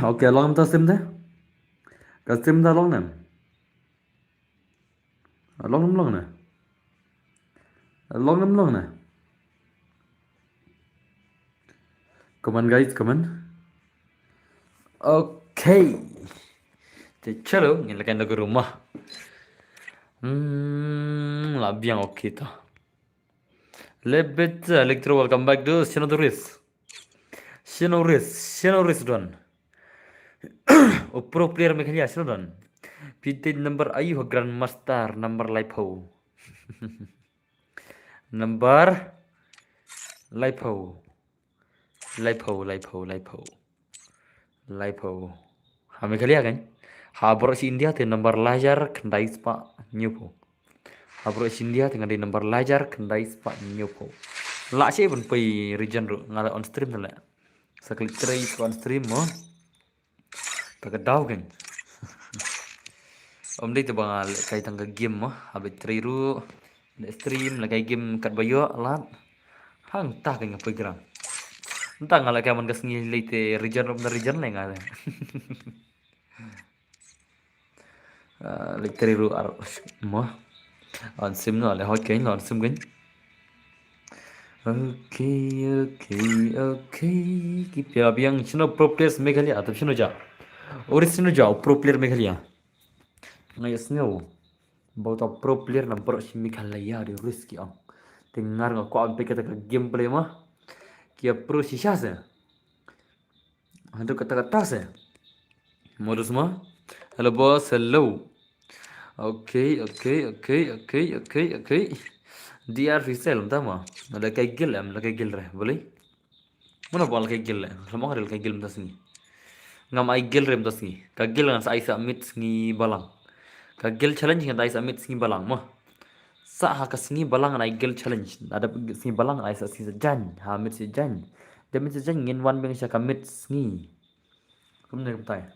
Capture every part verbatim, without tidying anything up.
Okay, long ta stream te. Ka stream ta long ne. Long ne, long ne. Long ne, long ne. Come on, guys, come on. Okay. Te chalo, ngin lakai na guru ma. Hmm, la biang okay ta. Lebet, uh, Electro, welcome back to Shinodoris. Shinoris, Shinoris don. O pro player Meghalaya, Shinoris don. Pite number ayu ha Grandmaster number laiphew. Number laiphew. Laiphew, laiphew, laiphew. Laiphew. Ha Meghalaya kan? Ha baroh shi India te number lajar khyndai spah hynñiewphew. Ha baroh shi India te ngan dei number lajar khyndai spah hynñiewphew. Lah shi ban poi region ruh nga la on stream te la. Sa klik trei on stream mo. Ta ka daw kan. Om dei te ba nga leh kai tang ka game mo. Ha ba trei ruh. Leh stream leh kai game kat ba ïoh lad. Hangta kan nga poi gram. Nta nga leh kai man ka sngi lei te region ruh na region lei nga. Ah, leh trei ruh ar mo. On stream no leh hot kan on stream kan. Okay, okay, okay. Ki pia biang shino pro players Meghalaya atau shino ja. Ori shino ja pro player Meghalaya. Nga ïa sngew ba uta pro player na baroh shi Meghalaya dei risk ki ong. Te nga ruh nga kwah ban peit kata ka gameplay ma. Ki ïa pro shisha se. Haduh kata kata se. Modus ma. Hello boss, hello. Okay, okay, okay, okay, okay, okay. D R Fisel, mynta ma. Leh kai guild em, leh kai guild re, boleh? Mano ba leh kai guild re? Lama ka leh kai guild mynta sngi. Ngam ai guild re mynta sngi. Ka guild ngan sa ai sa mid sngi balang. Ka guild challenge ngan sa ai sa mid sngi balang mo. Sa ha ka sngi balang ngan ai guild challenge. Lada sngi balang ngan ai sa sngi sa jan. Ha mid sa jan. Da mid sa jan ngin wan biang sha ka mid sngi. Kumne kumtai.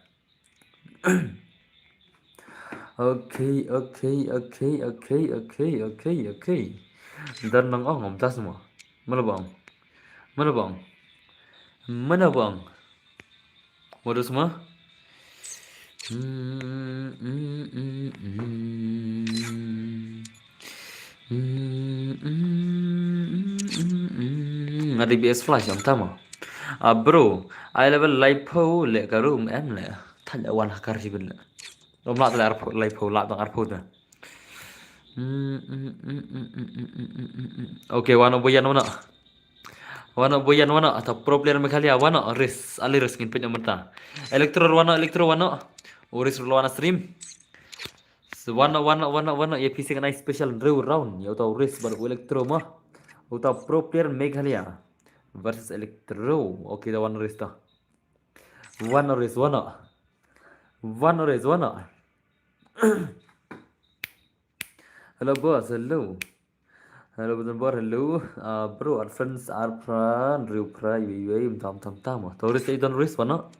Okay, okay, okay, okay, okay, okay, okay. Dan nang ong om tas mo. Mana ba ong? Mana ba ong? Mana ba ong? Waduh semua. Hmm, hmm, hmm, hmm. Hmm, hmm, hmm, hmm, hmm. Nga D B S flash ong tama. Ah, bro, ai level laiphew leh ka room em leh. Thal leh wan hakar jibin leh. Rom lah leh arphew, laiphew lah tang arphew ta. Hmm, hmm, hmm, hmm. Okay, wan o boyan wana. Wana boyan wana, ata pro player Meghalaya wana, ris, ali ris ngin peit mynta. Electro wana, Electro wana. O ris wana stream. So, wana, wana, wana, wana, ya P C ngan ai special rew round. Ya uta ris bad Electro ma. Uta pro player Meghalaya versus Electro. Okay, da wana ris ta. Wana ris wana. Wana ris wana. Hello boss, hello. Hello, Bhutan Bor, hello. Ah, bro, ar friends, ar phra, hynriew phra, yu yu, mynta mynta mynta mo. Tourist, eh, don risk, wano?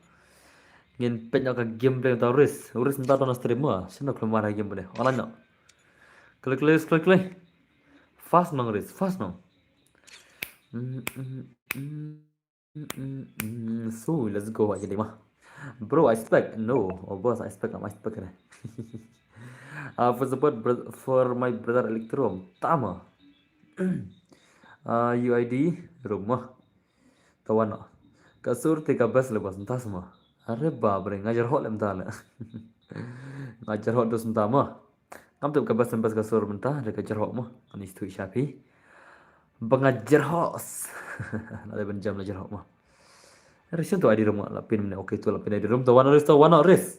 Ngin peit noh ka game play tourist. Tourist mynta don stream mo. Sino khlem wan ha game play. Online noh. Klik, klik, klik, klik. Fast nong risk, fast nong. Mm, mm, mm. Mm, mm, mm. So, let's go aja deh mah. Bro, I spec. No. Oh, boss, I spec. I spec ne. Uh, for support bro-, for my brother Electro. Tama. Uh, U I D room mah. Tawana. Ka sur te ka best le boss, entah semua. Are ba bre, ngajar hok le entah le. Ngajar hok dos entah mah. Ngam tip ka best best ka sur mynta, da ka jerhok mo. Ani stu shapi. Ba nga jerhok. Lada ban jam la jerhok mo. Ris tu I D room la pin mynne. Okay, tu la pin I D room. To wan ris, to wan ris.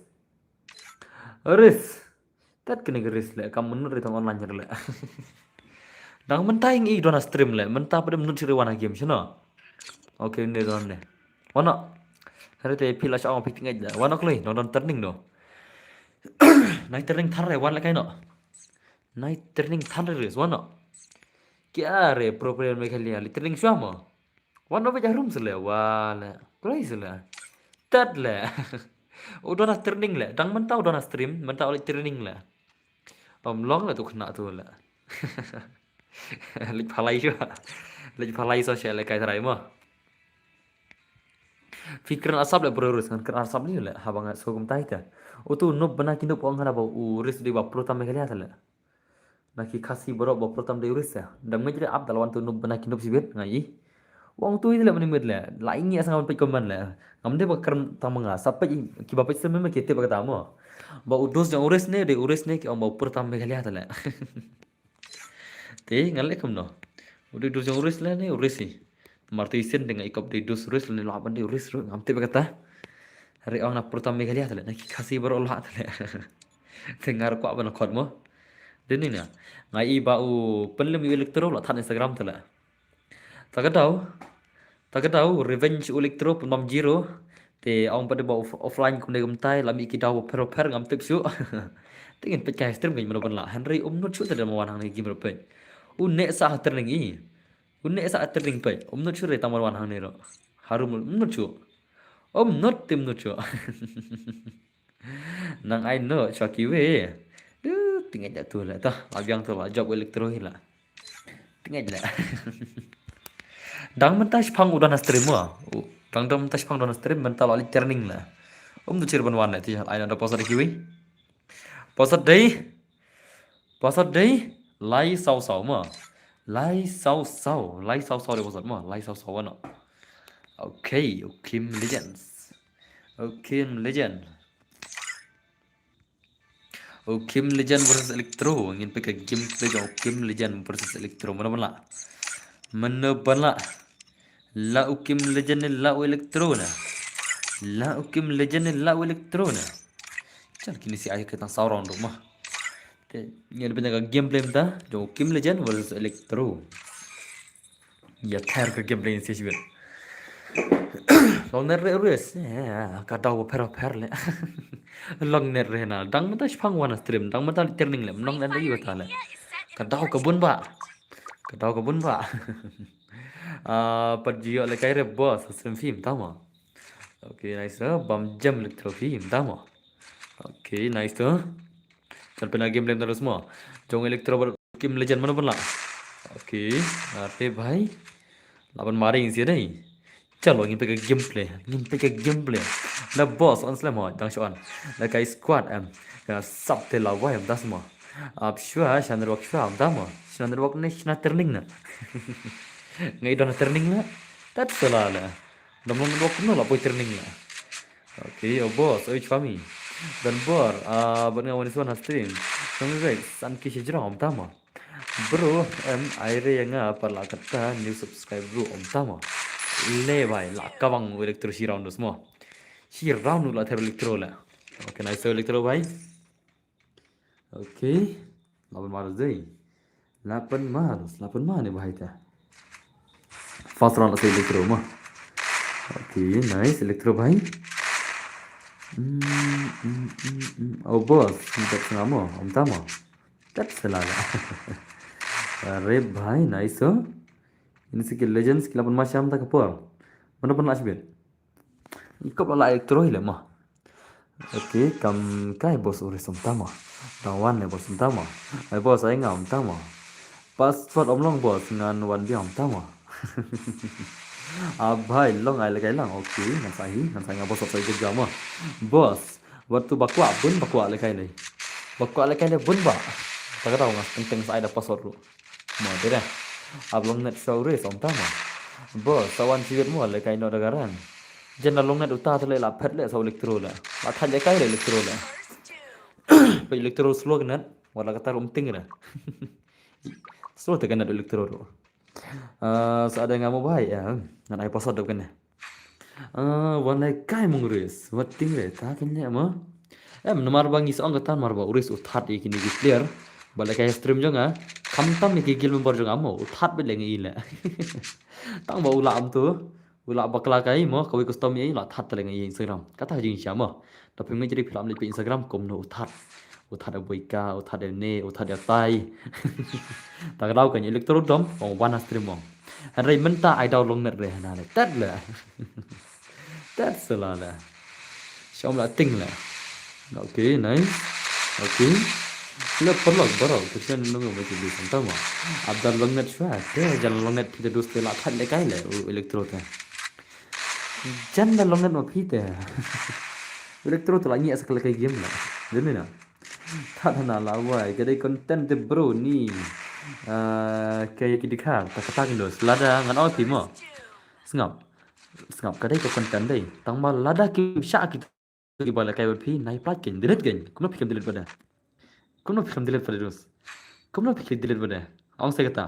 Ris. Tat kene ris le kam mynne ri tang online le. Dang mynta ing i don ha stream le. Mynta pat mynne siri wan ha game shano. Okay, ne don ne. Wan. Hari te phi la shong phi tingai le. Wan kloi, don don turning do. Nai turning thar re wan le kai no. Nai turning thar re ris wan. Kya re pro player Meghalaya li turning shwa mo. Wan no be jarum sele wale. Kloi sele. Tat le. U don ha turning le. Dang mynta u don ha stream, mynta u li turning le. Om long le tu kena tu le. Lik phalai shwa. Lik phalai so shele kai trai mo. Phi kren asap le bro ris ngan kren asap ni le haba nga so kumtai ta. Utu nup bana ki nup ong hana ba u ris di ba pro tam Meghalaya ta le. Na ki Khasi bro ba pro tam de ris ya. Dam ngajre ap dal wan tu nup bana ki nup sibit ngai. Wang tu ile mani mit le. La ingi asa ngam pej koman le. Ngam de ba kren tam nga sap pej ki ba pej sem me ki te ba kata mo. Ba u dos jang u ris ne de u ris ne ki ong ba pro tam Meghalaya ta le. Te ngan le kumno. U de dos jang u ris le ne u ris i. Marti sin dengan ikop de dos ris le ne la ban de ris ru ngam tip kata. Hari ong na pro tam Meghalaya tale na ki Khasi bro la tale. Te ngar kwa ban khot mo. Deni na. Ngai i ba u penlem u electro la than Instagram tale. Ta ka dau. Ta ka dau revenge u electro pun mam zero. Te ong pat ba off- offline kumne kumtai la mi ki dau pher pher ngam tip shu. Te ngin pet kai stream ngin mano ban la. Henry um not shu te da mo wan hang ne game pet. U ne sa ha training i. U ne sa ha training pet. Um not shu re tang wan hang ne ro. Harum um not shu. Um not tim not shu. Nang ai no chwa ki we. Du tingai da tu la ta. La biang tu la job electro hi la. Tingai la. Dang mynta shipang u don ha stream wa. U- Dang dang mynta shipang don ha stream mynta la li training la. Um du chir ban wan la ti ai na da posa da ki we. Posa dei. Posa dei. Lai sau sau ma. Lai sau sau. Lai sau sau de posa ma. Lai sau sau wa no. Okay, Ukim Legends. Ukim Legend. Ukim Legend versus Electro. Ngin pek ka gameplay jong Ukim Legend versus Electro. Mana bala? Mana bala? La Ukim Legend ni la u Electro na. La Ukim Legend ni la u Electro na. Chal kini si ai ka tang saw round ma. Te ngin pek ka gameplay mynta jong Ukim Legend versus Electro. Ya ther ka gameplay si sibit. Long net re res. Ya, ka dau pher pher le. Long net re na. Dang mynta shipang wan stream. Dang mynta li training le. Long net re bata le. Ka dau ka bun ba. Ka dau ka bun ba. Ah, pat jio le kai re boss stream film tama. Okay, nice. Bam jam electro film tama. Okay, nice tu. Kan pena game lem terus mo. Jong electro Kim Legend mana pun la. Okay, ate bhai. Laban maring si dai. Chalo ngin pek gameplay. Ngin pek gameplay. La boss on slam ho dang shon. La kai squad em. Ka sap te la wai em das mo. Ap shwa shan ruak shwa em damo. Shan ruak ne shna turning na. Ngai don turning na. Tat sala la. Dam long ruak no la poi turning na. Okay, oh boss, oi chwami. Dan bor, ah, ban nga wani swan ha stream. Song rek san ki shijra om tama. Bro, em aire ya nga pala kata new subscribe bro om tama. Le bhai, la kabang electro shi round dos mo. Shi round la ther electro la. Okay, nice electro bhai. Okay. Lapan mar zai. Lapan mar, lapan mar ni bhai ta. First round la electro mo. Okay, nice electro bhai. Hmm, hmm, hmm, hmm. Oh boss, ni tak sanga mo, om tama. Tak selala. Are bhai, nice oh. Ini sikit legends ki lapan mar sham ta ka por. Mana pun la shibit. Kop la electro hi le mo. Okay, kam kai boss uris om tama. Dang wan le boss om tama. Ai boss ai nga om tama. Password om long boss ngan wan bia om tama. Ah bhai long ai le kai lang. Okay, ngan sa hi, ngan sa hi nga boss sa hi jam mo. Boss, wat tu bakwa bun bakwa le kai le. Bakwa le kai le bun ba. Ta ka dau nga teng teng sa ai da password ru. Mo tere. Ab long net saw re som tama. Bo sawan siwet mo le kai no da garang. Jen na long net uta tele la phet le saw electro le. La khan le kai le electro le. Pe electro slow net wala katar um ting re. Slow te net electro ro. Ah, sa ada ngamo bai ya. Ngan ai password do kene. Ah, wan lehkai mong Ris. Wat ting re, ta kynja mo. Em, namar ba ngi sa ong kata namar ba u Ris u that ïa kine ki player ba lehkai stream jong nga. Khamtam ïa ki guild member jong nga mo, u that beit leh ngi leh. Tang ba u lah am tu. U lah bakla kai mo, kawei custom ïa u lah that leh ngi Instagram. Kata jingshisha mo. Tapi ngi jadi phi lah leh phi Instagram kumno u that. U that ïa Boika, u that ïa ne, u that ïa tai. Ta ka daw ka ngi Electro dom, ong wan ha stream ong. Hynrei mynta ai daw long net re hana le. Tet le. Tet sela le. Shom la ting le. Okay, nice. Okay. Le paralok baroh, kesian nung ba ki bisan tama. Abdal long net shwa, te jan long net phi te dus te la that lehkai le, u Electro te. Jan da long net ma phi te. Electro te la ngi asa ka lehkai game le. Dei na. That hana la wai, ka dei content te bro ni. Ah, ka ïa ki dikha, ta kata ki dos. Lada ngan ong phi mo. Sngap. Sngap, ka dei ka content dei. Tang ba lada kim shah ki kiba lehkai bad phi, nai plat kein, delete kein. Kumno phi kam delete bad da? Kumno phi kam delete bad da, dos? Kumno phi kam delete bad da? Ong sa kata.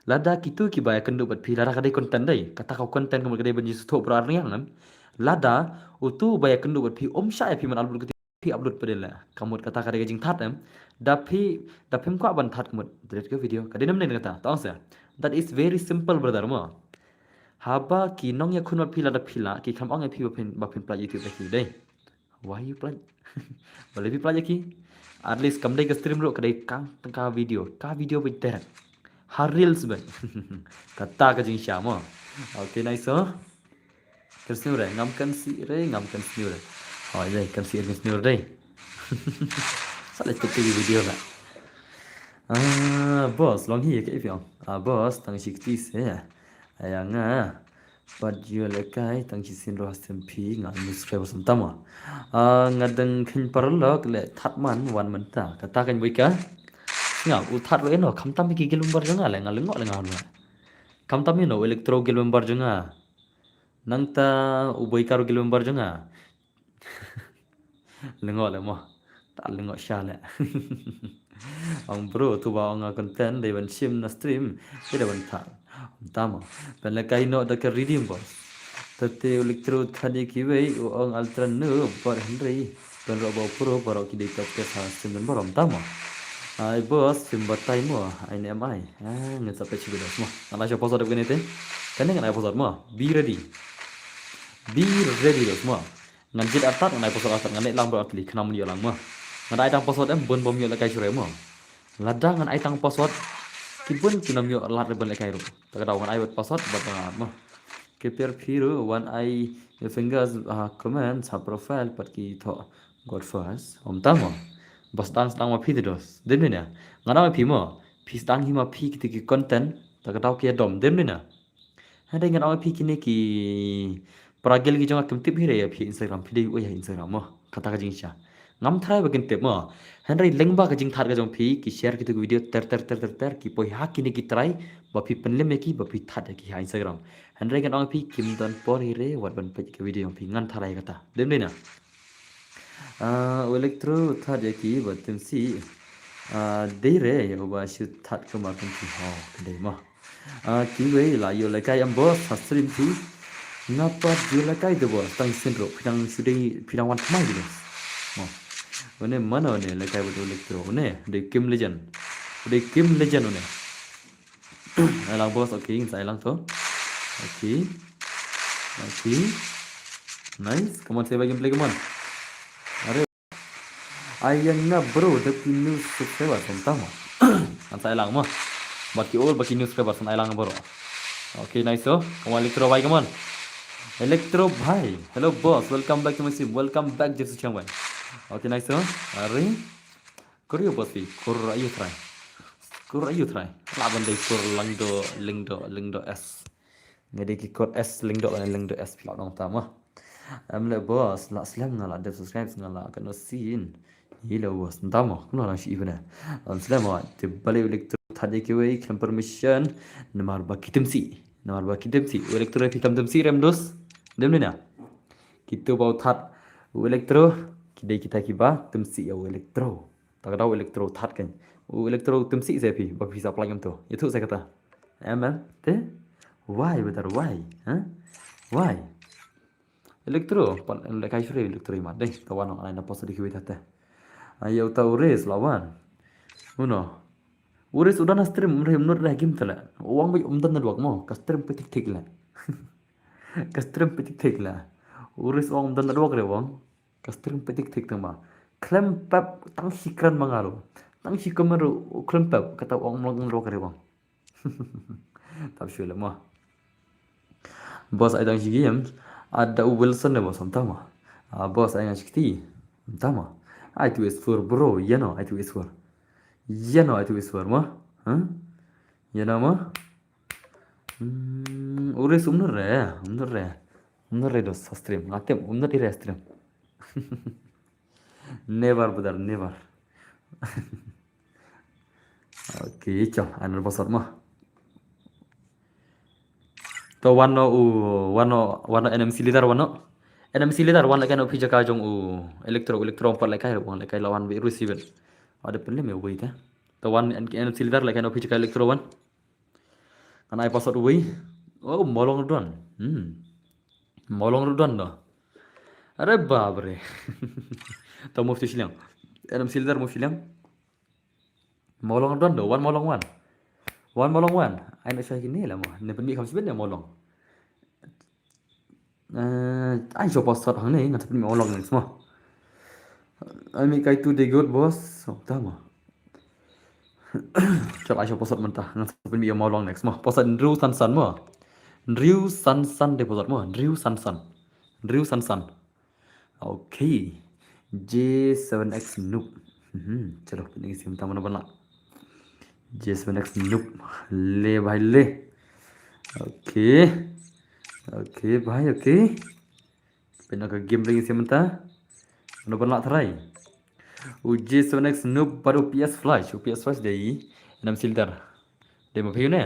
Lada kitu kiba ïakynduh bad phi, lada ka dei content dei. Kata ka content ka mut ka dei ban ïa sngewthuh bro ar ngiang kan. Lada utu ba ïakynduh bad phi, um shah ïa phi man upload kata phi upload pat de la. Ka mut kata ka dei ka jingthat em. Da phi, da phim kwah ban that ka mut delete ka video. Ka dei namne kata. Ta ong sa. That is very simple brother mo. Haba ki nongïakhun bad phi lada phi lah, ki kham ong ïa phi ba phin, ba phin plie YouTube ïa ki dei. Why you plie? Balei phi plie ïa ki? At least kam dei ka stream ruh, ka dei ka, ka video. Ka video ba direct. Ha reels ba. Kata ka jingshisha mo. Okay, nice so. Kan sniew re, ngam kan sniew re, ngam kan sniew re. Oh, dei, kan sniew, kan sniew re dei. Sa leh tik ki video la. Ah, boss, long hi ka ipiong. Ah, boss, tang shi kti se. Aya nga. Pat ïoh lehkai, tang shi sien ruh ha stream phi, nga subscribe sam tama. Ah, nga dang khein paralok le that man wan mynta. Kata kan bui ka. Nga u that ruh eno, khamtam ki guild member jong nga le, nga lyngngoh le nga wan. Khamtam eno, Electro guild member jong nga. Nangta u Boika ruh guild member jong nga. Lyngngoh le mo. Ta lyngngoh sha le. Ong bro, tu ba ong nga content dei ban shim na stream. Dei ban tha. Tama. Pynlehkai noh da ka redeem boss. Te te u Electro thani kiwei u ong ultra noob bad hynrei. Pynroh ba u pro baroh ki dei top case ha stream don baroh tama. Ai boss, shim batai mo. Ai ne am ai. Ah, ngan sa peit shi ba dos mo. Ngan ai sha password kane te. Kane ngan ai password mo. Be ready. Be ready dos mo. Ngan jied artat, ngan ai password artat, ngan leh lang bro artylli, khnang ban ïoh lang mo. Ngan ai tang password em, bun bym ïoh lehkai shuh re mo. Lada ngan ai tang password, ki bun kim ïoh lad re ban lehkai ruh. Ta ka daw ngan ai bad password bad ngan mo. Ki player phi ruh, wan ai your fingers, ah, comments ha profile pat ki thoh God first. Ym tang mo. Ba sdang sdang ma phi te dos. Dei ne? Ngan ai phi mo. Phi sdang hi ma phi kiti ki content, ta ka daw ki ïa dom. Dei ne? Hynrei ngan ong ïa phi kine ki para guild ki jong nga kim tip hi re ïa phi Instagram, phi dei u ïa Instagram mo. Kata ka jingshisha. Ngam tharai ba kin tip mo. Hynrei lyngba ka jingthat ka jong phi, ki share kitu ki video ter ter ter ter ter, ki poi ha kine ki trai ba phi pynlem ïa ki, ba phi that ïa ki ha Instagram. Hynrei ngan ong ïa phi kim don por hi re wat ban peit ki video jong phi, ngan tharai kata. Dei ne? Ah, u Electro that ïa ki ba tim si. Ah, dei re ïa uba shu that kumba kin ki ho, dei mo. Ah, kiwei la ïoh lehkai em boss, ha stream phi. Nga pat ïoh lehkai te boss, tang sien ruh, phi dang shu dei, phi dang wan thymmai te boss. Mo. Une mano une lehkai bad u Electro, une dei Kim Legend. Dei Kim Legend une. Ai lang boss, okay, sa ai lang to. Okay. Okay. Nice, come on, save gameplay, come on. Are. Ai ïa nga bro, da ki new subscriber, ym tang mo. Ngan sa ai lang mo. Ba ki old, ba ki new subscriber, ngan ai lang bro. Okay, nice so. Come on, Electro bhai, come on. Electro bhai. Hello boss, welcome back to my stream. Welcome back, Jesu Chang bhai. Okay, nice so. Are. Kur ïa boss phi. Kur ayu trai. Kur ayu trai. La ban dei kur langdo, lingdo, lingdo S. Nga dei ki kur S lingdo, lingdo S phi la nong tama. Em le boss, la slem nga la dep subscribe nga la kano sin. Ilo boss, ntama, kumno lang shi ibna. Em slem wa, te balei u Electro that ïa kiwei, khlem permission, namar ba ki tim si. Namar ba ki tim si, u Electro phi tam tim si rem dos. Dem ni na. Kitu ba u that, u Electro, ki dei kita kiba, tim si ïa u Electro. Ta ka daw u Electro that kan. U Electro tim si se phi, ba phi sa plang em to. Ïathuh sa kata. Em em, te? Why, brother, why? Huh? Why? Electro, pat lehkai shuh re Electro i mat dei. Te wan ong ai na post di kiwi tate. Ayo ta u Ris la wan. Uno. U Ris u don ha stream, um re um nud re game te le. U ong ba um don network mo, ka stream peit thik thik le. Ka stream peit thik thik le. U Ris u ong um don network re u ong. Ka stream peit thik thik tang ba. Khlem pep tang shi kren ma nga ruh. Tang shi comment ruh u khlem pep, kata u ong um don network re u ong. Tap shuh le mo. Boss, ai tang shi game. Ada u Wilson le boss, ym tama. Ah, boss, ai nga shi kti. Ym tama. Ai tu is for bro, ïa no, ai tu is for. Ïa no, ai tu is for mo. Huh? Ïa no mo. Hmm, u Ris um nud re, um nud re. Um nud re dos ha stream. Nga tip um nud i re ha stream. Never brother, never. Okay, chal, ai na post mo. To wan no u, wan no, wan no N M C leader wan no. N M C leader wan lehkai no phi jaka jong u Electro, Electro pat lehkai, wan lehkai la wan bi rusi ben. Ada pynlem ïa u wei te. To wan N-, N M C leader lehkai no phi jaka Electro wan. Ngan ai password u wei. Oh, Molong ruh don. Hmm. Molong ruh don do. Are bap re. To move to shiliang. N M C leader move shiliang. Molong don do, wan Molong wan. Wan Molong wan. Ai na shah kine la mo. Ne pynmih kham sibit ne Molong. Eh, ai shuh password hangne, ngan sa pynmih Molong next mo. Ai mih kai tu dei good boss. Oh, ta mo. Chal ai shuh password mynta, ngan sa pynmih Molong next mo. Password Hynriew San San mo. Hynriew San San dei password mo. Hynriew San San. Hynriew San San. Okay. J seven X noob. Mhm. Chalo, pynning sim ta mano ban lah. J seven X noob. Le bhai le. Okay. Okay bhai, okay. Pynning ka game ring sim ta. Mano ban lah tharai. U J seven X noob bad u P S Flash. U P S Flash dei N M C leader. Dei ma phi ne?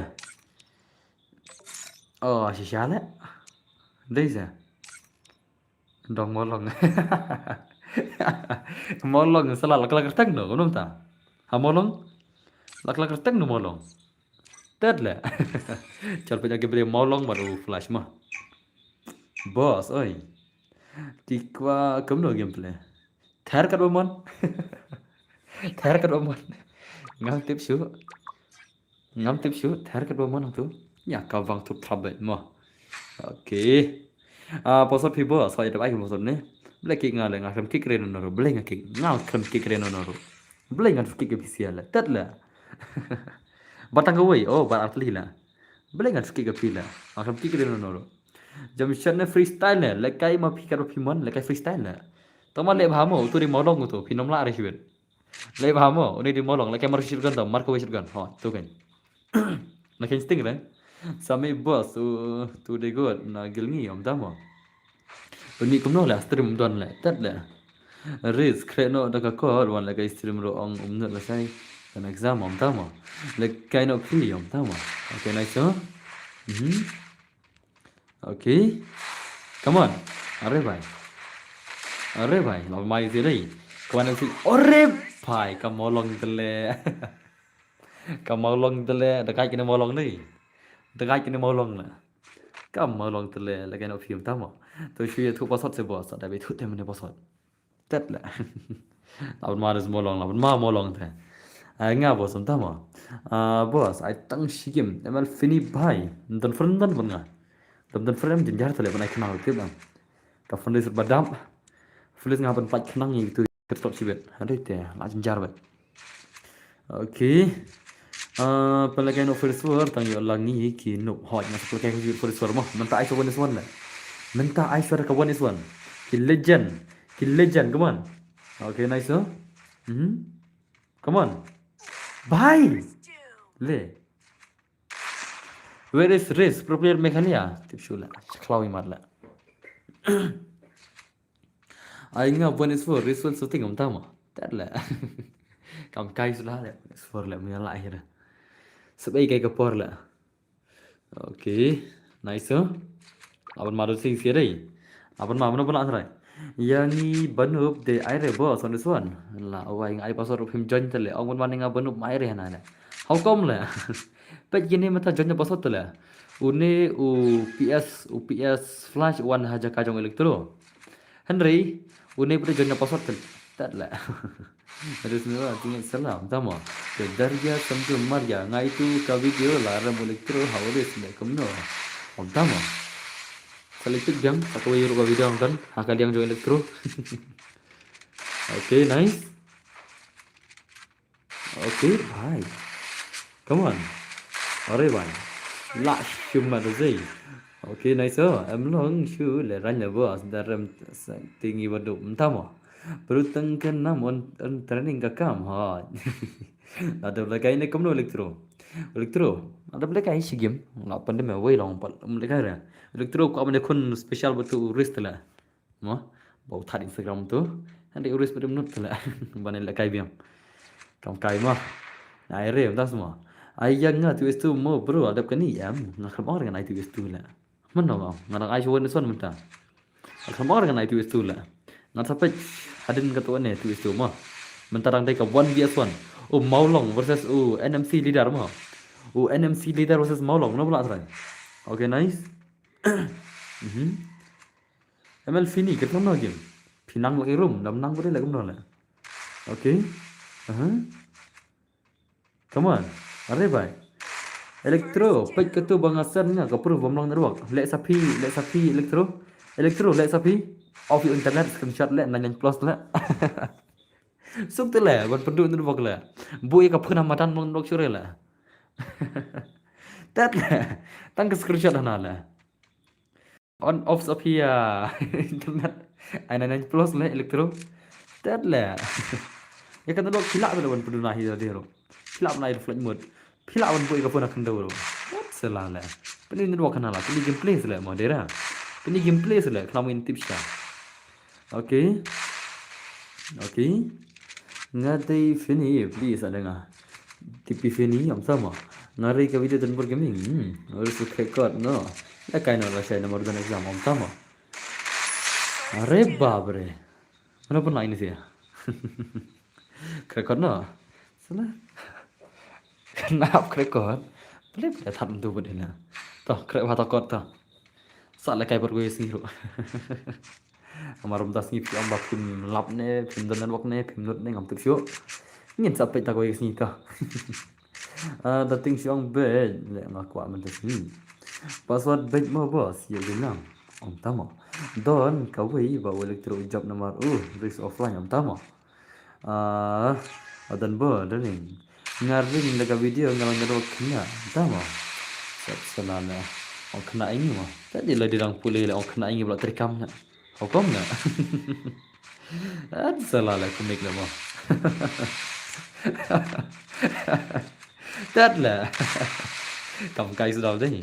Oh, shisha le. Dei sa. Dong Molong. Molong sa la la kyrteng no, kumno mynta? Ha Molong? La kyrteng no Molong. Tet le. Chal pynjah gameplay Molong bad u Flash mo. Boss, oi. Ti kwah kumno gameplay. Ther katba mon. Ther katba mon. Ngam tip shuh. Ngam tip shuh, ther katba mon hangtu. Ïa ka bang tu trap bad mo. Okay. Ah, password phi boss, sa ïa dep ai ka password ne. Blei kick nga le, nga khlem kick re no no ruh. Blei nga kick, nga khlem kick re no no ruh. Blei nga kick ka phi sia le. Tet le. Ba tang kawei, oh, ba artylli le. Blei nga kick ka phi le. Nga khlem kick re no no ruh. Jamshed ne freestyle ne, lehkai ma phi katba phi mon, lehkai freestyle ne. Tang ma leh bha mo, utu dei Molong utu, phin ym lah re shiwit. Leh bha mo, une dei Molong, lehkai mar shotgun ta, mar kawei shotgun. Ho, tu kan. Na kan sting re. Sami boss, u, tu dei good, na gilngi, ym ta mo. Pynmih kumno le, stream don le, tet le. Riz, khreh noh da ka call, wan lehkai stream ruh ong um nud lashai. Kan exam, ym ta mo. Lehkai noh phi, ym ta mo. Okay, nice, oh. Mhm. Okay. Come on. Are bhai. Are bhai. Lal mai ti dei. Kwan ti. Are bhai. Ka Molong tele. Ka Molong tele. Dekai kine Molong ni. Dekai kine Molong na. Ka Molong tele. Lagi no film tamo. Tu shu ya tu password se boss. Ada bi tu tem ne password. Tet le. Laban ma des Molong, laban ma Molong te. Ai nga boss ym tama. Ah, boss, ai tang shi game. M L Fini bhai. Don friend don ban nga. Don don friend jynjar te le ban ai khnang tip ang. Ka friend is badam. Friend nga ban pat khnang ïa tu. Ket top shibet. Hade te, la jynjar bet. Okay. Ah, pynlehkai noh first world, tang ïoh la ngi ki noob. Hoi, nga sa pynlehkai first world mo. Mynta ai shuwa one is one le. Mynta ai shuwa ka one is one. Ki legend. Ki legend, come on. Okay, nice, oh. Mhm. Come on. Bye. Le. Where is Riz? Pro player Meghalaya. Tip shu le. Khlaw i mat le. Ai nga one is four, Riz one shooting ym tama. Tet le. Kam kai sula le, one is four le, mya la hira. Sub ai kai ka por le. Okay, nice, oh. Laban ma do sing sia dei. Laban ma mano pala trai. Yang i banup de ai re boss on this one. La, oh, ai ngai password of him join tele. Ong ban ma nga banup mai re hana le. How come le? Pet gini mata join password tele. Une u P S, u P S Flash u wan ha jaka jong Electro. Hynrei une pat u join na password tel. Tat la. Ada sini lah tingit salam tama. Ke Darya Samtu Marya ngai tu ka video la ram Electro ha Oris le kumno. Om tama. Sa lipit biang sa kawei ruh ka video ang kan ha ka liang jong Electro. Okay, nice. Okay bhai. Come on. Are bhai. La shu mat zei. Okay, nice. Oh, em long shu le ran le boss. Darem tingi badu. Mtamo. Peruteng kenam on, on training ka kam ha. Ada belai kai ne kumno Electro. Electro. Ada belai kai shi game. La pandem wei long pal. Belai kai re. Electro ko amne kun special batu wrist la. Mo, ba u thad Instagram tu. Hynrei u Ris pat um nud phi la. Ban leh kai biang. Kam kai mo. Ai re, ym da sma. Ai yang nga tu istu mo bro, adap kani em. Nga khlem ong nga nai tu istu la. Mano nga, nga dang ai shuwa ni son mynta. Nga khlem ong nga nai tu istu la. Nga sa peit hadien ka tu ne tu istu mo. Mynta dang dei ka one V S one. U Mawlong versus u N M C leader mo. U N M C leader versus Mawlong. Mano ba la try? Okay, nice. Mhm. M L Fini, kyrteng no game. Phi nang lagi room, dam nang beri lagi room no la. Okay. Aha. Come on. Are bhai. Electro, peit katu ba nga send nga ka proof bam long network. Leh sa phi, leh sa phi Electro. Electro, leh sa phi. Off your internet, screenshot leh, nine nine plus leh. Suk te leh, ban pynduh network leh. Bu ïa ka phone ha madan long network shuh leh. Tat leh. Tang ka screenshot hana leh. On off sa phi ïa internet. Ai nine nine plus leh Electro. Tat leh. Ïa ka network phi lah ban pynduh na hi da dero. Phi lah ban ai flight mode. Phi lah ban buh ïa ka phone ha khyndew ro. Tat sela leh. Pynduh network hana la. Pynduh gameplay sela mo dera. Pynduh gameplay sela. Kena main tip sha. Okay. Okay. Nga dei Fini, please ada nga. T P Fini, om sama. Nga ri ka video dan gaming. Hmm, harus record no. La kai no la shai nomor dan exam, om sama. Are babre. Mana pun lain sih ya. Record no. Sana. Kenap krekor. Beli beli thap tu bud ina. Toh, krek ba tokot toh. Sa leh kai bad ko ïa sngi ruh. Amar rum ta sngi phi ong ba phim lap ne, phim don network ne, phim lut ne ngam tip shuh. Ngin sa peit ta ko ïa sngi toh. Ah, da ting shu ong beit leh nga kwah mynta sngi. Password beit mo boss, ïa dei lang. Ong tamo. Don kawei ba u Electro u jop namar u Ris offline, ong tamo. Ah, adan bo, darling. Nga ring da ka video nga la nga dok kena. Tama. Sat sala la. Ong kena ini mo. Tadi la dirang pule la ong kena ini bla trikam na. Hukum na. At sala la kumik la mo. Tat la. Kam kai sdal dei.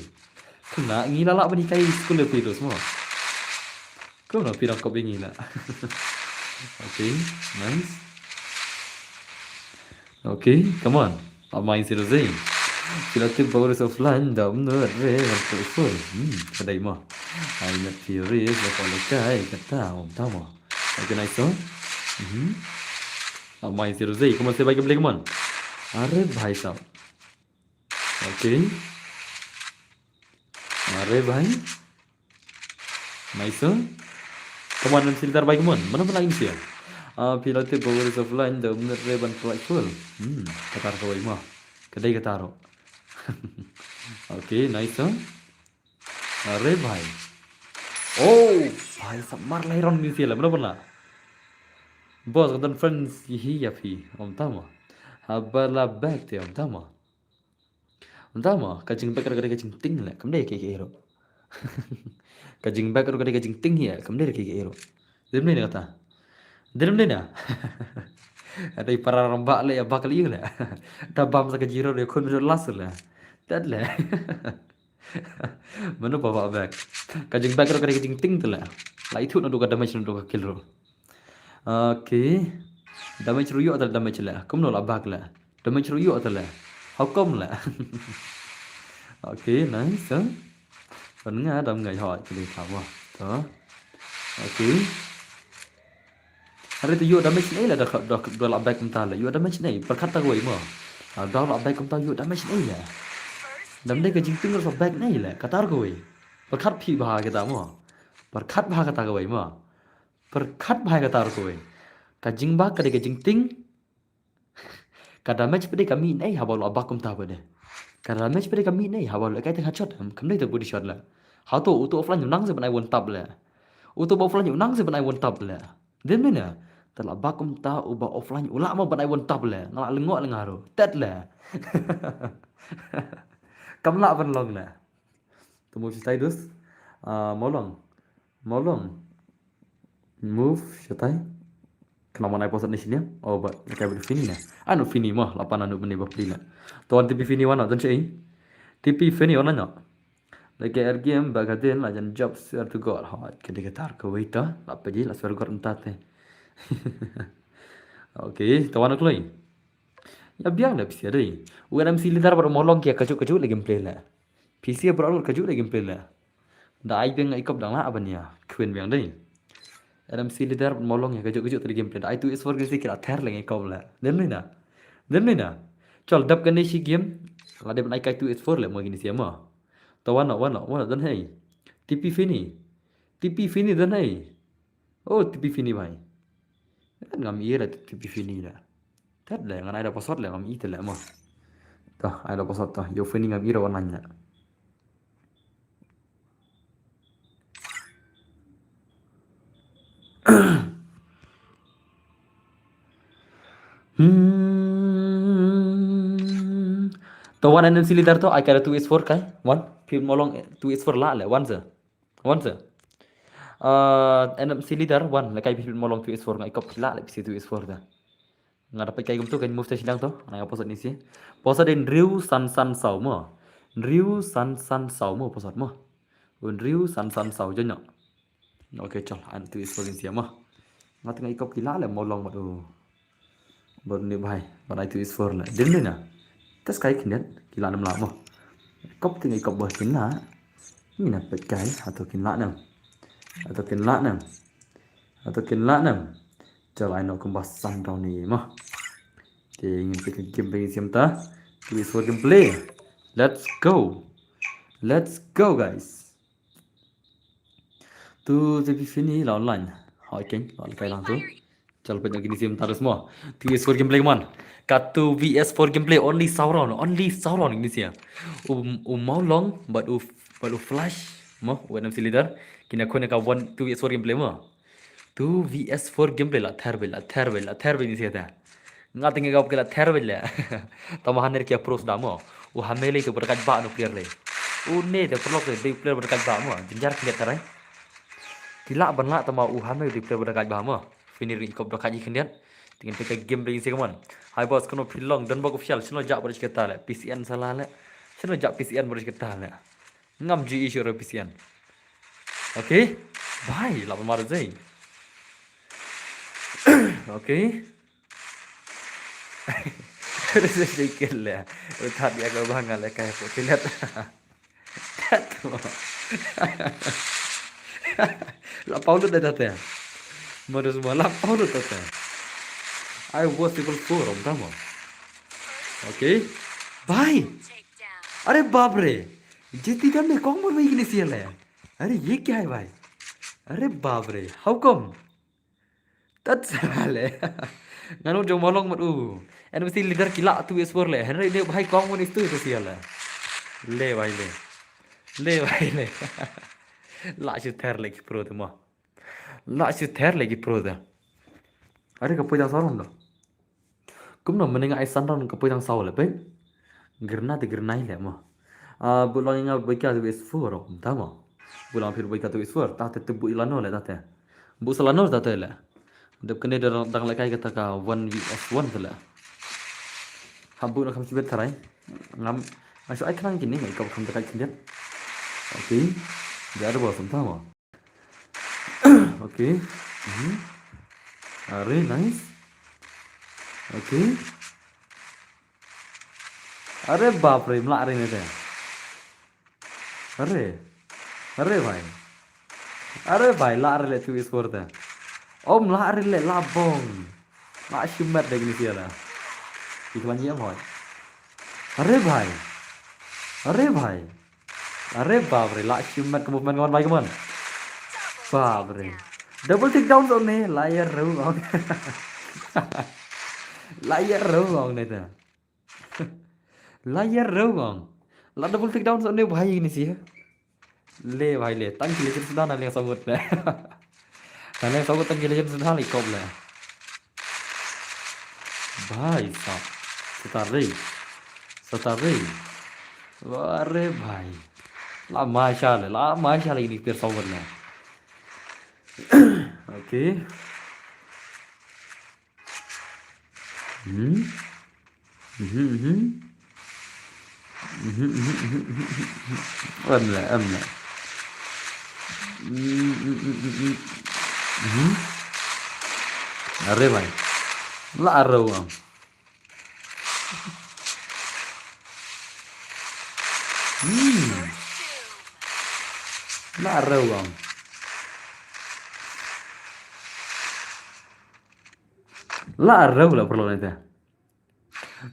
Kena ngi la la bani kai skul le virus mo. Kau na pirang kau bingi la. Okay, nice. Okay, come on. Amai sih Rosie. Sila tip ba u Ris offline da um no re wan ko full. Hmm, kadai mo. Ai na furious la ko le kai kata um tamo. Okay, nice one. Mhm. Amai sih Rosie, come on say bye ke beli, come on. Are bhai sahab. Okay. Are bhai. Nice. Come on, and filter bhai, come on. Mana pun lain sih. Ah, phi la tip ba u Ris offline da um no re ban pulai full. Hmm, katar kawei mo. Kadai katar. Okay, nice. Are bhai. Oh, bhai sahab mar lai round ni sih la. Mana pun la. Boss, ka don friends hi ïa phi. Om tamo. Haba la back te om tamo. Ynda mo, ka jingback ruh ka dei ka jingtieng leh, kam dei ka ïa ka ïa ruh. Ka jingback ruh ka dei ka jingtieng ïa, kam dei ka ïa ka ïa ruh. Dei mynta kata. Dei mynta. Ada i para rambak leh, ïa bak leh leh. Da bam sa ka zero leh, khun leh last leh. Tat leh. Mano ba back. Ka jingback ruh ka dei ka jingtieng te leh. La ithuh naduh ka damage naduh ka kill ruh. Okay. Damage ruh ïoh te damage leh. Kumno la bak leh. Damage ruh ïoh te leh. How come leh? Okay, nice. Huh? Ban nga dam ngai hoi kali ka mo. To. Okay. Hari tu ïoh damage ne leh da da la bak kumta leh. Ïoh damage ne. Perkat ta wei mo. Da la bak kumta ïoh damage ne leh. Dam dei ka jingting ruh sa back nei le, kata ruh kawei. Pyrkhat phi bha kata mo. Pyrkhat bha kata kawei mo. Pyrkhat bha kata ruh kawei. Ka jingback ka dei ka jingting. Ka damage pat dei ka mih nei haba u la back kumta pat dei. Ka damage pat dei ka mih nei haba u la kai tang ha shot, kam dei tang body shot le. Hato uto offline u nang sa ban ai one tap le. Uto ba offline u nang sa ban ai one tap le. Dei mynne. Te la back kumta uba offline u lah mo ban ai one tap le. Nga la lyngngoh lyngnga ruh. Tet le. Kam lah ban long le. Te mo shatai dus. Ah, mo long. Mo long. Move shatai. Khnang ban ai post ne shiliang. Oh, ba, lehkai ba Fini ne. Anu Fini mo, la pan anu bani ba pli ne. To wan T P Fini wan, don che. T P Fini wan no. Lehkai er game ba ka din la jan job, swear to God. Ha, ka dei ka tar ka wei ta. La pagi, la swear God nta te. Okay, to wan kloi. Ïa biang da phi sia dei. U N M C leader bad u Molong ki ïa kajuh kajuh le gameplay le. Phi sia bad u kajuh le gameplay le. Da ai biang i kop dang lah ban ïa. Kwin biang dei. N M C leader bad Molong ïa kajuh kajuh te le gameplay. Da ai two S four ki sia ki la ther le ngi kop le. Dem ni na. Dem ni na. Chol dap kane shi game. La dep ban ai kai two S four le mo kine sia mo. To wan no, wan no, wan no, don hei. T P Fini. T P Fini don hei. Oh, T P Fini bhai. Ngam i re T P Fini le. Tet le, ngan ai da password le, ngam i te le mo. To, ai da password to. Yo Fini ngam i re online le. Hmm. To wan N M C leader to, ai kai da two S four kai. Wan, Philip Molong, eh, two S four lah le, wan se. Wan se. Ah, N M C leader, wan, lehkai Philip Molong two S four, nga i kop phi lah le phi sia two S four da. Nga da peit kai kumto kan move ta shiliang to. Nga posot ni si. Posot dei hynriew san san saw mo. Hynriew san san saw mo posot mo. Hynriew san san saw jonyo. Okay, chol, an two S four ni si mo. Nga teng i kop ki lah le Molong bad u. Bad ni bhai, bad ai two S four le. Dim ni na. Test kai khyndiat, ki lah nam lah mo. Kop teng i kop bad kin lah. Ni na peit kai, hato kin lah nam. Hato kin lah nam. Hato kin lah nam. Chol ai no kumba san round ni mo. Te ngin peit ka game ba ngin siam ta. Two S four gameplay. Let's go. Let's go, guys. Tu T P Fini la online. Hoi keng, la kai lang tu. Chol peit ngin siam ta dus mo. Two S four gameplay man. Ka two V S four gameplay only saw round, only saw round ngin siam. U, u Molong, bad u, bad u Flash mo, u N M C leader. Kine kone ka one two V S four gameplay mo. Two V S four gameplay la ther bel, la ther bel, la ther bel ni siata. Nga teng i kop ki la ther bel le. Tama hanner kia pros da mo. U Hamele tu berkat ba nu player le. U ne te perlu ke dei player berkat ba mo. Jenjar khyndiat tarai. Ki lah ban lah tama u Hamele dei player berkat ba mo. Fini ri kop berkat i khyndiat. Teng i peit ka game bel ni si kaman. Hi boss, kano phi long, Don Bok Official, shano jak bad shketa le. P C N salah le. Shano jak P C N bad shketa le. Ngam ju i shu ro P C N. Okay. Bye, la mar zai. Okay. Re se se kel le. Re that ya ko bang le kai ko kilet. That mo. La Paulo da date. Modus mo la Paulo date. I was able to rom tamo. Okay. Bye. Are bap re. Jeti ka me kong mo mai kine sia le. Are ye kya hai bhai? Are bap re. How come? Tat sale. Ngano jong Molong mat u. N M C leader kila tu S four le. Henry ne bhai kong mo ni tu tu sia le. Le bhai le. Le bhai le. La shu ther le ki pro tu mo. La shu ther le ki pro tu. Are ka poi da sarom da. Kumno mynne nga ai san round ka poi tang saw le peit. Gyrna te gyrnai le mo. Ah, bu long nga boi ka tu S four ro kumta mo. Bu long phir boi ka tu S four ta te te bu ilano le ta te. Bu salano ta te le. Dep kane da dang le kai kata ka one V S one te le. Ha bu na kham chibet tharai. Ngam nga shu ai khnang kini ngai ka kham ta kai khndiat. Okay. Dia ada bos kumta mo. Okay. Mhm. Are nice. Okay. Are bap re, mla are ne te. Are. Are bhai. Are bhai, la are le tu is for te. Om la are le la bong. La shimet de gni sia la. Iklan ye moi. Are bhai. Are bhai. Are bapre, la shim mat ka movement ka mon bhai ka mon. Bapre. Double take down zone ne, la ïa rau ong. La ïa rau ong ne ta. La ïa rau ong. La double take down zone ne bhai ni si. Le bhai le, tang ki legend suda na liang sangut le. Na liang sangut tang ki legend suda le kop le. Bhai sab. Sataring. Sataring. Ware bhai. La masha le, la masha le ini pir sangut le. Okay. Hmm. Mhm, mhm. Mhm, mhm, mhm, mhm, mhm. Em le, em le. Hmm, hmm, hmm, hmm, hmm. Mhm. Are bhai. La are ong. Hmm. La are ong. La are la perlu nanti.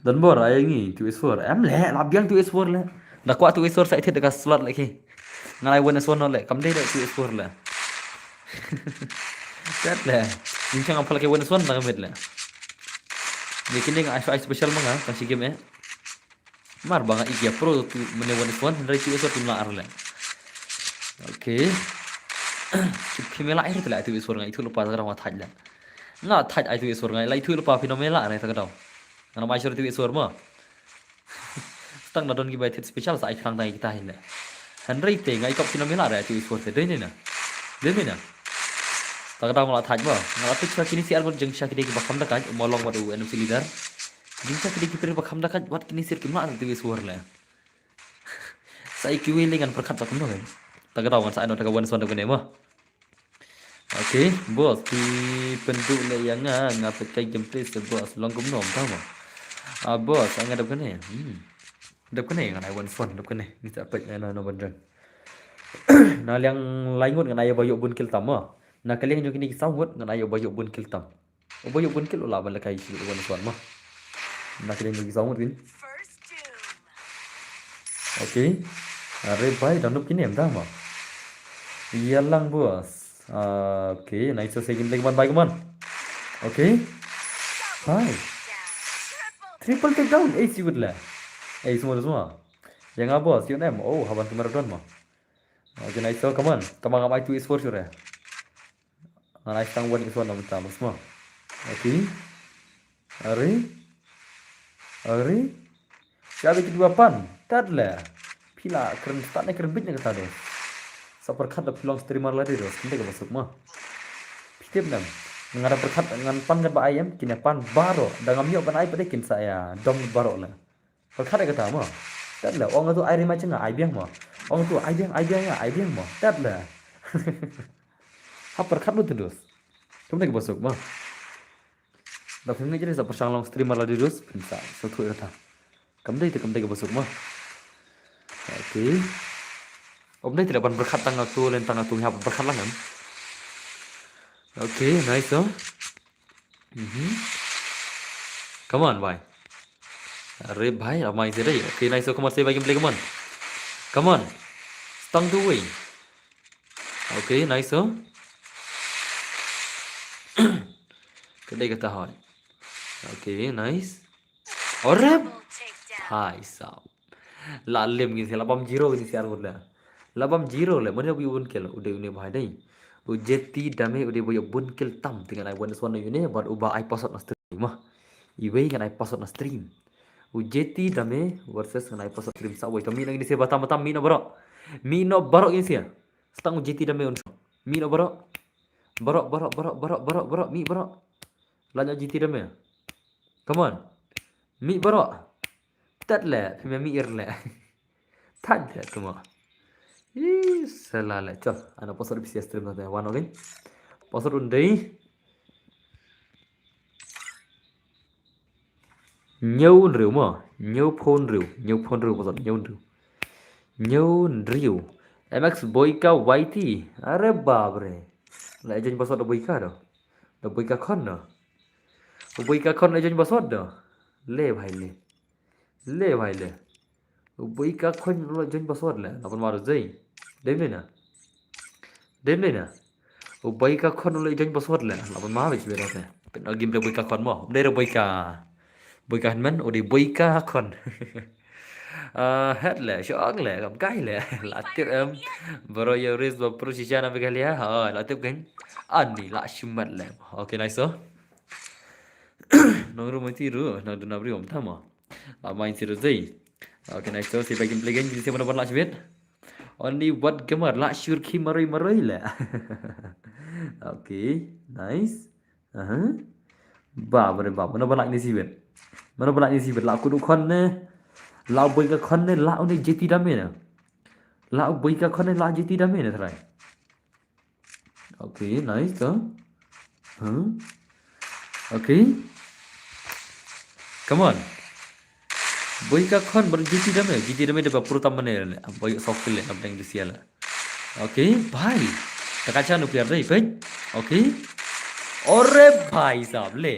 Don bor ai ngi two S four. Em le, la biang two S four le. Da kwah two S four sa i thied da ka slot le ki. Ngan ai one S one no le. Kam dei da two S four le. Tet le. Ning chang apal ke one S one da ka met le. Ni kini nga ai special ma nga, tang shi game eh. Mar ba nga i kia pro tu mane one S one, hynrei two S four tim la ar le. Okay. Phi me la ai tu le two S four nga i tu lupa ta ka dang wa thaj le. Nga thaj ai tu S four nga, la i tu lupa phi no me la ne ta ka dang. Nga na mai shor tu S four mo. Stang na don ki bai thied special sa ai khrang tang kita hin le. Hynrei te nga i kop phi no me la re tu S four te. Dei ne na. Dei ne na. Ta ka dang la thaj mo. Nga la thied sha kini si ar gon jeng sha kini ki ba kham da ka, mo long wat u N M C leader. Jeng sha kini ki pir ba kham da ka, wat kini sir kim la tu S four le. Sa i kiwi le ngan pyrkhat ta kumno kan. Ta ka dang ngan sa ai no ta ka one S one ta ka ne mo. Okay, boss, phi pynduh leh ïa nga, nga pynkai gameplay sa boss, long kumno, ym tang mo. Ah, boss, nga dep kane. Hmm. Dep kane, ngan ai one S one, dep kane. Ni sa peit na, na, na bandreng. Na liang lai ngut ngan ai ba ïoh bun kill tam mo. Na ka liang jong kine ki saw ngut ngan ai ba ïoh bun kill tam. Ba ïoh bun kill u lah ban lehkai shi one S one mo. Na ka liang jong ki saw ngut kin. Okay. Are bhai, dang dup kine em da mo. Ïa lang boss. Ah, okay, nice, so second leg man bhai, come on. Okay. Bhai. Triple take down, ace you would le. Ace mo, mo. Ïa nga boss, ïoh nem. Oh, haban tu Maradona mo. Okay, nice, so come on. Tama ngam ai two ace four sure. Ngan ai tang one ace one na mynta mo. Okay. Are. Are. Sha ba ki dua pan. Tat le. Phi la kren start ne kren bit ne kata de. Sa pyrkhat da phi long streamer lade de. Kynde ka ba suk mo. Phi tip nem. Nga da pyrkhat ngan pan kat ba ai em, kine pan baroh. Da ngam ïoh ban ai pat de kin sa ïa dom baroh le. Pyrkhat ïa kata mo. Tat le, ong tu ai ri ma jong nga, ai biang mo. Ong tu ai biang, ai biang ïa, ai biang mo. Tat le. Ha pyrkhat lut te dus. Kumne ka ba suk mo. Da phim ngeit jingeh sa pyrshang long streamer lade dus, phin sa sngewthuh ïa kata. Kam dei te, kam dei ka ba suk mo. Okay. Ym dei te da ban pyrkhat tang atu, len tang atu, ngi hap pyrkhat lang em. Okay, nice, oh. Mhm. Come on, bhai. Are bhai, amai se dei. Okay, nice, oh, come on, se bhai gameplay, come on. Come on. Stang tu wei. Okay, nice, oh. Ka dei kata hoi. Okay, nice. Orep. Hai sab. La lem ngin si, la bam zero ngin si ar ngut le. La bam zero le, mane u bun kill, u dei une bhai dei. U J T Dame u dei ba ïoh bun kill tam, te ngan ai one S one ïa une, bad uba ai password na stream mo. Iwei ngan ai password na stream. U J T Dame versus ngan ai password stream sa wei. Ka mih na ngin si ba tam ba tam, mih na baroh. Mih na baroh ngin si. Stang u J T Dame un. Mih na baroh. Baroh, baroh, baroh, mih baroh. Lanya J T Dame. Come on. Mih baroh. Tat le, phi me mih ir le. Tat le, tuma. Ih, sala le. Chal, ana password bisi stream na te. Wan, okay. Password un dei. Hynñiew hynriew mo. Hynñiew phew hynriew. Hynñiew phew hynriew, password hynñiew hynriew. Hynñiew hynriew. M X Boyka Y T. Are bapre. La join password da Boyka do. Da Boyka khon do. Boyka khon la join password do. Le bhai le. Le bhai le. U Boika Khon u la join password le. Napan maru zei. Dem le na. Dem le na. U Boika Khon u la join password le. Napan maru zei beda te. Pen game le Boika Khon mo. Dem le Boika. Boika Khon man. U di Boika Khon. Ah, het le. Shong le. Kam kai le. La tip em. Bro yo ris ba pro shisha na begalia. Ha, la tip kan. Ani la shimat le. Okay, nice so. Nong ru mati ru. Nong duna bri om tama. La main siro zei. Okay, nice. So, si back in play game, si mana ban la shibit. Only what gamer la shur ki maroi maroi le. Okay, nice. Aha. Ba, bare ba. Mana ban la ni sibit. Mana ban la ni sibit. La kudu khon ne. La Boika Khon ne. La une jeti dame ne. La Boika Khon ne. La jeti dame ne try. Okay, nice to. Huh? Okay. Come on. Boika Khon bar jiti dame, jiti dame de ba puru tam mane le. Boy sok le, nam deng du sial. Okay, bhai. Taka cha nu player dai, pej. Okay. Ore bhai sahab le.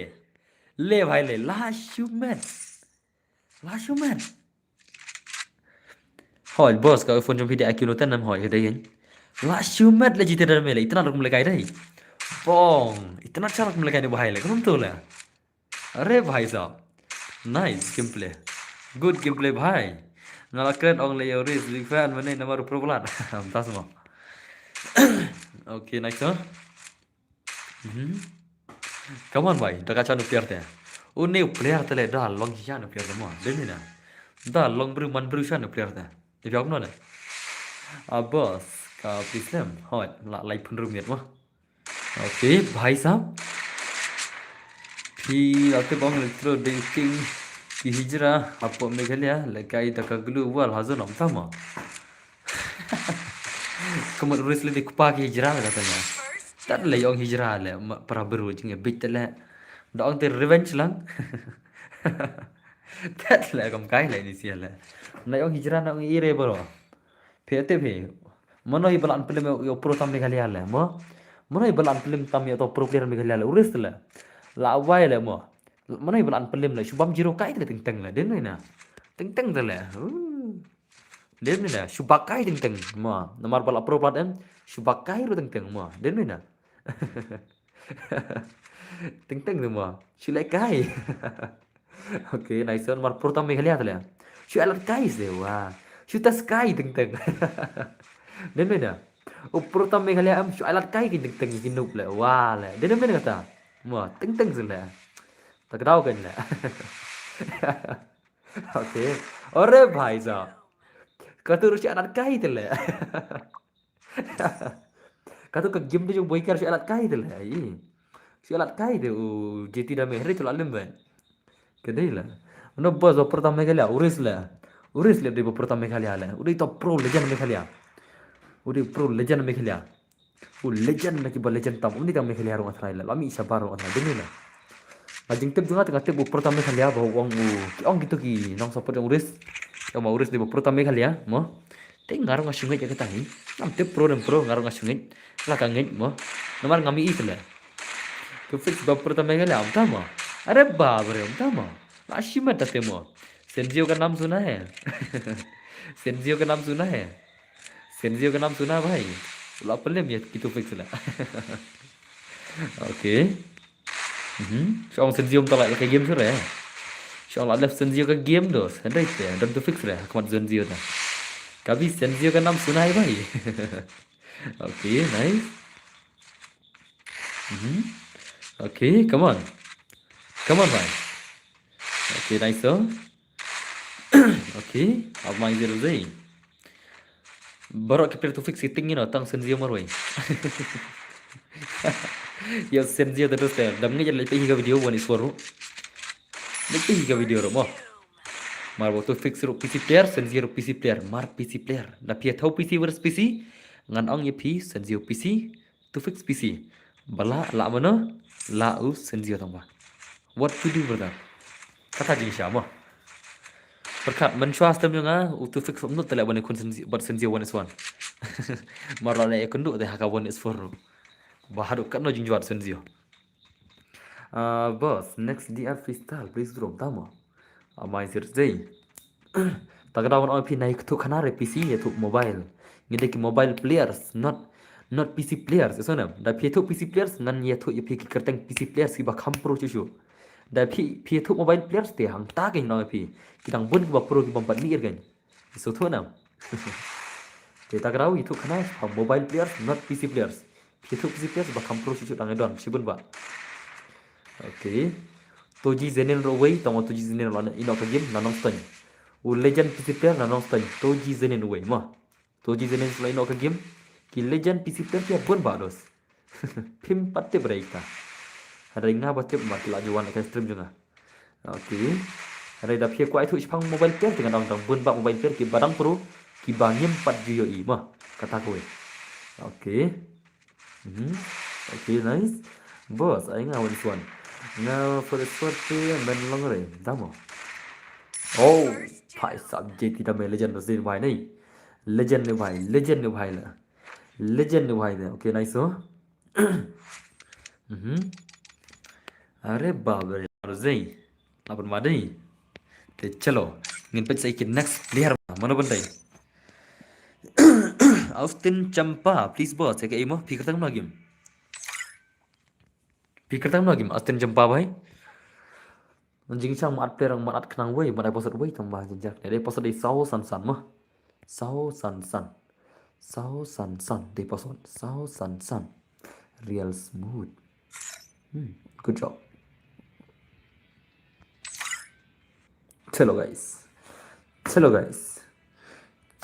Le bhai le, la shumet. La shumet. Hoi, boss, ka phone jong phi de I Q lo tan nam hoi, ka dei. La shumet le jiti dame le, itna rukum le kai dei. Bong, itna cha rukum le kai ne bhai le, kamu tu le. Are bhai sahab. Nice gameplay. Good gameplay bhai. Nga la kren ong le yo ris big fan mane namar pro blood. Am tas mo. Okay, nice to. Mhm. Come on bhai, da ka cha nu player te. Une player te le da long cha nu player te mo. Dei ni na. Da long bru man bru cha nu player te. Dei biak no ne. A boss ka pislem. Hoi, la lai pun rumit mo. Okay, bhai sahab. Phi la te bong le tro de king ki hijra hapo Meghalaya le kai da ka glu wal hazo nam tama. Kamat ris le de kpa ki hijra le katanya. Tat le yong hijra le para beru jing bit le. Da ong te revenge lang. Tat le kam kai le ni sia le. Na yong hijra na ong ire bro. Phi te phi. Mano i balan pelim yo pro tam Meghalaya le mo. Mano i balan pelim tam yo to pro player Meghalaya le uris le. La wai le mo. Mano i balan pelim le shubam jiro kai te teng teng le den na. Teng teng te le. Dem ni na, shu bak kai teng teng ma. Namar ba la pro plat em, shu bak kai ru teng teng ma. Dem ni na. Teng teng tu ma. Shu leh kai. Okay, nice one. Mar pro tam Meghalaya tu le. Shu alat kai se wa. Shu tas kai teng teng. Dem ni na. U pro tam Meghalaya em, shu alat kai ki teng teng ki nup le. Wa le. Dem ni na kata. Ma, teng teng se le. Tak dau kan le. Okay. Ore bhai sahab. Katu rusi alat kai te le. Katu ka game de jong boy kar si alat kai te le. Ai. Si alat kai te u jeti dame hre tu la lim ben. Kedai le. No boss ba pro tam Meghalaya uris le. Uris le de ba pro tam Meghalaya le. Udi to pro legend Meghalaya. Udi pro legend Meghalaya. U legend na ki ba legend tam. Uni tang Meghalaya rong atrai la. Lami sabar rong atrai. Deni la. Nga jingtip jong nga tang tip u pro tam Meghalaya ba ong u. Ki ong kitu ki nong support jong uris. Ki ong ma uris de ba pro tam Meghalaya. Mo. Te nga rong nga shu ngeit ya kata hi. Ngam tip pro dem pro nga rong nga shu ngeit. La ka ngeit mo. Namar ngam i kala. Ki fix ba pro tam Meghalaya. Am tama. Are ba bre am tama. La shimat ta te mo. Senzio ka nam suna hai. Senzio ka nam suna hai. Senzio ka nam suna bhai. La pelem ya kitu fix la. Okay. Mhm. Shong Senzio mta la ka game sure. Shong la left Senzio ka game dos. Handai te, dam tu fix re. Hakmat Senzio ta. Kabi Senzio ka nam suna hai bhai. Okay, nice. Mhm. Okay, come on. Come on bhai. Okay, nice so. Okay, up my zero zai. Baroh ki player tu fix sitting ino tang Senzio marwei. Yo Senzio terus te. Dam ngi jale pe higa video one is four ru. Ni pe higa video ru mo. Mar waktu fix ru P C player, Senzio ru P C player, mar P C player. Na pia thau P C versus P C. Ngan ong ya pi Senzio P C. Tu fix P C. Bala la mano la u Senzio tang ba. What to do brother? Kata jing sha mo. Perkat men shwa stem nga u tu fix um nut tele bane kun Senzio bat Senzio one is one. Mar la le kundu de haka one is four. Ba hadu kat no jing jwat Senzio. Ah, boss, next D R freestyle, please drop tama. Amai sir zai. Ta ka daw ngan ong ïa phi, nai kthuh khana re P C, ïathuh mobile. Ngi dei ki mobile players, not, not P C players. Ïohsngew ne? Da phi ïathuh P C players, ngan ïathuh ïa phi ki kyrteng P C players kiba kham pro shuh shuh. Da phi, phi ïathuh mobile players te hangta kein ngan ong ïa phi, ki dang bun kiba pro kibym pat mih re kein. Sngewthuh ne em? Te ta ka daw ïathuh khana shaphang mobile players, not P C players. Phi ïathuh P C players ba kham pro shuh shuh dang ïadon shibun ba. Okay. Toji Zenin ruh uwei, tang u Toji Zenin ruh la ïehnoh ka game na Nongstoiñ. U legend P C player na Nongstoiñ, Toji Zenin uwei mo. Toji Zenin ruh la ïehnoh ka game. Ki legend P C player ki bun ba dos. Phim pat tip re ita. Hynrei nga ba tip namar ki la ju wan ha ka stream jong nga. Okay. Hynrei da phi kwah ïathuh shaphang mobile player te ngan ong dang bun ba mobile player kiba dang pro kiba ngim pat ju ïohi mo. Kata kawei. Okay. Mhm. Okay, nice. Boss, ai nga wan swan. Nga for the sword te men long re. Damo. Oh, phai sab J T Dame legend Rosé bhai nahi. Legend ne bhai, legend ne bhai la. Legend ne bhai ne. Okay, nice ho. Mhm. Are bab re, Rosé. Lah ban mad ei. Te chalo. Ngin peit sa ïa ki next player. Mano ban dei? Austin Champa, please boss, ïa kaei mo? Phi kyrteng mano game? Phi kyrteng mano game? Austin Champa bhai. Jingshang mad player, mad khnang wei, mad ai posot wei tang ba jingshang. Dei posot dei saw san san mo. Saw san san. Saw san san. Dei posot. Saw san san. Real smooth. Hmm, good job. Chalo guys. Chalo guys.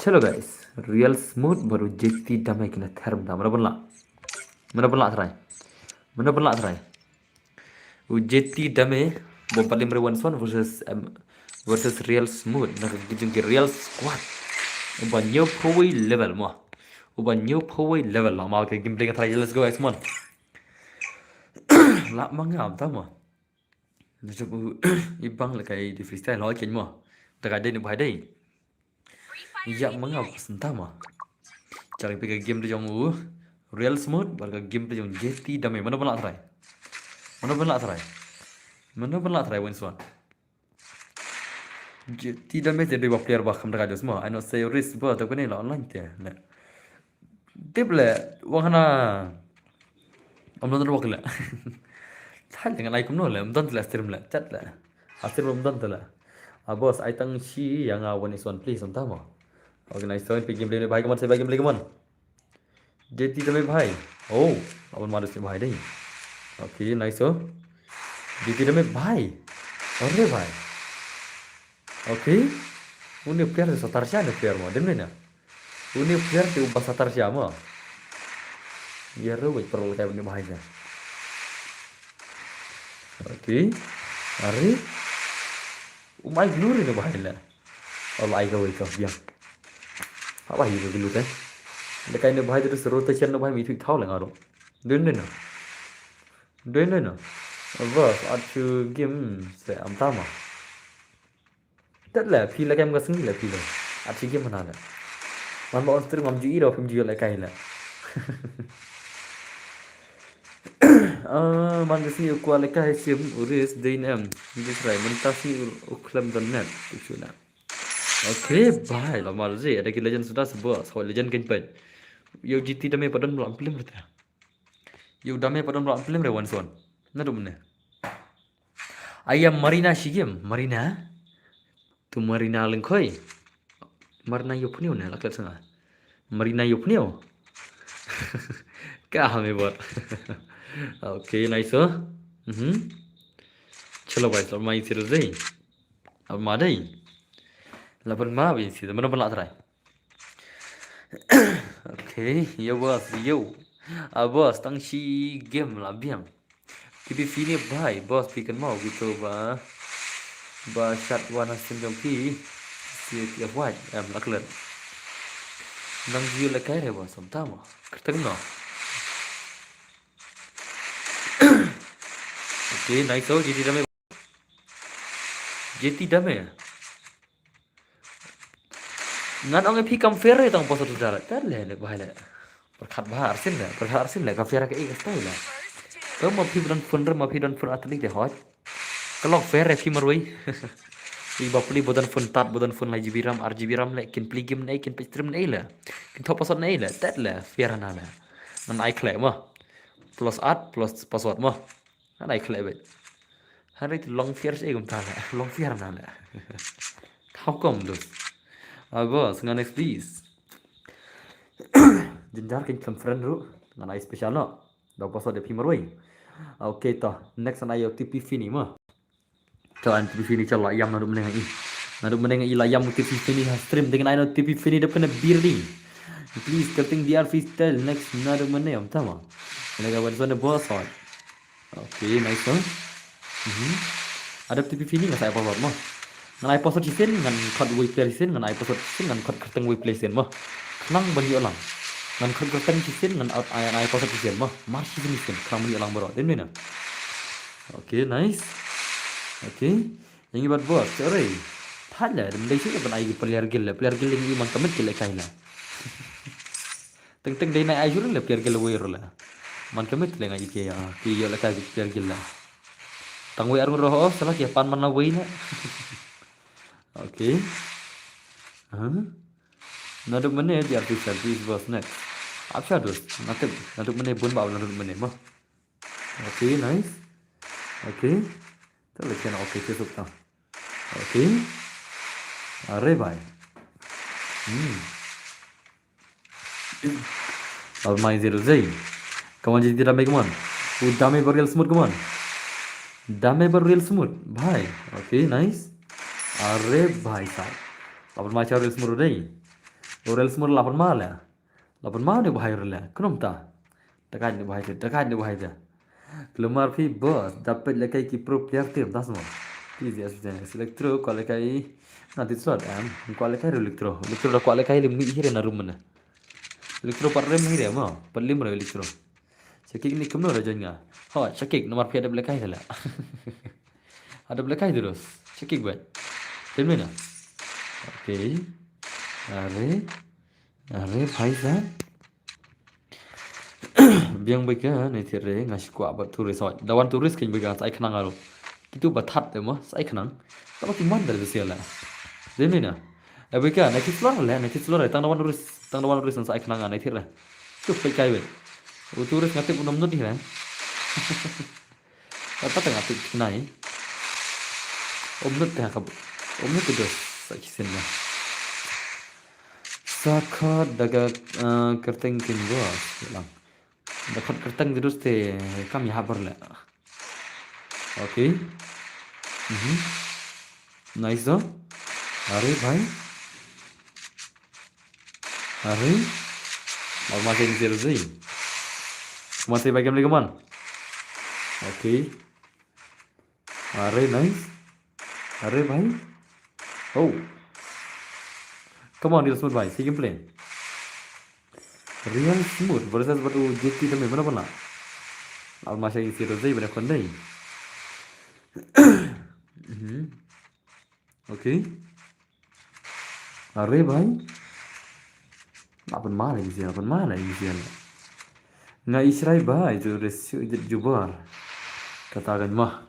Chalo guys. Real smooth bad u J T Dame kine therm da. Mano ban lah? Mano ban lah trai? Mano ban lah trai? U J T Dame, bom palim re one one versus, em, versus Real Smooth. Na ka jong ki Real Squad. Uba hynñiewphew wei level mo. Uba hynñiewphew wei level, la ma ka game dei ka trai, let's go guys, mon. Lah ma nga, ym ta mo. Na jong u, i bang la kai di freestyle, ho ken mo. Da ka dei ne bhai dei. Ïa ma nga ba synta ma. Chale phi ka game da jong u Real Smooth bad ka game da jong J T Dame. Mano ban lah trai? Mano ban lah trai? Mano ban lah trai, Winswan? J T Dame te dei ba player ba kham da ka dos ma. Ai no say risk ba ta kane la online te. Ne. Tip le, wang hana. Ym don ruh le. Thal ngan ai kumno le, ym don le stream le, chat le. A stream ym don le. A boss, ai tang shi ïa nga one is one please, ym ta mo. Okay, nice one, phi game le bhai, come on, say bye game le, come on. J T Dame bhai. Oh, awan madus bhai dei. Okay, nice oh. J T Dame bhai. Are bhai. Okay. Une player te satar sha ne player mo, dem ne na. Une player te uba satar sha mo. Ïa ru wei pro te une bhai ne. Okay. Are. U mai glory ne bhai ne. Ol ai ka wei ka biang. Apa hi ka glory te. Dekai ne bhai te rotation ne bhai mi thui thau le nga ru. Dun ne na. Dun ne na. Bas at chu game se am tama. Tet le, phi le kem ka sngi le phi le. At chi kim na le. Man ba on stream ngam ju i do phim ju le kai le. Ah, man ka sngi u kwah le kai sim u ris dei nem. Ngi try man ta sngi u khlem don net. Tu shu na. Okay, bye. La mar je, ada ki legend suda sebab. So legend ken pen. Yo J T Dame padon lam film rita. Yo Dame padon lam film re wan son. Na dum ne. Aya Marina shigim, Marina. Tu Marina Lyngkhoi. Marina Yopnio ne, laklet sanga. Marina Yopnio. Ka hame bot. Okay, nice oh. Mhm. Chalo bhai, so mai sir dei. Ab ma dei. Laban ma bin sir, mana ban la try. Okay, yo boss, yo. A boss, tang shi game la biang. Ki bi fini bhai, boss phi kan mau gitu ba. Ba shat wan hasim jong phi. Si ki avoid, em, laklet. Nang jiu le kai re boss, am tama. Kerteng no. Okay, nice oh, J T Dame. J T Dame. Ngan ong phi kam fair tang posa tu dara. Tar le le bhai le. Perkhat bha arsin le, perkhat arsin le ka fair ka e ka style le. Ka ma phi don fun re ma phi don fun atli de hot. Ka long fair phi marwei. I bapli ba don phone tad, ba don phone lai G B RAM, ar G B RAM le, kin plie game ne, kin peit stream ne le. Kin thoh password ne le, tet le, fair na le. Ngan ai khleh mo. Plus at, plus password mo. Ngan ai khleh beit. Hynrei te long fair shi kumta le, long fair na le. How come thus? Ah, boss, ngan next please. Jynjar kin khlem friend ruh, ngan ai special noh. Da password da phi marwei. Okay to, next ngan ai ïa u T P Fini mo. To, an T P Fini, cha la ïam naduh mynne nga i. Naduh mynne nga i la ïam u T P Fini ha stream, dei ngan ai noh u T P Fini da pynbeit ding. Please, kyrteng D R Freestyle, next naduh mynne ym tama. Mynne ka wan zone boss hot. Okay, nice one. Mhm. Ada T P Fini, nga sa ai password mo. Ngan ai password shisien, ngan khot wei player shisien, ngan ai password shisien, ngan khot kyrteng wei player shisien mo. Khnang ban ïoh lang. Ngan khot kyrteng shisien, ngan ai, ai password shisien mo. Mar shisien shisien, khnang ban ïoh lang baroh. Dei mynne. Okay, nice. Okay. Ïa ngi bad boss, sorry. Thad le, dei shu ban ai ki player guild le, player guild le ngi man ka met ki lehkai le. Teng teng dei nai ai shu le player guild wei ruh le. Man ka met le nga i ki ïa, ki ïoh lehkai ki player guild le. Tang wei ar ngut ruh ho, sala ki pan man la wei le. Okay. Huh? Naduh mynne D R P selfish boss next. Ap sha dus, naduh, naduh mynne bun ba naduh mynne mo. Okay, nice. Okay. To le chen, okay, ke suk ta. Okay. Are bhai. Hmm. Al mai zero zai. Come on, jiti dame, come on. U dame ba real smooth, come on. Dame ba real smooth, bhai. Okay, nice. Are bhai sahab. Lapan mai cha real smooth dei. U real smooth lapan mai le. Lapan mai ne bhai real le. Kunum ta. Takai ne bhai te, takai ne bhai te. Klumar phi boss, da peit lehkai ki pro player team, das mo. Please, yes, yes. Electro, kwah lehkai. Nga tit slot, em. Kwah lehkai Electro. Electro da kwah lehkai lim ngi hire na room ne. Electro pat rem hire mo. Pat lim re Electro. Shakik ni kumno da join nga. Ho, Shakik, namar phi adep lehkai tala. Adep lehkai terus. Shakik bet. Film ni na. Okay. Are. Are, bhai sa. Biang bika, ne thir re, nga shi kwah ba tourist hoi. Da wan tourist kin bika, sai khnang aro. Kitu ba that de mo, sai khnang. Tama ki man da bisiala. Dei mynne na. E bika, ne thir slor le, ne thir slor le, tang da wan tourist, tang da wan tourist sai khnang ne thir re. Tu pe kai be. U tourist nga tip u nom nut hi re. Kata tengah tu kenai. Om nut tengah kab-, om nut tu dos sa kisin na. Sa khot da ka, eh, kyrteng kin dos lang. Da khot kyrteng tu dos te kam ïa habar le. Okay. Mhm. Nice do. Are bhai. Are. Mau masih ni zero zero. Masih bagi beli keman. Okay. Are, nice. Are bhai. Oh. Come on, Real Smooth bhai, si gameplay. Real Smooth versus bad u J T Dame, mana, mana. Al masha isi rozai bana kondai. Mhm. Okay. Are bhai. Lapan mala isi, lapan mala isi. Nga israi bhai, ju resu ijit jubar. Kata kan mah.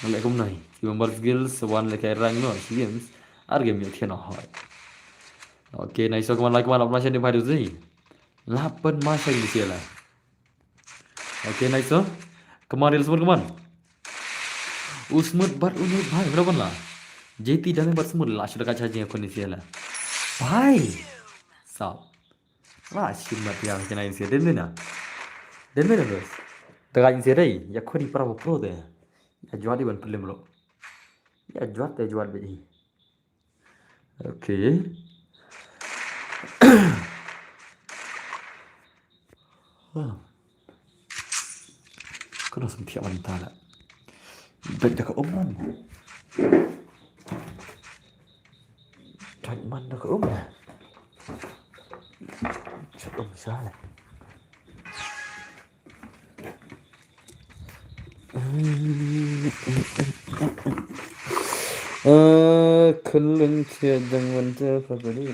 Ngalek kumnai. Ki member skill sewan lekai rang no, si games. Ar game yot kena hoi. Okay, nice, so kaman like man lapan masha ni bhai dozi. Lapan masha isi la. Okay, nice, so. Kaman Real Smooth kaman. U Smooth bad u Nate bhai, berapa la? J T Dame bad Smooth la, sudah kaca aja kun isi la. Bhai. Sao. Wah, shimat ya kena isi. Den mina. Den mina, bos. Daga isi dai. Ya kuri para pro de. Ya juat di ban pelim lo. Ya juat, ya juat be. Okay. Kena sempit man tala. Bek dah ke umman. Dah man dah ke umman. Chat um salah. Ah, khun lun chia dang wan ta pa ka di.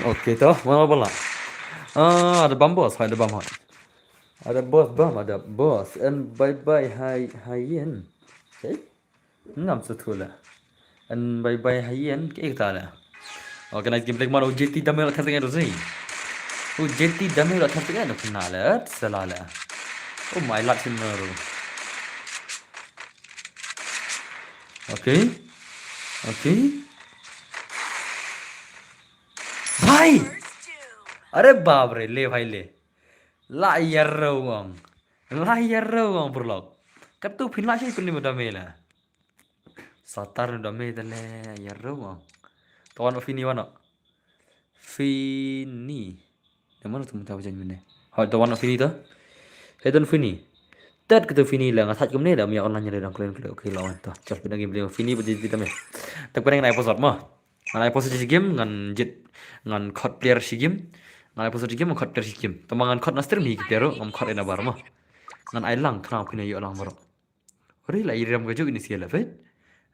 Okay, to, mano ba lah. Ah, ada bam bos, hai ada bam hai. Ada bos bam, ada bos. And bye bye hai hai yen. Okay. Ngam sa thu la. And bye bye hai yen ke ta la. Okay, nice gameplay man. U J T dame la thar tengah tu sih. U J T dame la thar tengah tu kena la. Salah la. Oh my lord, sini. Okay. Okay. Bhai. Are bap re, le bhai le. La ïarrew ngong. La ïarrew ngong, paralok. Katto phin lah shi pynlip da me la. Satar da me da le ïarrew ngong. Tawan o Fini wan o. Fini. Da mano tu mynta ba jan mynne. Hoi, tawan o Fini to. He don Fini. Tat katto Fini la, nga thait kumne da, mia online da dang kren kren. Okay, lawan to. Chal pynang game Fini ba jadi da me. Tak pynang nai episode mo. Ngan ai pause shi game, ngan jied, ngan khot player shi game. Ngan ai pause shi game, ngan khot player shi game. Tang ba ngan khot na stream hi ki player ruh, ngam khot ïa na bar mo. Ngan ai lang khnang phin ïoh lang baroh. Ri la i rem ka juk ini sia la peit.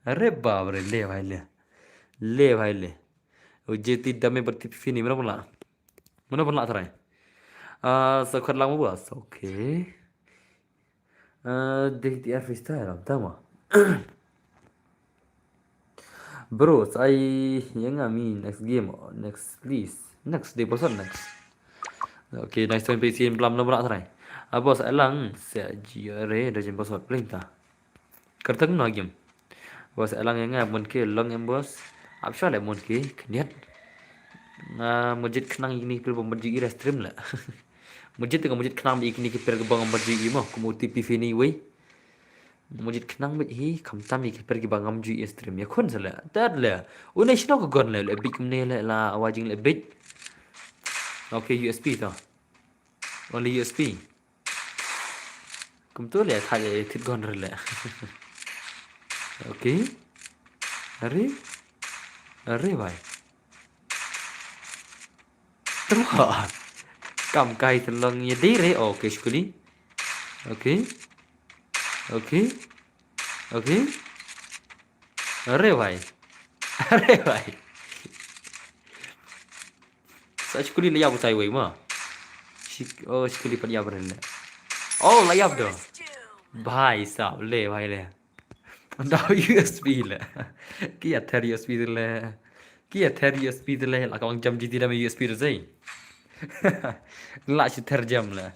Are bap re, le bhai le. Le bhai le. U J T dame bad Fini, mano ban lah. Mano ban lah trai. Ah, sa khot lang mo bas. Okay. Ah, D T R freestyle, tama. Bro, sa ai ïa nga mi next game, next please. Next, dei bosot next. Okay, nice to meet you, blam blam blam trai. Ah, bos, ai lang, sa ji re, da jin bosot, play ta. Kyrteng no game. Bos, ai lang ïa nga, mon ki long em bos. Ap sha le mon ki, khyndiat. Nga mujit khnang ïa kine ki player ba mujit ïa stream la. Mujit te nga mujit khnang ïa kine ki player ba ngam mujit ïa mo, kum u T P Fini wei. Mujit khnang bad hi, khamtam ïa ki player ba ngam mujit ïa stream. Ïa khun sa la. Tat la. Une shino ka gun la, le bit kumne la, la wa jing le bit. Okay, U S P to. Only U S P. Kumtu le thait le thit gun re le. Okay. Are. Are bhai. Tengok. Kam kai telong ïa dei re. Okay, shukri. Okay. Okay. Okay. Are bhai. Are bhai. Sa shukri la ïap utai wei ma. Shik-, oh, shukri pat ïap re le. Oh, la ïap do. Bhai sab, le bhai le. Da U S P le. Ki ïa ther U S P le. Ki ïa ther U S P le. La ka bang jam G T da me U S P re sei. La shi ther jam le.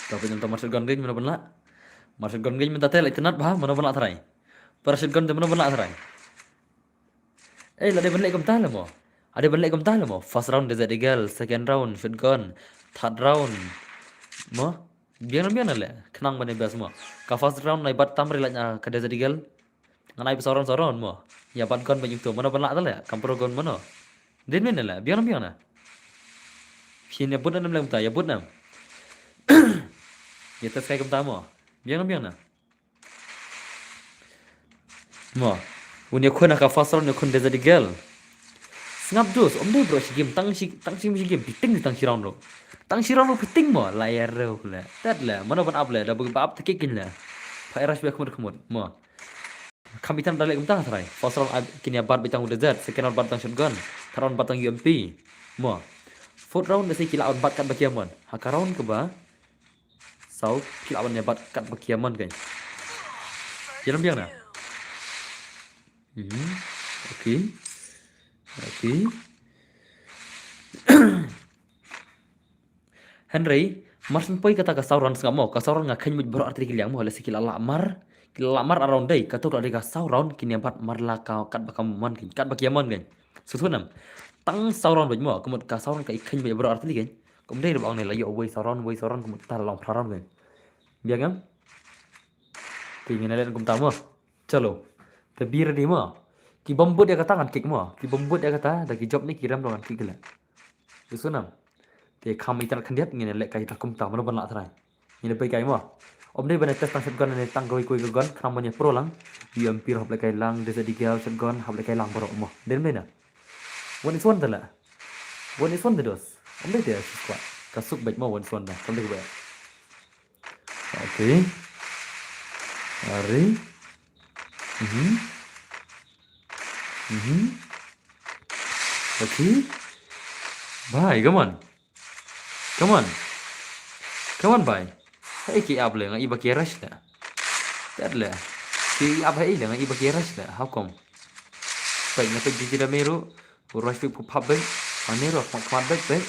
Tapi nang ta marshal gun geng mano ban lah. Marshal gun geng mynta te la itynnat bha mano ban lah trai. Parashot gun te mano ban lah trai. Eh, la dei ban leh kumta la mo. Ade ban leh kumta la mo. First round Desert Eagle, second round shotgun, third round. Mo. Biang na biang na le. Khnang ban ïa best mo. Ka first round nai bat tam ri la ka Desert Eagle. Ngan ai ba saw round saw round mo. Ïa bat gun ba nyngkong mano ban lah ta le. Kam pro gun mano. Din min na le. Biang na biang na. Phin ïa but na nam le kumta. Ïa but na. Ïa test kai kumta mo. Biang na biang na. Mo. Un ïa khun ha ka first round ïa khun Desert Eagle. Sngap dus, ym dei bro shi game, tang shi, tang shi, shi game, piting tang shi round ruh. Tang shi round ruh piting mo, la ïa rew kle. Tat le, mano ban ap le, da bagi ba ap ta kick kin le. Pha era shibia khmut khmut, mo. Kham itan da le kumta trai. First round kin ïa bat bitang u Desert, second round bat tang shotgun, third round bat tang U M P. Mo. Fourth round da se ki la bat kat ba ki ïa mon. Ha ka round kaba saw ki la ban ïa bat kat ba ki ïa mon kai. Ïa lam biang na. Mhm. Okay. Okay. Hynrei mar syn poi kata ka saw round sngap mo, ka saw round nga kheiñ mut baroh artylli ki liang mo, lehse ki la lah mar, ki la lah mar around dei, kato ka dei ka saw round kin ïa bat mar la ka kat ba ka mon kai, kat ba ki ïa mon kai. Sngewthuh nam. Tang saw round bad mo, ka mut ka saw round ka i kheiñ bad baroh artylli kai. Kum dei ba ong ne la ïoh wei saw round, wei saw round, ka mut ta la long phra round kai. Biang ngam? Te ngin leh kumta mo. Chalo. Te be ready mo. Ki bym bud ïa kata ngan kick mo. Ki bym bud ïa kata da ki jop ne ki rem ruh ngan kick le. Te sngewthuh nam. Te kham itynnat khyndiat ngin leh kai ta kumta mano ban lah trai. Ngin peit kai mo. Ym dei ban test tang shotgun ne tang kawei kawei ka gun khnang ban ïa pro lang. U M P ruh hap leh kai lang, Desert Eagle shotgun hap leh kai lang baroh mo. Dei ym dei na. One is one te la. One is one te dos. Ym dei te squad. Ka suk bad mo one is one da. Kam dei ka bad. Okay. Are. Mhm. Mhm. Okay. Bhai, come on. Come on. Come on, bhai. Hei ki ap le, nga i ba ki rush le. Tat le. Ki ap hei le, nga i ba ki rush le. How come? Peit, nga peit J T Dame ruh. U rush peit pop pop peit. Ani ruh khmat khmat peit, peit.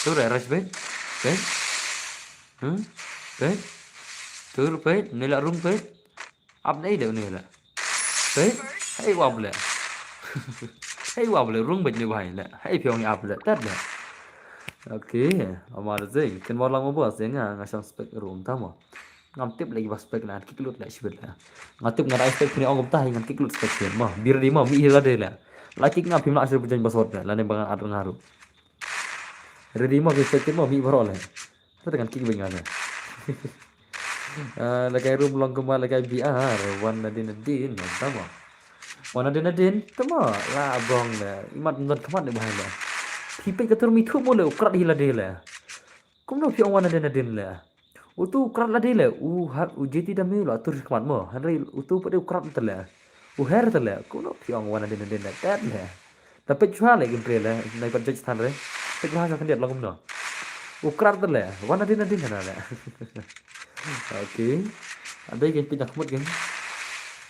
Tu ruh rush peit. Peit. Hmm? Peit. Tu ruh peit. Ni la rung peit. Ap nei le ni le. Peit. Hei u ap le. Hei u ap le, rung beit ni bhai le. Hei phi ong i ap le. Tat le. Okay. Amazing. Ken war lang mo bos, nga nga shang spek room tamo. Ngam tip lagi ba spek na, kick lut le shibit le. Nga tip nga dai spek phi ong kumta, ngan kick lut spek phi mo. Be ready mo, mih hi lade le. La kick nga phim lah shu bujan ba sot le. Lane ba ngan at nga ruh. Ready mo, ki spek mo, mih baroh le. Phi te ngan kick beit nga le. Ah, la kai room long kumba la kai B R, wan nadin nadin, tamo. Wan nadin nadin, tamo. La bong le. Imat ngan khmat le bhai le. Phi peit ka tur mi thu mo le, u krat hi lade le. Kumno phi ong wan nadin nadin le. Utu u krat lade le, u har, u J T Dame la tur khmat mo. Hynrei utu pat u krat te le. U her te le, kumno phi ong wan nadin nadin le. Tat le. Ta peit chwa le kim pre le, nai pat judge than re. Peit bha sa khyndiat long kumno. U krat te le, wan nadin nadin hana le. Okay. Adei kin peit na khmut kin.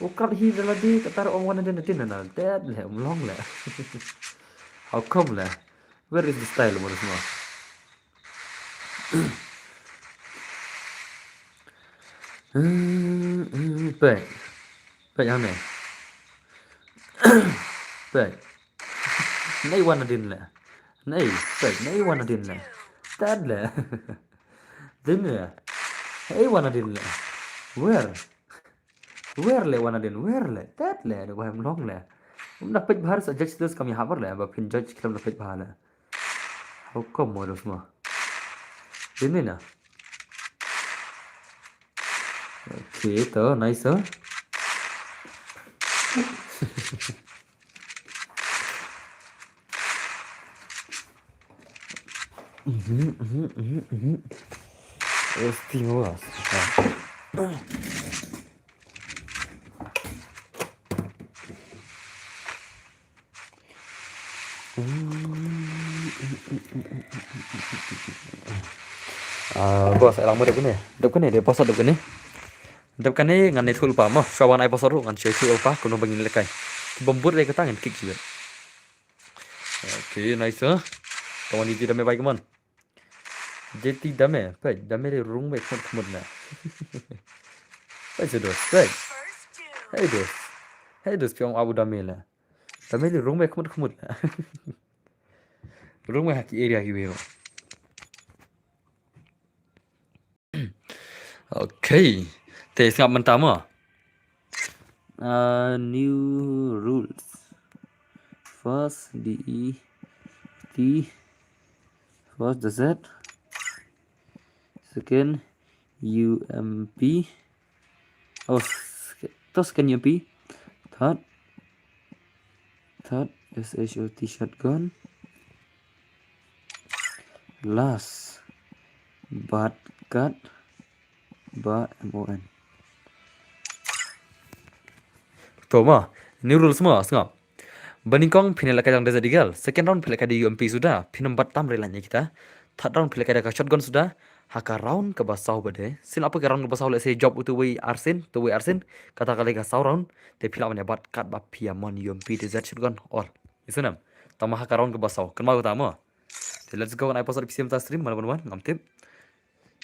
U krat hi da lade, kata ruh ong wan nadin nadin hana. Tat le, um long le. How come le? Where is the style, mo, mo? Hmm, hmm, peit. Peit hangne. Peit. Nei wan nadin le. Nei, peit, nei wan nadin le. Tat le. Din le. Hei wan nadin le. Where? Where le wan nadin, where le? Tat le, da bhai mlong le. Um da peit bha sa judge, dos kam ya habar le, ba phin judge khlem da peit bha le. How come mo, dos mo? Din ne na. Okay, to, nice, to. Mhm, mhm, mhm, mhm. Hostia, mo. Ah, bos, lang mo dep kane. Dep kane, dep pasat dep kane. Dep kane ngan ne thul pa mo. Shuwa ban ai pasat ruh ngan shoi thul pa, kumno ba ngin lehkai. Ki bom bud re kata ngan kick jibet. Okay, nice, eh. Kawan J T Dame bai, come on. J T Dame, peit, Dame de rung beit khmut khmut na. Peit se dos, peit. Hei dos. Hei dos, phi ong abu Dame la. Dame de rung beit khmut khmut na. Rung beit ha ki area ki beit. Okay. Te sngap mynta mo. Uh, new rules. First D E T. First the Z. Second U M P. Oh, sec-, to second U M P. Third. Third S H O T shotgun. Last. Bat kat. Ba M O N. To mo, new rules mo, sngap. Ba nyngkong phin lehkai jong Desert Eagle. Second round phin lehkai da U M P suda. Phin ym bat tam re lane kita. Third round phin lehkai da ka shotgun suda. Ha ka round kaba saw ba de. Sien apa ka round kaba saw, lehse jop utu wei arsien, utu wei arsien. Kata ka lehkai saw round. Te phi lah ban ïa bat kat ba phi ïa mon U M P Desert shotgun all. Isn't it? Tama ha ka round kaba saw. Kynmaw kata mo. Te let's go, ngan ai password P C M ta stream, mano ban wan, ngam tip.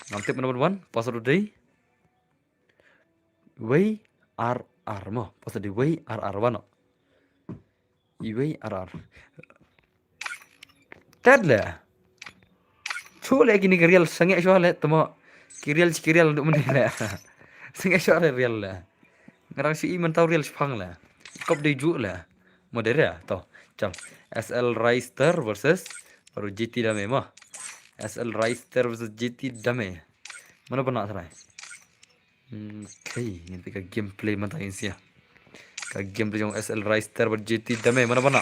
Ngam tip mano ban wan, password u dei. Wei ar ar mo, password dei wei ar ar, wan no. I wei ar ar. Tat le. Chu le kine ki real sangeh shuwa le tamo. Ki real, ki real duk mane le. Sangeh shuwa le real le. Ngarang shi i mynta u real shipang le. Kop dei ju le. Mo dei re to. Chal. S L Reister versus baru J T Dame mo. S L Reister versus J T Dame. Mano ba na trai? Hmm, okay, ngin peit ka gameplay mynta ngin ïa. Ka gameplay jong S L Reister bad J T Dame, mano ba na?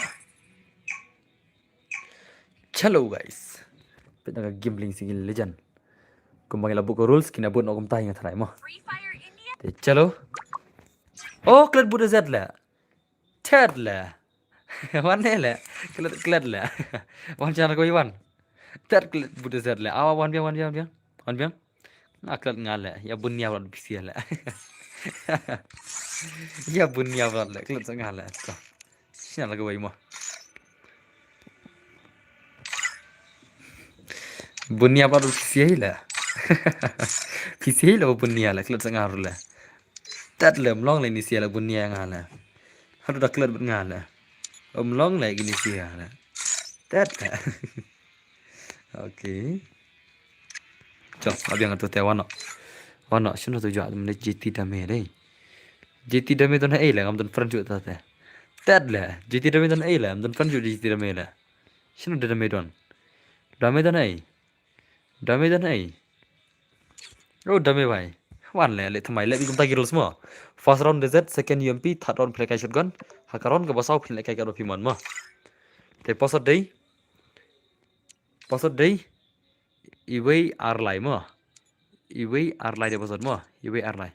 Chalo guys. Peit na ka gameplay ngin ïa, legend. Kumba ngi la buh ka rules, kine buh noh kumta hi nga tharai mo. Te chalo. Oh, klet buh da Z le. Tat le. Wan ne le. Klet, klet le. Wan chana ko wan. Tet klet bu desert le. Awa wan biang, wan biang, wan biang. Wan biang. Nga klet nga le. Ya bunia wan pisia le. Ya bunia wan le. Klet sa nga le. Sa. Sina la ko wai mo. Bunia wan pisia le. Pisia le bunia le. Klet sa nga le. Tet le mlong le ni sia le bunia nga le. Hadu da klet nga le. Mlong le ni sia le. Tet le. Okay. Chok, abiang tu te wano. Wano, shino tu jwa, mene J T dame dei. J T dame don ei le, ngam don friend ju ta te. Tet le, J T dame don ei le, ngam don friend ju J T dame le. Shino de dame don. Dame don ei. Dame don ei. Oh, dame bai. Wan le, le thamai, le bi kumta girls mo. First round desert, second U M P, third round phi lehkai shotgun. Ha ka round kaba saw phi lehkai ka ba phi mon mo. Te posot dei. Posot dei. Iwei ar lai mo. Iwei ar lai de posot mo. Iwei ar lai.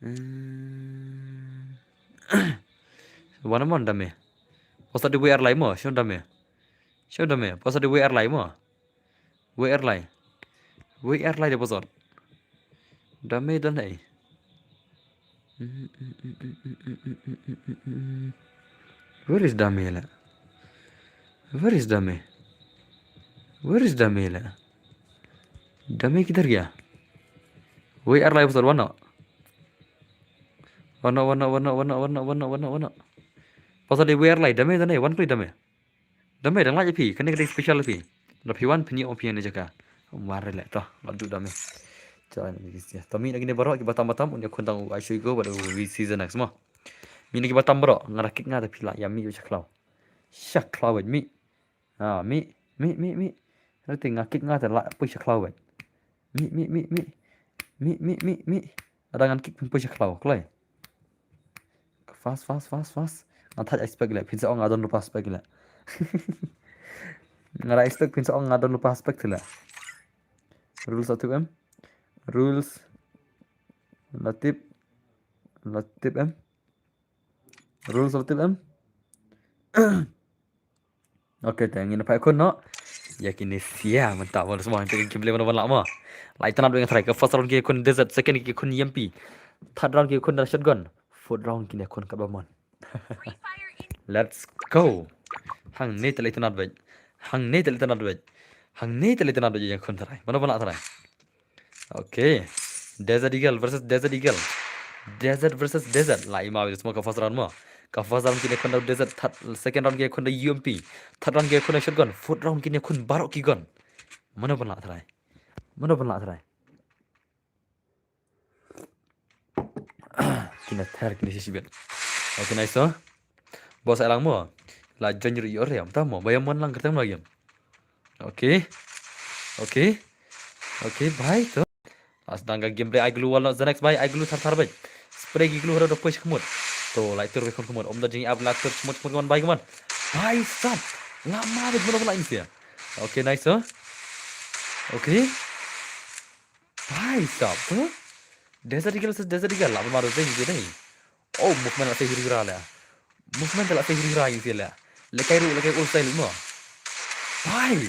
Hmm. Wana mon dame. Posot iwei ar lai mo. Shon dame. Shon dame. Posot iwei ar lai mo. Wei ar lai. Wei ar lai de posot. Dame don ei. Where is Dame la? Where is Dame? Where is Dame la? Dame kidhar gaya? Wei ar lai posot wano. Wano, wano, wano, wano, wano, wano, wano, wano. Posot de wei ar lai. Dame don ei. Wan kli dame. Dame dang lait phi, kane ka dei special phi. Da phi wan phi ni o phi ne jaka. Mar le to, la du dame. Cha ni ki sia. To mi na kine baroh kiba tam ba tam, un ïa khun tang u Aisho Igo bad u Wi season next mo. Mi na kiba tam baroh, nga rakit nga da phi la ïa mi u sha khlaw. Sha khlaw wet mi. Ah, mi, mi, mi, mi. Rete nga kit nga da la pui sha khlaw wet. Mi, mi, mi, mi. Mi, mi, mi, mi. Ada ngan kit pun pui sha khlaw, kloi. Fast, fast, fast, fast. Nga thaj expect le, phin sa ong nga don lupa spec le. Nga da expect phin sa ong nga don lupa spec le. Rules la tip em. Rules la tip. La tip em. Rules la tip em. Okay, te ngin phai khun noh. Ïa kine sia mynta mo, semua te ki blei mano ban lah mo. Lai tanat weng try ka first round ki khun desert, second ki khun U M P. Third round ki khun da shotgun. Fourth round kine khun ka ba mon. Let's go. Hangne te lai tanat weng. Hangne te lai tanat weng. Hangne te lai tanat weng ïa khun try. Mano ban lah try. Okay. Desert Eagle versus Desert Eagle. Desert versus Desert. La ima wis mo ka first round mo. Ka first round kine khun da desert, third, second round kine khun da U M P. Third round kine khun da shotgun. Fourth round kine khun baroh ki gun. Mano ban lah try. Mano ban lah try. Kine ther kine shisibet. Okay, nice to. Bos alang mo. La jon ru yor yam tamo. Bayam mon lang kertem lagi. Okay. Okay. Okay, bye to. As dang ka game play ai glue wal no the next bye ai glue thar thar bye. Spray ki glue haro do push kmut. To lai tur be khun kmut. Om da jing ab la tur kmut kmut kmut bye kmut. Bye stop. La ma be kmut la insia. Okay, nice to. Okay. Bye stop to. Desert Eagle, Desert Eagle la ma do zeng zeng. Oh, movement la se hiri hira la. Movement la se hiri hira ïa la. Lekai ruh, lekai ul style mo. Bye.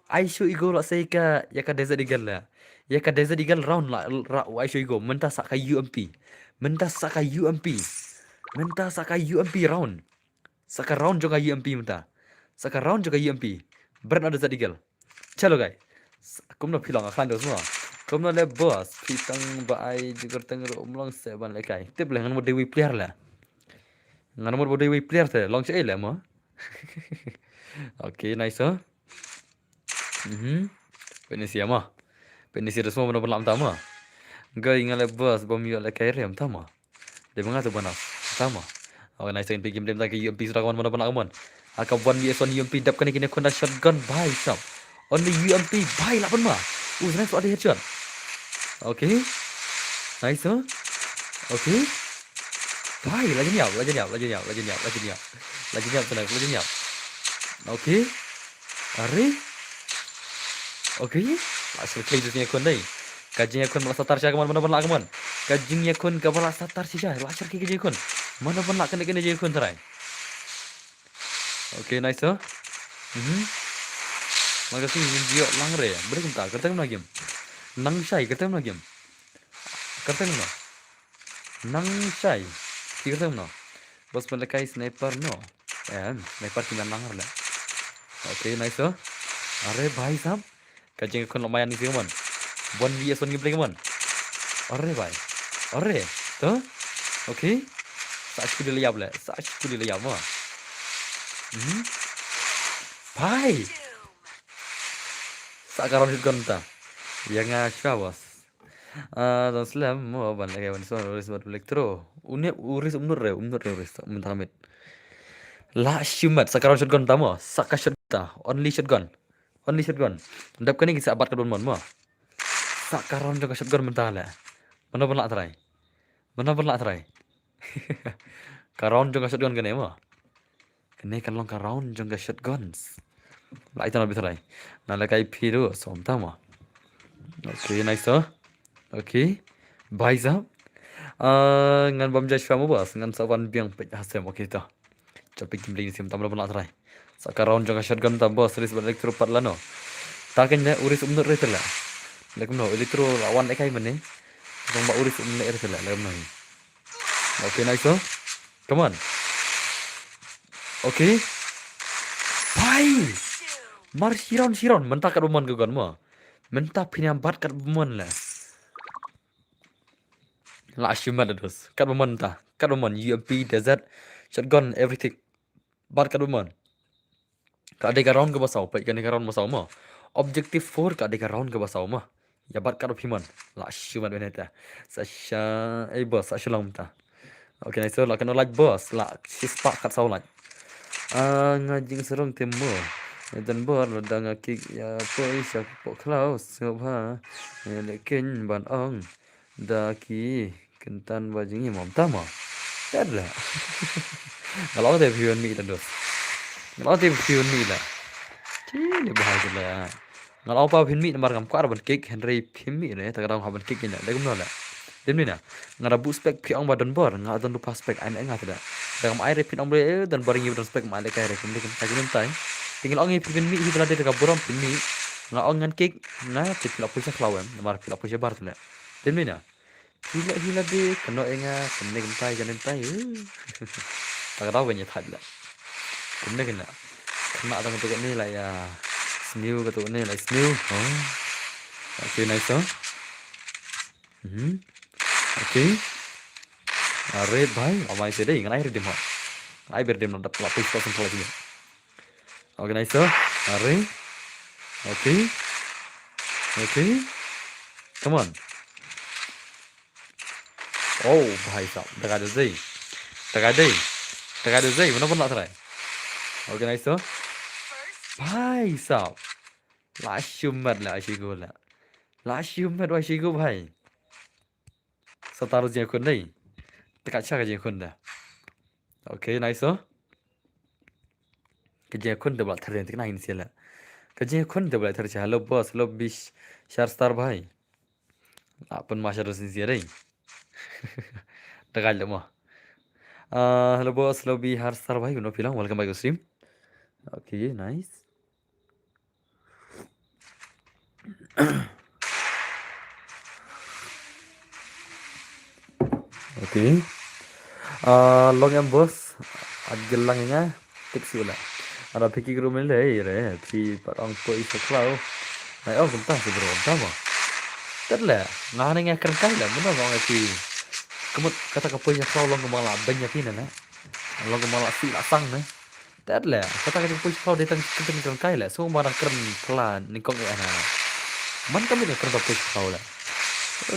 Aisho Igo la se ka, ïa ka Desert Eagle la. Ïa ka Desert Eagle round la, ra, Aisho Igo. Mynta sa ka U M P. Mynta sa ka U M P. Mynta sa ka U M P round. Sa ka round jong ka U M P mynta. Sa ka round jong ka U M P. Brand of Desert Eagle. Chalo guys. Kumno phi long, khlaiñ dos mo. Kumno le boss, phi tang ba ai jigor tang ro um long se ban lekai. Tip le ngan mo dei wi player le. Ngan mo dei wi player te, long se le mo. Okay, nice ho. Mhm. Penisia mo. Penisia dos mo, mo ban lam ta mo. Gai nga le boss, bom yo lekai rem ta mo. Dei ba nga tu banas. Tama. Okay, nice, second pick game, dei ba ka U M P suda ka mon, mon, mon, mon. Aka one V S one U M P dap kane kine khun da shotgun, bhai sab. Only U M P, bhai, lah ban ma. Uh, nice, ada headshot. Okay. Nice, huh? Okay. Bhai, la jin yap, la jin yap, la jin yap, la jin yap, la jin yap. La jin yap, la jin yap. Okay. Are? Okay. La syrkhei jingïakhun dei. Ka jingïakhun ba la satar shisha ka mon, mano ban lah ka mon. Ka jingïakhun kaba la satar shisha, la syrkhei ka jingïakhun. Mano ban lah kane kane jingïakhun trai. Okay, nice, sir. Mhm. Maka sing yin jio lang re. Beri kumta, kata kumno game. Nang shai, kata kumno game. Kata kumno. Nang shai. Ki kata kumno. Bos pynlehkai sniper no. Em, sniper ki nang re. Okay, nice, sir. Are bhai sahab. Ka jingkhun lok mayan ni sih mon. Bon V S one gameplay mon. Are bhai. Are. To. Okay. Sa shkuli la yap le. Sa shkuli la yap mo. Mhm. Bhai. Sa ka round shotgun ta. Ïa nga shwa bos. Ah, don slem mo ban lehkai ban son Uris bad Electro. Une Uris umnut re, umnut re Uris. Mynta mit. La shimet sa ka round shotgun ta mo. Sa ka shotgun ta. Only shotgun. Only shotgun. Dap kane ki sa bat ka don mon mo. Sa ka round jong ka shotgun mynta le. Mano ban lah try. Mano ban lah try. Ka round jong ka shotgun kane mo. Kane kan long ka round jong ka shotguns. Lai tan bi try. Nga lehkai phi ruh som ta mo. Okay, nice, sir. Okay. Bhai sahab. Ah, ngan bam judge mo bos, ngan sa wan biang peit ha sem, okay to. Chapik kim ding sim tam la ban lah try. Sa ka round jong ka shotgun ta bos, Uris bad Electro pat lano. Ta kane Uris umnut re te la. Leh kumno, Electro la wan ekai mane. Jong ba Uris umnut re te la, leh kumno. Okay, nice, sir. Come on. Okay. Bhai. Mar shiron shiron, mynta kat ba mon ka gun mo. Mynta phin ïam bat kat ba mon le. La shimet dos. Kat ba mon ta. Kat ba mon U M P, desert, shotgun, everything. Bat kat ba mon. Ka dei ka round kaba saw, peit kane ka round ba saw mo. Objective four ka dei ka round kaba saw mo. Ïa bat kat ba phi mon. La shimet bene ta. Sa sha, eh bos, sa sha long ta. Okay, nice, sir, la kano like bos, la shispah kat saw like. Ah, nga jingsarong te mo. Ïa don bor la da nga kick ïa poi sha pok khlaw sngewbha. Ïa lekin ban ong. Da ki kyntan ba jingim mo mynta mo. Tet la. Nga la ong te phi wan mih la dos. Nga la ong te phi wan mih la. Ki ne bahai la. Nga la ong pa phin mih namar ngam kwah ban kick, hynrei phim mih ne, ta ka dang ha ban kick ne. Dei kumno la. Dei mih na. Nga da buh spec phi ong ba don bor, nga don ruh pa spec ai ne nga te da. Da ngam ai re phin ong ba, eh, don bor ngi don spec ma ai lehkai re kum dei kum ka jingim tai. Te nga la ong ïa phi phin mih hi ba la dei ta ka burom phin mih. Nga ong ngan kick, nga te phi la poi sha khlaw em, namar phi la poi sha bar te ne. Dei mih na. Hila hila de kano enga kumne kumtai janin tai. Ta ka daw kane thait la. Kumne kane. Kane tang tu kane la ïa sniew ka tu kane la sniew. Oh. Okay, nice, oh. Mhm. Okay. Are bhai, amai se dei ngan ai redeem ha. Ai ber dem na dap la pis ko sentral lagi. Organizer, are. Okay. Okay. Come on. Oh, bhai sahab. Daga de zai. Daga de. Daga de zai. Mana pun nak try. Organizer. Bhai sahab. La shumat la shigo la. La shumat wa shigo bhai. Satar jingkhun dei. Teka cha ka jingkhun da. Okay, nice, oh. Ka jingkhun da bla thar jing tikna hin sila. Ka jingkhun da bla thar cha. Hello boss, hello bish. Shar star bhai. Apan ma shar sin sia dei. Dagal mo. Ah, hello boss, hello bi har star bhai. Kuno pilang, welcome back to stream. Okay, nice. Okay. Ah, long em boss. At gelang nga. Tik sula. Ada piki guru mele re. Pi parang poi sa klau. Nai ong kumta si bro kumta mo. Tet le. Nga ne nga kren kai le. Mano nga phi. Kemut kata ka poi sa klau long kumang la benya phi ne ne. Long kumang la si la sang ne. Tet le, kata ka jingpoi sha khlaw dei tang kren kren kai le, so ma dang kren pla nyngkong eh na. Man ka mit ka kren ka poi sha khlaw le.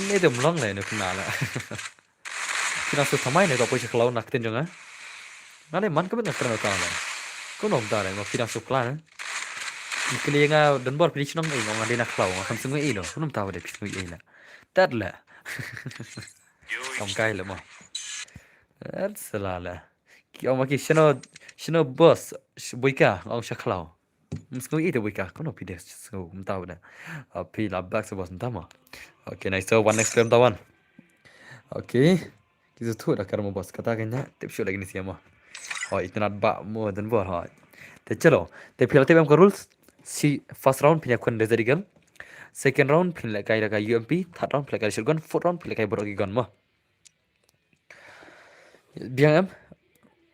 Ne dem long le ne kena le. Phi nang sngewthuh mai ne ka poi sha khlaw na ktien jong nga. Nga le man ka mit ka kren ka le. Ko nom ta le, ma phi nang sngewthuh ne. Ki kylli nga don bor phi dei shnong ei, nga dei na khlaw, nga kam sngewthuh ei no. Ko nom ta de phi sngewthuh ei le. Tet le. Kam kai le ma. Tet sela le. Ki ong ma ki shano, shano boss, sh-, boika, ong sha khlaw. Ym sngew ïa ita boika, kono phi dei sngew, ym tau da. Ah, phi la back sa boss, ym tau ma. Okay, nice, so one next player, ym tau one. Okay. Ki zu thu da kar mo boss, kata kanya, tip shu da kini sia mo. Hoi, itynnad ba mo, don bor, hoi. Te chalo, te phi la tip em ka rules. Si first round phin ïa khun da Desert Eagle. Second round phin lehkai da ka U M P, third round phin lehkai da shotgun, fourth round phin lehkai baroh ki gun mo. Biang em?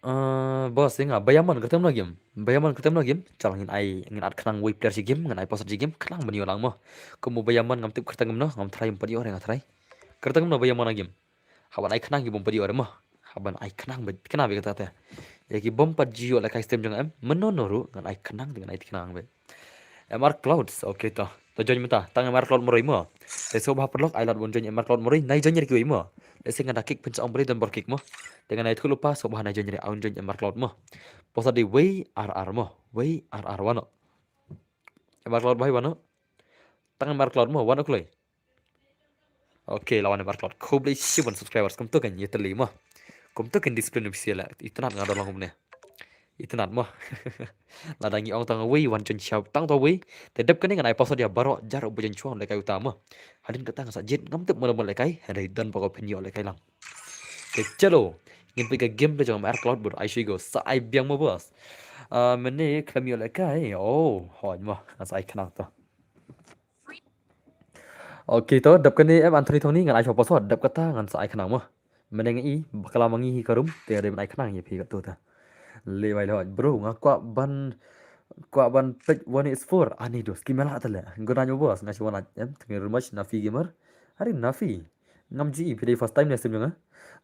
Uh, boss, nga Bayaman kyrteng na game. Bayaman kyrteng na game. Chalo ngin ai, ngin add khnang wei player shi game, ngin ai password shi game, khnang ban ïoh lang mo. Kum u Bayaman ngam tip kyrteng no, ngam try, ym pat ïoh re nga try. Kyrteng no Bayaman na game. Haba ai khnang ki bym pat ïoh re mo. Haba ai khnang ba khnang ba kata te. Ïa ki bym pat ju ïoh lehkai stem jong em. Mynno no ruh ngan ai khnang te ngan ai khnang ba. M R Clouds, okay to. To join mynta, tang M R Cloud marwei mo. Te sngewbha paralok, ai lad ban join M R Cloud marwei, nai join ïa kiwei mo. Lehse nga da kick phin sa ong ba dei don bor kick mo. Te ngan ai thulu pa, sngewbha nai join ïa, aun join M R Cloud mo. Posa dei wei ar ar mo. Wei ar ar wano. M R Cloud bhai wano. Tang M R Cloud mo, wano kloi. Okay, la wan M R Cloud. Khublei shibun subscribers. Kumto kan ïa teli mo. Kumto kan discipline official la. Itynnad nga don long kumne. Itynnad mo. Lada ngi ong tang wei wan jon shap tang to wei. Te dep kane ngan ai password ïa baroh jar u ba jon shwa lehkai uta mo. Hadien kata nga sa jied ngam tip mo la mo lehkai. Hadien don ba ko phin ïoh lehkai lang. Te chalo. Ngin peit ka gameplay jong M R Cloud bud ai shu go sa ai biang mo boss. Ah, mynne khlem ïoh lehkai. Oh, hoi mo. Nga sa ai khnang to. Okay to, dep kane em Anthony Tony ngan ai shu password, dep kata ngan sa ai khnang mo. Mynne nga i, bakla ma ngi hi ka room, te dei ban ai khnang ïa phi katto ta. Le bai le hoi, bro, nga kwah ban, kwah ban peit one is four, ani dos, ki mela ta le. Guna nyo boss, nga shu wan em, thank you very much, Nafi Gamer. Hari Nafi, ngam ji i, phi dei first time ne sim jong nga.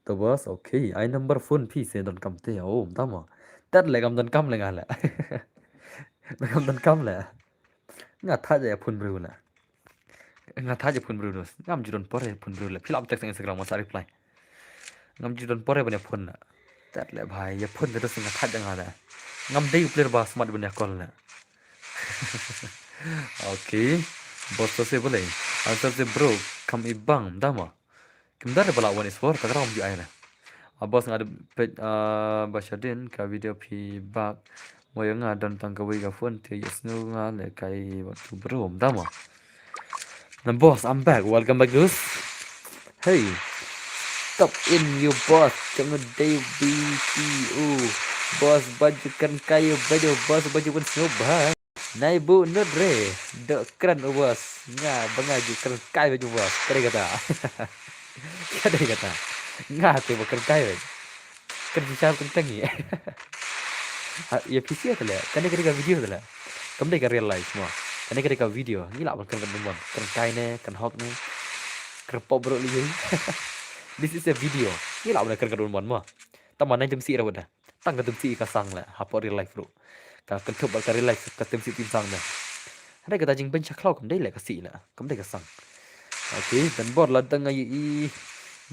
To boss, okay, ai number phone phi se don kam te, oh, tama. Tat le kam don kam le nga le. Kam don kam le. Nga thait ïa phone briew la. Nga thait ïa phone briew dos. Ngam ju don por ïa phone briew la. Phi lah text Instagram, nga sa reply. Ngam ju don por ïa ban ïa phone la. Tat le bhai, ïa phone dos nga thait ïa nga la. Ngam dei u player ba smart ban ïa call la. Okay. Boss to se boleh. Answer se bro, kam i bang, dama. Kim da re ba la one is four, ka kara ym ju ai la. A boss nga da peit, ah, ba shadien ka video phi bak. Mo ïa nga don tang kawei ka phone te ïa sngew nga lehkai bad tu bro, ym da mo. Na boss, I'm back. Welcome back, dudes. Hey. Stop in you boss. Kam na dei B T O. Boss, ba ju kren kai, ba ju boss, ba ju kren snow ba. Nai bu nud re, dok kren u boss. Nga ba nga ju kren kai ba ju boss. Ka dei kata. Ka dei kata. Nga te ba kren kai ba. Kren shisha kren tangi. Ha, ïa P C ïa tele. Kane ka dei ka video tele. Kam dei ka real life mo. Kane ka dei ka video. Ngi lah ban kren ka bun bun. Kren kai ne, kren hok ne. Kren pop bro li. This is a video. Ngi lah ban kren ka bun bun mo. Tama nai jam si ra wada. Tang ka dum si ka sang le, hapoh real life ruh. Ka kynthup bad ka real life, ka tim si tim sang le. Hynrei kata jingbeiñ sha khlaw kam dei le ka si le, kam dei ka sang. Okay, dan bor la dang ngai i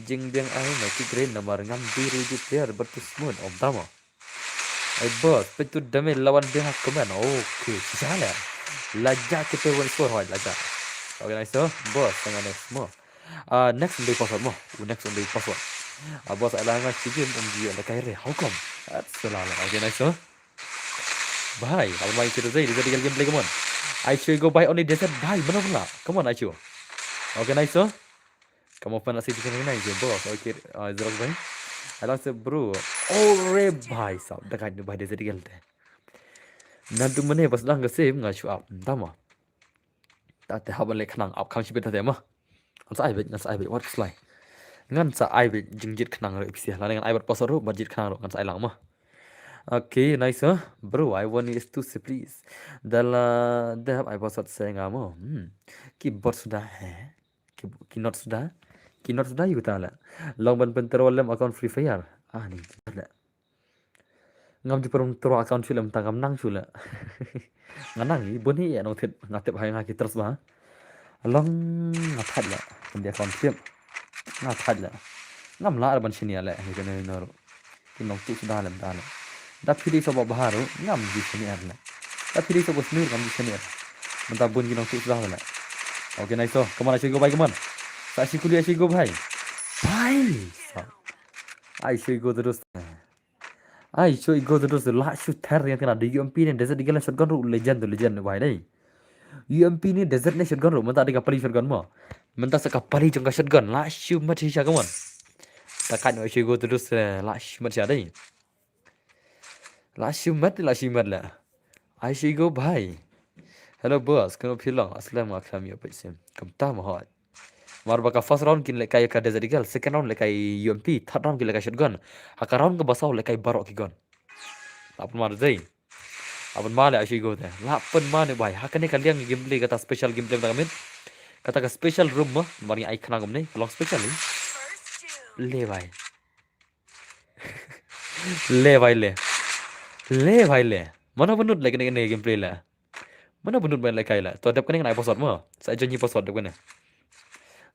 jingbiang ai ngai ki green namar ngam dei ruh ju player bad tu smooth, om tama. Ai bor, peit tu dame lawan biang ha comment. Okay, shisha le. La ja ki pe wan score hoi la ja. Okay, nice to. Bor, tanga next mo. Ah, next ym dei password mo. U next ym dei password. Ah, boss, ai la nga shi game ym ji la kai re. How come? That's the la la. Okay, nice, huh? Bhai, la bai kira zai, zai gal gameplay, come on. I should go buy only desert, bhai, mana pula. Come on, I should. Okay, nice, huh? Come on, fan, I see you can nice, boss. Okay, ah, Xerox, bhai. Ai la se, bro. Oh, re, bhai, sab. Da kai, bhai, desert gal te. Nantu mane, bas dang ka save, nga show up. Tama. Ta te haba leh khnang ap khang shibit ta te ma. Ngan sa ai beit, ngan sa ai beit, wat slai. Ngan sa ai beit jingjied khnang ruh pisa. Lane ngan ai bad password ruh, bad jied khnang ruh, ngan sa ai lang ma. Okay, nice, huh? Bro, I want is to see, please. Dala, dep ai password se nga mo. Hmm. Ki bot suda, he. Ki, ki not suda. Ki not suda yu ta la. Long ban pynterol lem account Free Fire. Ah, ni, la. Ngam ju pynrung tro account shu lem ta ngam nang shu la. Nga nang i bun hi ïa nong tip nga tip hai nga ki trust ba. Long nga thait la. Kum dia account tip. Nga thait la. Ngam la ban shini le hi kane nor. Ki nong tu suda lem ta le. Da phi dei soba baharu ngam ju shini le. Da phi dei soba snur ngam ju shini. Mynta bun ki nong tu suda le. Okay, nice, so. Come on, I should go, bhai, come on. Sa shi kuli, I should go, bhai. Bhai. Sa. I should go terus. Ai, shu i go terus la shu ther ïa kane da U M P ne desert eagle shotgun ruh legend tu legend ne bhai dei. U M P ne desert ne shotgun ruh mynta dei ka pali shotgun mo. Mynta sa ka pali jong ka shotgun la shu mat shisha, come on. Ta kat no shu i go terus, eh, la shu mat shisha dei. La shu mat, la shu mat la. Ai shu ego bhai. Hello boss, kano phi long? Aslem nga khlem ïoh peit sim. Kumta ma hoi. Mar ba ka first round kin lehkai ka Desert Eagle, second round lehkai U M P, third round kin lehkai shotgun. Ha ka round kaba saw lehkai baroh ki gun. Lah pynmad dei. Lah pynmad leh ai shu ego te. Lah pynmad ne bhai. Ha kane ka liang gameplay kata special gameplay mynta ka miet. Kata ka special room mo. Mar ngi ai khnang kumne. Long special ni. Le bhai. Le bhai le. Le bhai le. Mano ba nud leh kane kane gameplay leh. Mano ba nud ban lehkai leh. To dep kane ngan ai password mo. Sa ai join hi password dep kane.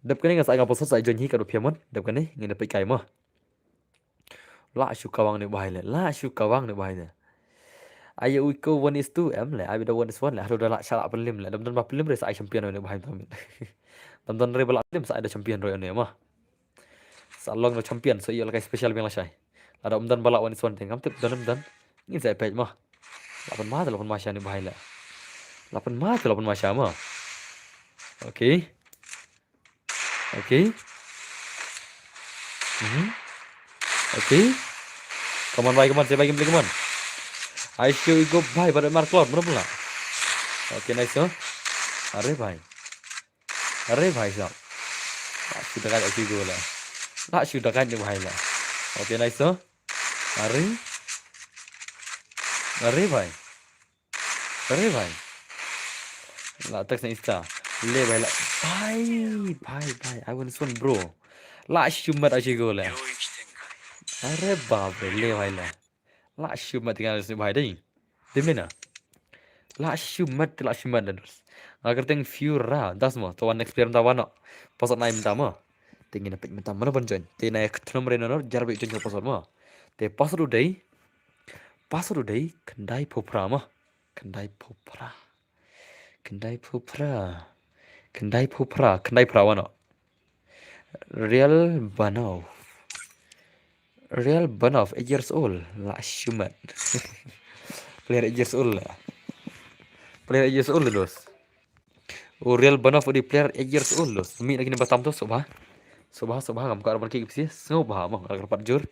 Dep kane ngan sa ai nga password sa ai join hi katba phi mon. Dep kane ngin da peit kai mo. Lah shu kawang ne bhai leh. Lah shu kawang ne bhai leh. Ai u ko one is two em leh. Ai da one is one leh. Haduh da lah sha lah pynlim leh. Dam don ba pynlim re sa ai champion ne bhai tam. Dam don re ba lah pynlim sa ai da champion re ne mo. Sa long da champion so ïoh lehkai special biang lashai. Lada um don ba lah one is one te ngam tip don um don. Ngin sa ai peit mo. Lah pynmad lah pynmad sha ne bhai leh. Lah pynmad lah pynmad sha mo. Okay. Okay. Mhm. Okay. Come on bhai, come on, say bhai, gameplay, come on. Ai shu ego bhai, bad mar cloud, mano pula. Okay, nice, huh? Are bhai. Are bhai sab. Lah shu dakat ai shu ego leh. Lah shu dakat ne bhai leh. Okay, nice, huh? Are. Are bhai. Are bhai. Lah text na Insta. Le bhai lah. Bhai, bhai, bhai. I want this one, bro. Lah shu mat ai shu ego leh. Are bap re, le bhai leh. Lah shu mat tingan sini bhai dei. Dim na. Lah shu mat, lah shu mat dan. Nga kyrteng Fiora, das mo. To wan next player mynta wan no. Password nai mynta mo. Te ngin peit mynta mano ban join. Te nai kthnom re no, jar ba join password mo. Te password u dei. Password u dei, khyndai phew phra mo. Khyndai phew phra. Khyndai phew phra. Khyndai phew phra. Khyndai phra wan no. Real Banov. Real Banov, eight years old. Lah shu mat. Player eight years old lah. Player eight years old los. U Real Banov u dei player eight years old los. Mih na kine batam to, sngewbha. Sngewbha, sngewbha, ngam kwah ban kik psi. Sngewbha mo, nga la kyrpad jur.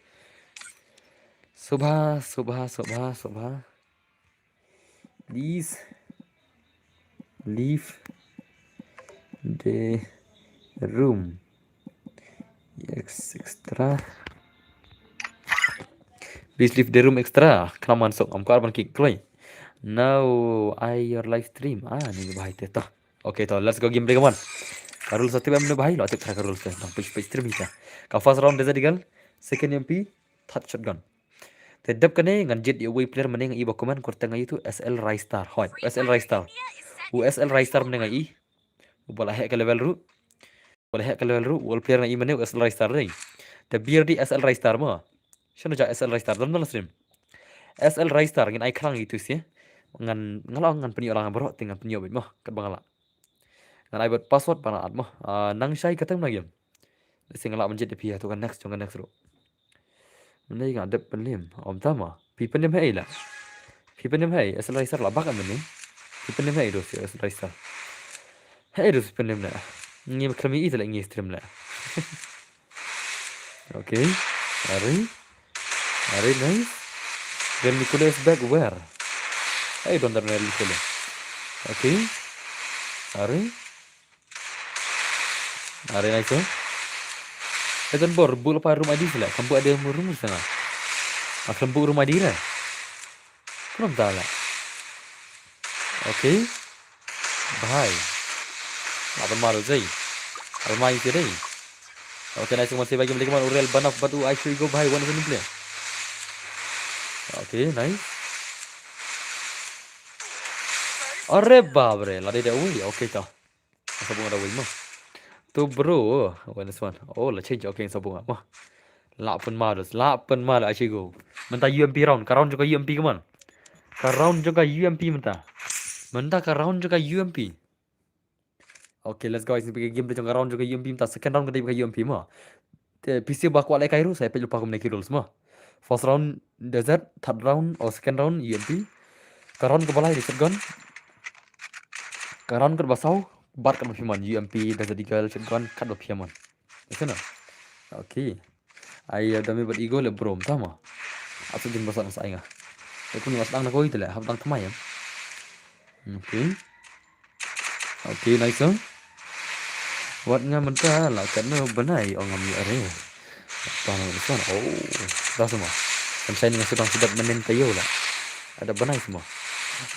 Sngewbha, sngewbha, sngewbha, sngewbha. Please leave the room. Yes, extra. Please leave the room extra. Khnang man sok, ngam kwah ban kik kloi. Now I your live stream. Ah, ni bhai te to. Okay to, let's go gameplay, come on. Ka rules sa tip em ne bhai, lo tip ka rules te. Dang page page stream hi ta. Ka first round Desert Eagle, second M P, third shotgun. Te dep kane ngan jied ïa uwei player mynne nga i ba comment kyrteng nga i tu S L Raystar. Hoi, S L Raystar. U S L Raystar mynne nga i. U ba la heh ka level ruh. U ba la heh ka level ruh. U player nga i mynne u S L Raystar dei. Te beer di S L Raystar mo. Shano ja S L Raystar dam dam stream. S L Raystar ngin ai khrang i tu si. Ngan nga la ngan pynïoh lang baroh te ngan pynïoh bit mo. Kat ba nga la. Ngan ai bad password ba nga la at mo. Ah, nang shai kateng na game. Lehse nga lah ban jied ïa phi ha tu ka next jong ka next ruh. Mynne nga dep pynlim. Ym tama. Phi pynlim hei la. Phi pynlim hei. S L Raystar la bak mynne. Phi pynlim hei dos S L Raystar. Hei dos pynlim la. Ngi khlem i te la ngi stream la. Okay. Are. Are, nice. Then Nicolas back where? Hey, don't tell me Nicolas. Okay. Are. Are, nice, eh? Hey, don't bor, bul pa room I D sila. Kam bu ada room sana. Akam bu room I D la. Kumno mynta la? Okay. Bhai. Lah pynmad dei. Lah pynmad ïa ki dei. Okay, nice, kumne sa bagi beli kumne u Real Banov bad u Ai Shu Ego bhai, one seven player. Okay, nice. Are bap re, la dei da uwei. Okay to. Sabung da uwei mo. To bro, one is one. Oh, la change, okay, sabung mo. Lah pynmad, lah pynmad Ai Shu Ego. Mynta U M P round, ka round jong ka U M P kumne. Ka round jong ka U M P mynta. Mynta ka round jong ka U M P. Okay, let's go guys, ni phi ka game jong ka round jong ka U M P mynta, second round ka dei ka U M P mo. Te phi shu ba kwah lehkai ruh sa peit lypa kumne ki rules mo. First round Desert, third round or second round U M P. Ka round kaba lai dei shotgun. Ka round kaba saw, bad kaba phi mon U M P, Desert Eagle, shotgun, kaba phi mon. Ïa kane. Okay. Ai, da me bad Ego le bro, mynta mo. Atu ding ba sat sa ai nga. Te kuni mas dang na koi te le, hap dang thymmai em. Okay. Okay, nice, sir. Wat nga mynta la katno bnai ong ngam ïoh re. Tang na san. Oh, da sa mo. Kan sai nga sudang sudat menen tayo la. Ada bnai sa mo.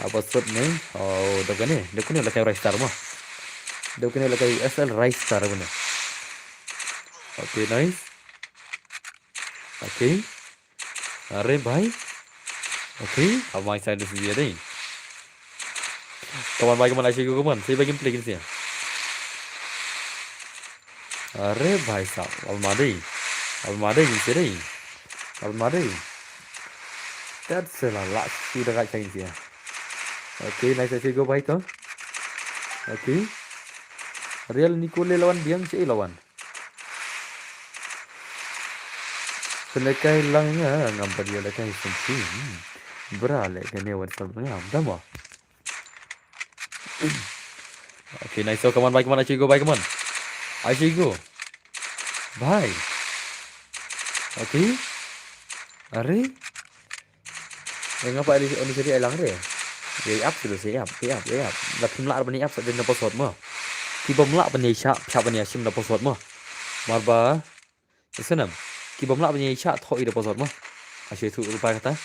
Apa sud ni? Oh, da kane. Da kane la kai Ristar mo. Da kane la kai S L Ristar bnai. Okay, nice. Okay. Are bhai. Okay, amai sa da sidi dei. Come on bhai, come on, aishi ko, come on. Sei bhai gameplay kin sei. Are bhai sahab, alma dei. Alma dei kin sei dei. Alma dei. That's a la la shi da kai kin sei. Okay, nice, aishi ko bhai to. Okay. Real Nicole lawan biang shi lawan. Pynlehkai lang nga ngam pat ïoh lehkai sumpi. Bra leh kane wan sal nga dama. Okay, nice. So, come on, bhai, come on, aishi ko, bhai, come on. Aishi ko. Bhai. Okay. Are. Nga pa ali oni seri ai lang re. Ïa ap selu se ap, ïa ap, ïa ap. Da phim lah ban ïa ap sa dei na password mo. Ki bym lah ban ïa shah, phi ban ïa shim na password mo. Mar ba. Isnam. Ki bym lah ban ïa shah thoh i da password mo. Aishi tu rupa kata.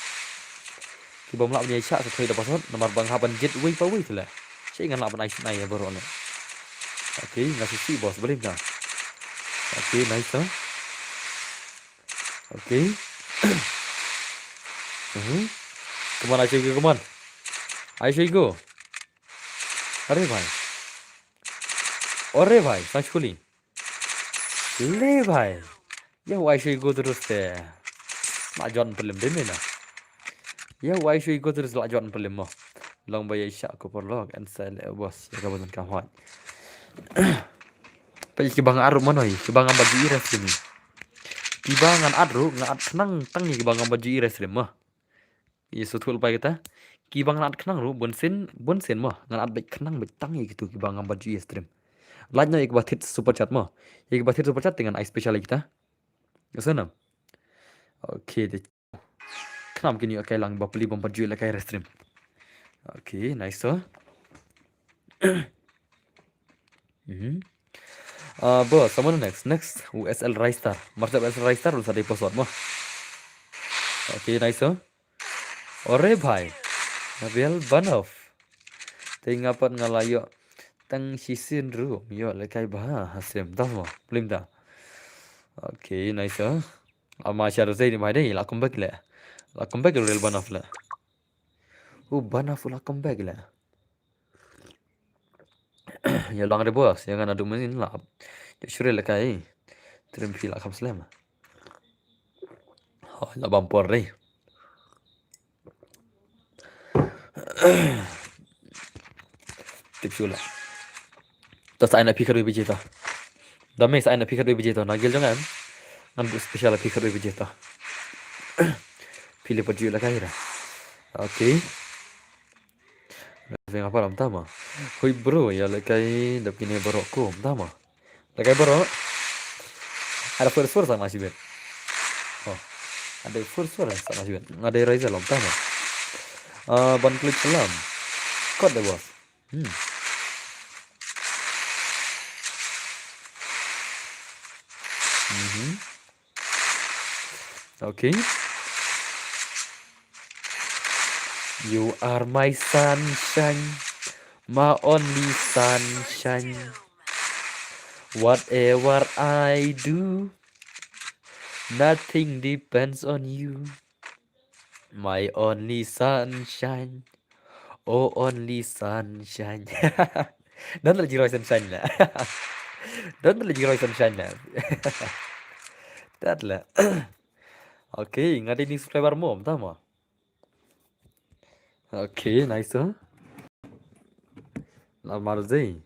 Ki bym lah ban ïa shah thoh i da password. Namar ba nga ban jied wei pa wei tu le. Shi ngan lah ban ai sngewbha ïa baroh ne. Okay, nga sisi boss, beli nga. Okay, nice, huh? Okay. Mhm. Come on, aishi ko, come on. Aishi ko. Are bhai. Ore bhai, thanks kuli. Le bhai. Ya wai shui go terus te. La jon pelim dei na. Ya wai shui go terus la jon pelim mo. Long ba ya sha ko paralok and sa le boss. Ya ka ban ka hoi. Pa ki bang aru manoi, ki bang amba ji ira sini. Ki bang an adru, nga at khnang tang ki bang amba ji ira sini mo. Ïa shu thul pai kita. Ki bang nat khnang ruh bun sien, bun sien mo. Ngan at beit khnang beit tang ïa kitu ki bang ngam ba ju ïa stream. Lait noh ïa ki ba thied super chat mo. Ïa ki ba thied super chat te ngan ai special ïa kita. Ïa shu nam. Okay, te. Khnang kin ïa kai lang ba pli bang ba ju ïa kai stream. Okay, nice to. Mhm. Ah, bo, someone next. Next, U S L Raistar. Marsha U S L Raistar, u sa dei password mo. Okay, nice, oh. Ore bhai. Nabil Banov. Te nga pat nga la ïoh tang shisien ruh ïoh le kai ba ha sem da mo. Plim da. Okay, nice, oh. Ama sha rosei ni bhai dei, la come back le. La come back Real Banov le. U Banov la come back le. Ïa long de boss, ïa nga naduh mynnin la. Ïa shu re la kai. Trim phi la kham slem. Ho, la bam por re. Tip shu la. To sa ai na phi khat wei baje to. Da me sa ai na phi khat wei baje to. Na gel jong em. Ngan bu special phi khat wei baje to. Phi le pa ju la kai ra. Okay. Veng apa lam tama. Hui bro, ïa le kai dap kine baroh ko tama. Le kai baroh. Ada first floor sang nasib. Oh. Ada first floor sang nasib. Ada Raisa lam tama. Ah, ban klik salam. Kot de boss. Hmm. Mhm. Okay. You are my sunshine, my only sunshine. Whatever I do, nothing depends on you. My only sunshine. Oh, only sunshine. Don le jingroi sunshine la. Don le jingroi sunshine la. Tat la. Okay, nga dei ni subscriber mo, tama. Okay, nice, huh? La mar dei.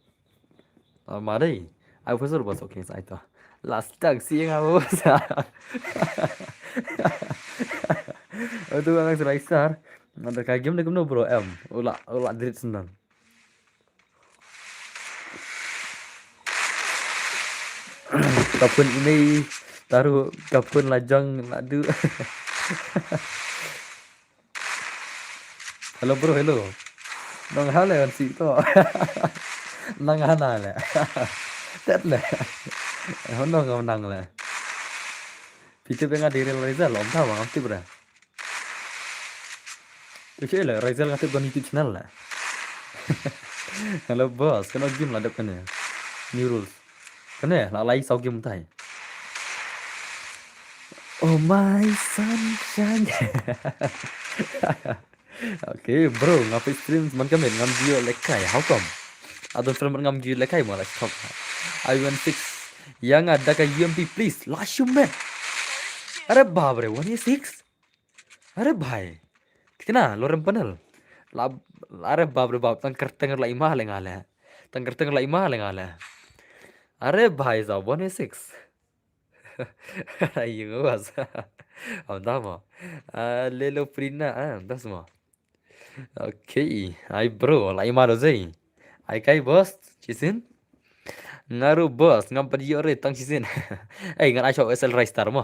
La mar dei. Ai, professor bas, okay, sai to. La stuck si nga bas. Atu nga serai star. Nada ka game de kumno bro em. Ula, ula drit senang. Kapun ini taruh kapun lajang ladu. Hello bro, hello. Nang hale wan si to. Nang hana le. Tet le. Hono ngam nang le. Phi tip nga dei Rizal om ta ma ngam tip re. Phi tip le Rizal nga tip don YouTube channel le. Hello boss, kano game la dep kane. New rules. Kane la lai saw game tai. Oh my sunshine. Okay bro, nga peit stream man ka met ngam ju ïoh lehkai. How come? Adon friend ngam ju ïoh lehkai mo la stop. I went six. Ïa nga da ka U M P please. La shu met. Are bap re, one six. Are bhai. Kitina lorem panel. La are bap re bap, tang kyrteng la ima le nga le. Tang kyrteng la ima le nga le. Are bhai sa one six. Ayo was. Am da mo. Ah, lelo prina ah, das mo. Okay, ai bro, la ima do zei. Ai kai boss, chisin. Nga ruh boss, ngam pat ïoh re tang chisin. Ei, ngan ai sha U S L Ristar mo.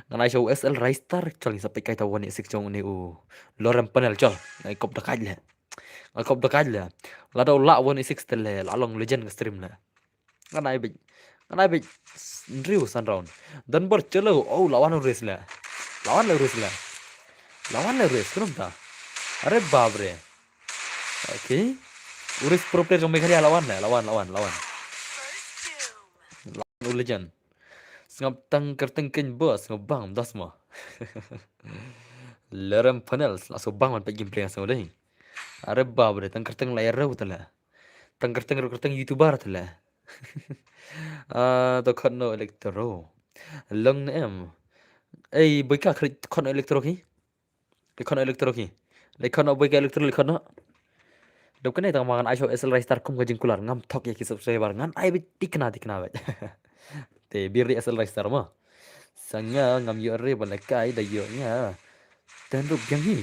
Ngan ai sha U S L Ristar, chol ngi sa peit kai ta one six jong une u lorem panel chol. Ngai kop da kai le. Ngai kop da kai le. Lada u lah one six te le, la long legend ka stream le. Ngan ai beit. Ngan ai beit. Hynriew san round. Don bor chelo. Oh, la wan u race le. La wan le u race le. La wan le u race, kumno ta. Are bap re. Okay. U race pro player jong Meghalaya la wan le. La wan, la wan, la wan. La wan u legend. Sngap tang kyrteng keiñ boss, sngap bang, das mo. Lorem panel, la so bang man peit gameplay nga sngap dei. Are bap re, tang kyrteng la ïa rew te le. Tang kyrteng rew kyrteng YouTuber te le. Ah, to khot no electro. Long ne em. Ei, boi ka khot no electro ki? Le khot no electro ki. Le khot no boi ka electro le khot no. Dep kane tang ma ngan ai sha U S L Ristar kum ka jingkular ngam thok ïa ki subscriber ngan ai beit tikna tikna beit. Te bir di S L Ristar mo. Sa nga ngam ïoh re ban lehkai da ïoh nga. Ten rup biang hi.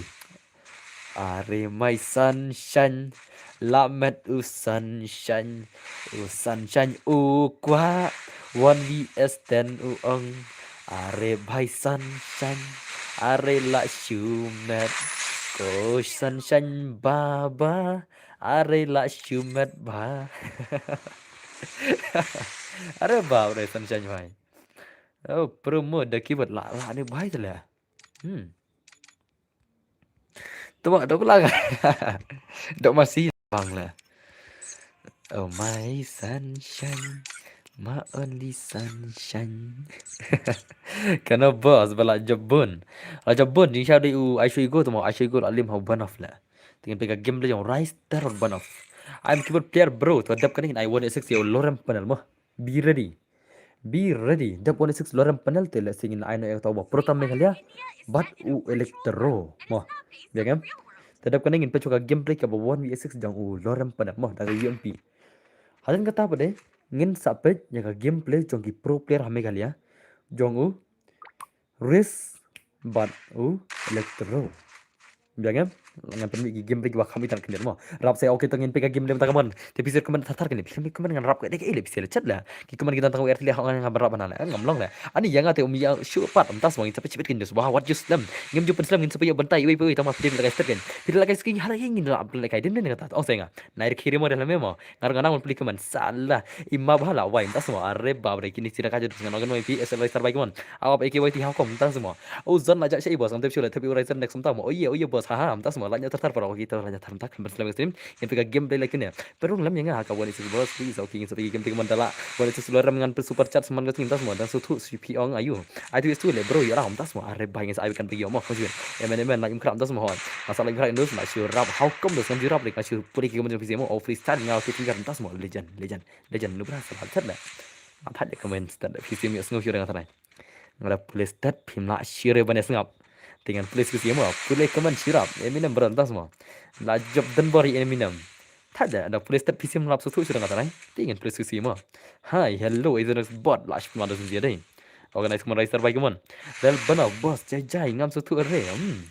Are my sunshine. La met u sunshine. U sunshine u kwah. One V S ten u ong. Are bhai sunshine. Are la shu met. Ko sunshine baba. Are la shu met ba. Are ba, are sunshine bhai. Oh, promo da keyboard la la ne bhai te le. Hmm. Tuma dok lang. Dok masih bang le. Oh my sunshine, my only sunshine. Kano boss ba la job bun. La job bun, jing sha dei u Aisho Igo tuma Aisho Igo la lim ha u ban off le. Te ngin peit ka game le jong Rise Terror ban off. I'm keyboard player bro, to dep kane ngin ai one six ïa u lorem panel mo. Be ready. Be ready. Dep one six lorem panel te lehse ngin ai noh ïa kata uba pro tam Meghalaya. Bad u electro. Mo. Biang em. Te dep kane ngin peit shuwa ka gameplay kaba one v six jong u lorem panel mo. Da ka U M P. Hadien kata pat de ngin sa peit ïa ka gameplay jong ki pro player ha Meghalaya. Jong u Rise bad u electro. Biang em. Ngan pynmih ki game ri kiba kham itan khyndiat mo. Rap se okay to ngin peit ka game le mynta ka mon. Te phi sir comment thar thar kane. Phi comment ngan rap ka dei ka ile phi sir chat la. Ki comment ki don tang wer tili ha ngan rap na le. Ngam long le. Ani ïa nga te um ïa shu pat mynta sma ngin sa peit shibit kin just ba wat just lem. Ngim ju pynslem ngin sa peit ïa bynta iwei iwei tang ma phi la kai step kin. Phi la kai skin har ngin la pyn la kai dim dim kata. Ong se nga. Nai ri khiri mo de la me mo. Ngar ngan nang peli comment sala. Ima ba la wai mynta sma are bab re kini sira ka jadu ngan ngan wai phi S L Y star bai kumon. Awap A K Y T ha kom mynta sma. U zon la jak sha i boss, ngam tip shu la tip u Ryzen next mynta mo. Oh yeah, oh yeah boss. Ha ha, mynta sma la nyot tar tar para ki tar la nyot tar mynta kan slem stream. Ngin pika game play lagi ne. Perung lem ïa nga ha ka one six boss, please. Okay, ngin sa pika game play mynta la. One six lo ram ngan pe super chat sman ka team mynta sma. Dan su thu su pi ong ayu. Ai tu is tu le bro, ïa la mynta sma. Are bai ngin sa ai kan pika mo. Kong shu. Emen emen la im kram mynta sma hon. Masa la im kram dos la shu rap. How come dos ngam ju rap le ka shu puli ki mo P C mo. Oh freestyle nga okay tinggal mynta sma. Legend, legend, legend. Lu bra sa chat le. Apa je comment start P C mo sngo shu rang tanai. Nga da pule stat phim la shire ban sngap. Te ngan pule sku siem mo, pule comment shirap. Eminem bro mynta sma. La job den bor Eminem. Thad da, da pule stat P C mo lap suthu shire nga tanai. Te ngan pule sku siem mo. Hi, hello, is the next bot. La shpma da sum dei. Organize kumon Riser bai kumon. Del bana boss jai jai ngam suthu re. Hmm.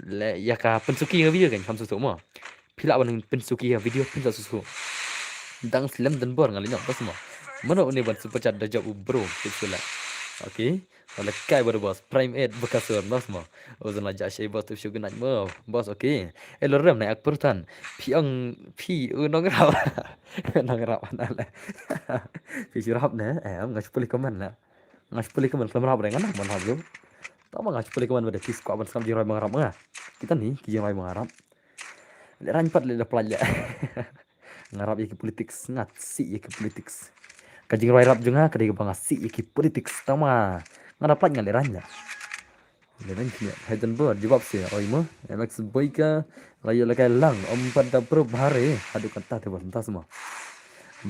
Le ïa ka pynsuki nga video kan ngam suthu mo. Phi lah ban pynsuki ïa video phin sa suthu. Dang slem den bor nga lyngngoh bas mo. Mano une ban super chat da job u bro. Tip sula. Okay. Wala kai ba boss. Prime eight ba ka sur, boss mo. O zan la ja shai boss tu shu gnat mo. Boss, okay. Eh, lo rem na ak purtan. Phi ong, phi u nong rap. Nong rap na le. Phi shu rap ne. Eh, nga shu puli comment na. Nga shu puli comment, khlem rap re nga nang ban rap lu. Tama nga shu puli comment ba de phi skwak ban sngap jingrwai ba nga rap nga. Kita ni, ki jingrwai ba nga rap. Le rang pat le da plaj le. Nga rap ïa ki politics, nga sih ïa ki politics. Ka jingrwai rap jong nga ka dei ba nga sih ïa ki politics. Tama nga da plaj nga le rang le. Le rang kine. Hai dan bor jubab se oi mo. Alex Boyka la ïa la kai lang om pat da pro bhare. Haduh kata te bos tas mo.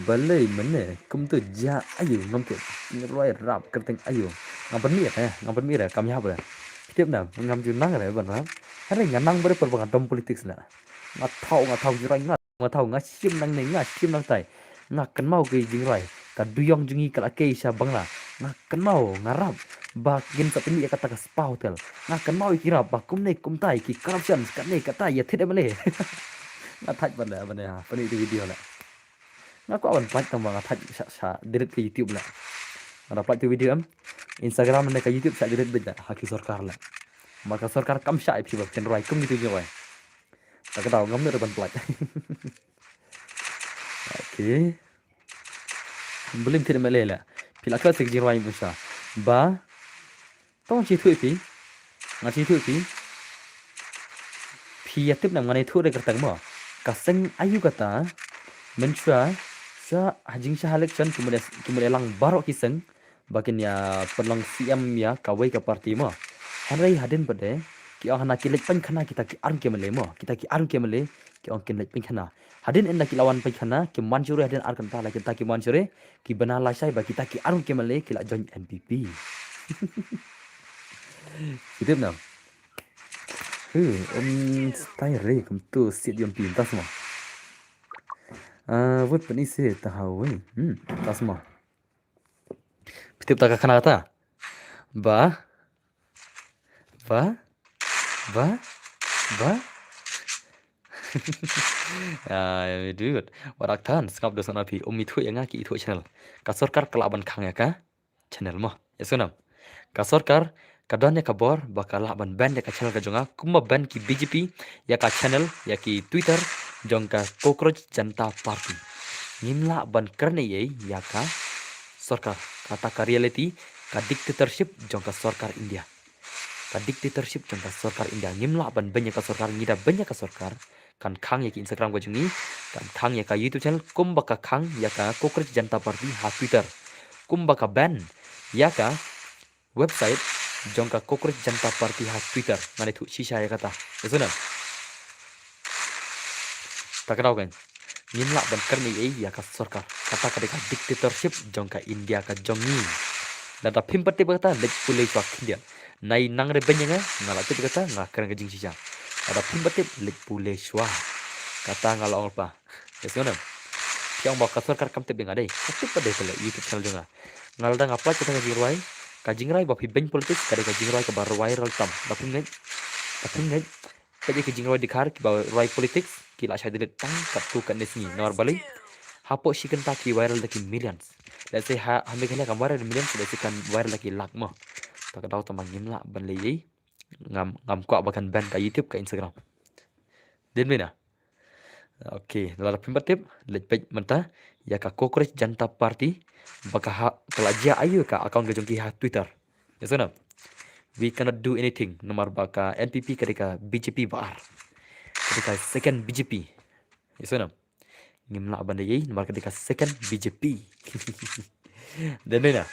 Balei mene kum tu ja ayu ngam tip. Jingrwai rap kyrteng ayu. Ngam pynmih re, ngam pynmih re kam ïa ba. Tip na ngam ju nang re ban rap. Hare nga nang bare per ba nga dom politics na. Nga thaw, nga thaw jingrwai nga. Nga thaw nga shim nangne, nga shim nangtai. Nga kynmaw ki jingrwai ka duyong jong ngi ka la kei sha Bangla. Nga kynmaw nga rap ba kin sa pynmih ïa kata ka spa hotel. Nga kynmaw ïa ki rap ba kumne kumtai ki corruption katne katai ïa thied M L A. Nga thait ban da ban da pynmih tu video la. Nga kwah ban plaj tang ba nga thait sha sha delete ka YouTube la. Nga da plaj tu video em. Instagram ne ka YouTube sha delete beit la ha ki sorkar la. Ma ka sorkar kam sha ïa phi ba pynrwai kum ki tu jingrwai. Ta ka daw ngam nud ban plaj. Okay. Blim thied M L A la. Phi la klet sik jingrwai mynta. Ba. Tong chi thui phi. Nga chi thui phi. Phi ïa tip na nga ne thui re kyrteng mo. Ka seng ayu kata. Mynta. Sha ha jingshah election ki mut ïa, ki mut ïa lang baroh ki seng. Ba kin ïa pynlong C M ïa kawei ka party mo. Hynrei hadien pat de ki ong hana ki leit pynkhana kita ki arngut ki M L A mo. Kita ki arngut ki M L A ki ong kin leit pynkhana. Hadien ynda ki la wan pynkhana ki mynshwa hadien ar kynta la kita ki mynshwa ki bna lashai ba kita ki arngut ki M L A ki la join N P P. Ki tip na. Hu, um, stai re kum tu siat yom pi tas mo. Ah, vote pynïaid se ta hawi. Hmm, tas mo. Phi tip ta ka khana kata. Ba. Ba. Ba. Ba. Ah, dude. Warak tan sngap da sana phi. Um ithuh ïa nga ki ithuh channel. Ka sorkar ka lah ban khang ïa ka channel mo. Ïa sngewthuh. Ka sorkar ka don ïa ka bor ba ka lah ban ban ïa ka channel ka jong nga kumba ban ki B J P ïa ka channel ïa ki Twitter jong ka Cockroach Janta Party. Ngim lah ban kren ei ei ïa ka sorkar. Kata ka reality ka dictatorship jong ka sorkar India. Ka dictatorship jong ka sorkar India. Ngim lah ban ban ïa ka sorkar, ngi da ban ïa ka sorkar. Kan khang ïa ka Instagram ka jong ngi, kan khang ïa ka YouTube channel, kumba ka khang ïa ka Cockroach Janta Party ha Twitter. Kumba ka ban ïa ka website jong ka Cockroach Janta Party ha Twitter. Ngan ïathuh shisha ïa kata. Ïa sngewthuh. Ta ka daw kan. Ngim lah ban kren ei ei ïa ka sorkar. Kata ka dei ka dictatorship jong ka India ka jong ngi. Lada phim pat tip kata leit pule shuwa khyndiat. Nai nang re ban ïa nga, nga la tip kata, nga kren ka jingshisha. Lada phim pat tip leit pule shuwa. Kata nga la ong pa. Ïa sngewthuh. Phi ong ba ka sorkar kam tip ïa nga dei. Ka tip pat dei pale YouTube channel jong nga. Nga lada nga plaj kata ka jingrwai. Ka jingrwai ba phi ban politics ka dei ka jingrwai kaba viral tam. Da phim ngeit. Da phim ngeit. Peit ïa ki jingrwai dkhar kiba rwai politics ki la shah delete tang katto katne sngi. Namar balei? Hapoh shi kynta ki viral da ki millions. Let's say ha, ha Meghalaya kam viral da millions, let's say kan viral da ki lak mo. Ta ka daw tang ba ngim lah ban leh ei. Ngam, ngam kwah ba kan ban ka YouTube ka Instagram. Dien bina. Okay, lada phim pat tip, leit peit mynta ïa ka Cockroach Janta Party ba ka ha, ka la jia ayu ka account ka jong ki ha Twitter. Ïa sngewthuh. We cannot do anything namar ba ka N P P ka dei ka B J P ba ar. Ka dei ka second B J P. Ïa sngewthuh. Ngim lah ban da ei namar ka dei ka second B J P. Dien bina.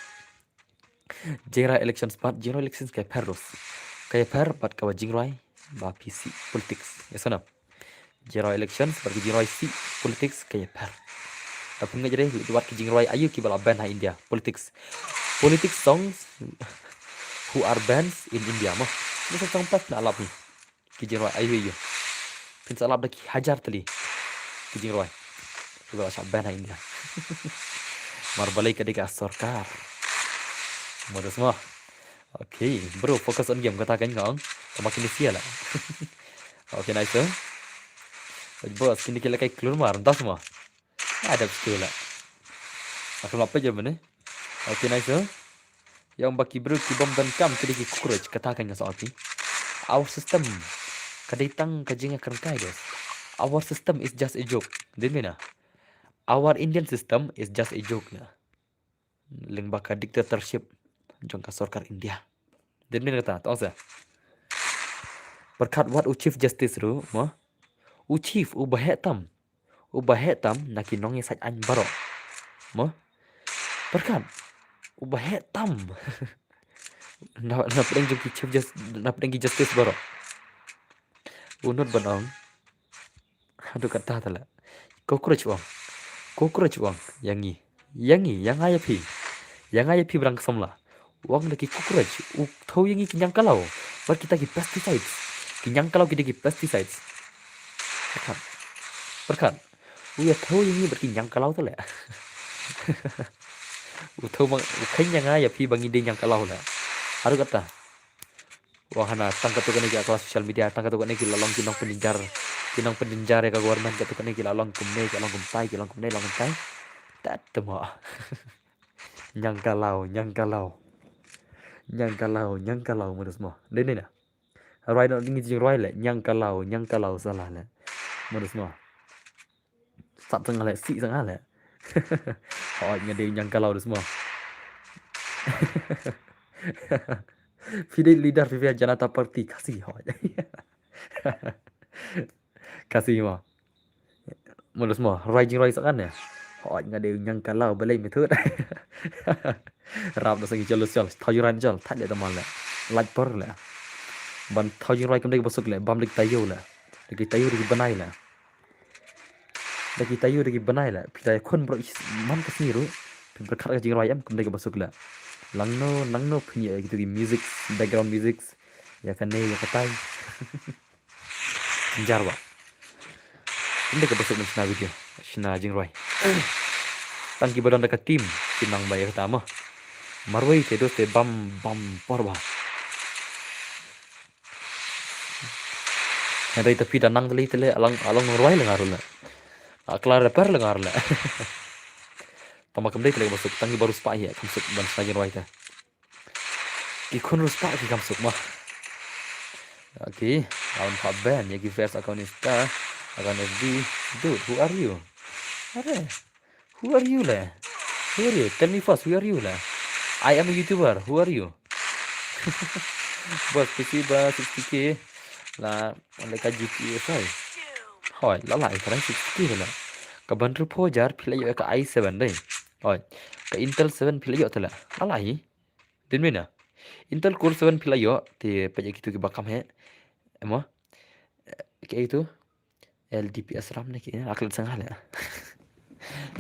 Jingrwai elections pat, jingrwai elections ka ïapher dos. Ka ïapher bad kaba jingrwai ba phi sih politics. Ïa sngewthuh. Jingrwai elections bad ki jingrwai sih politics ka ïapher. Da phim ngeit re, leit wad ki jingrwai ayu kiba la ban ha India. Politics. Politics songs who are banned in India mo. Ni sa song pat na lap ni. Ki jingrwai ayu ayu. Phin sa lap da ki hajar tylli ki jingrwai kiba la shah ban ha India. Namar balei ka dei ka sorkar. Mo da sngewthuh. Okay, bro, focus on game kata kan nga ong. Ka ma kine sia la. Okay, nice, eh. Boss, kine ki la kai klur mar, mynta sngewthuh. Adap stu la. Aku lap aja mene. Okay, nice, eh. Ïa ong ba ki briew ki bym donkam ki dei ki cockroach, kata kan nga sa ong ïa phi. Our system ka dei tang ka jingïakren kai des. Our system is just a joke. Dei mynta. Our Indian system is just a joke na. Lyngba ka dictatorship jong ka sorkar India. Dei mynta kata, to ong sa. Pyrkhat wat u Chief Justice ruh, mo. U Chief, u ba heh tam. U ba heh tam na ki nongïasaid aiñ baroh. Mo. Pyrkhat. U ba heh tam. Na, na pdeng jong ki Chief Justice, na pdeng ki Justice baroh. U nud ban ong. Haduh kata ta la. Cockroach u ong. Cockroach u ong. Ïa ngi. Ïa ngi, ïa nga ïa phi. Ïa nga ïa phi ba dang ka samla. U ong da ki cockroach. U thew ïa ngi ki ñiangkalaw. Bad kita ki pesticides. Ki ñiangkalaw ki dei ki pesticides. Pyrkhat. Pyrkhat. U ïa thew ïa ngi bad ki ñiangkalaw ta la. U thew ma, u kheiñ ïa nga ïa phi ba ngi dei ñiangkalaw la. Haduh kata. Wah, hana, tang katto katne ki la klas social media, tang katto katne ki la long ki nongpynjynjar, ki nongpynjynjar ïa ka government, katto katne ki la long kumne, ki la long kumtai, ki la long kumne, long kumtai. Tat mo. Ñiangkalaw, ñiangkalaw. Ñiangkalaw, ñiangkalaw, mut sma. Dei ne na. Rwai noh ngi jingrwai le, ñiangkalaw, ñiangkalaw sala le. Mut sma. Sat sanga le, sih sanga le. Hoi, nga dei ñiangkalaw de sma. Phi dei leader phi, phi Janata Party Khasi, hoi. Khasi mo. Mut sma, rwai jingrwai sa kan ne. Hoi, nga dei ñiangkalaw, balei me thut. Rap da sa ngi jol jol, thaw jingrwai jol, thait le tamal le. Lait por le. Ban thaw jingrwai kam dei ka ba suk le, bam dei ki taïew le. Dei ki taïew dei ki bnai le. Da ki taïew da ki bnai la. Phi da khun bro man ka sngi ruh. Phi pyrkhat ka jingrwai em kum dei kaba suk la. Langno, langno phi ïa kitu ki music, background music. Ïa kane, ïa katai. Jar ba. Kum dei kaba suk man shna video. Shna jingrwai. Tang kiba don da ka team. Ki nang ba ïa kata mo. Marwei te dos te bam, bam por ba. Hynrei te phi da nang tylli tylli, along, along rwai lynga ruh la. A kla repair lynga ruh la. Tama kam dei tylli ba suk, tang ki baru spah hi, kam suk ban shna jingrwai te. Ki khun ruh spah ki kam suk ma. Okay, awan pha ban, ïa ki fresh account Insta, account F B. Dude, who are you? Are. Who are you le? Who are you? Tell me first, who are you le? I am a YouTuber. Who are you? Boss, P C ba sixty K la, la ka G T A five. Hoi, la la, ka sixty K la. Ka ban rupo jar phi la ïoh ka i seven dei. Hoi, ka Intel seven phi la ïoh te la. La la hi. Din mina. Intel Core seven phi la ïoh, te peit ïa kitu kiba kam he. Emo. Ki ïa kitu. L D P S RAM ne ki, la klet sanga le.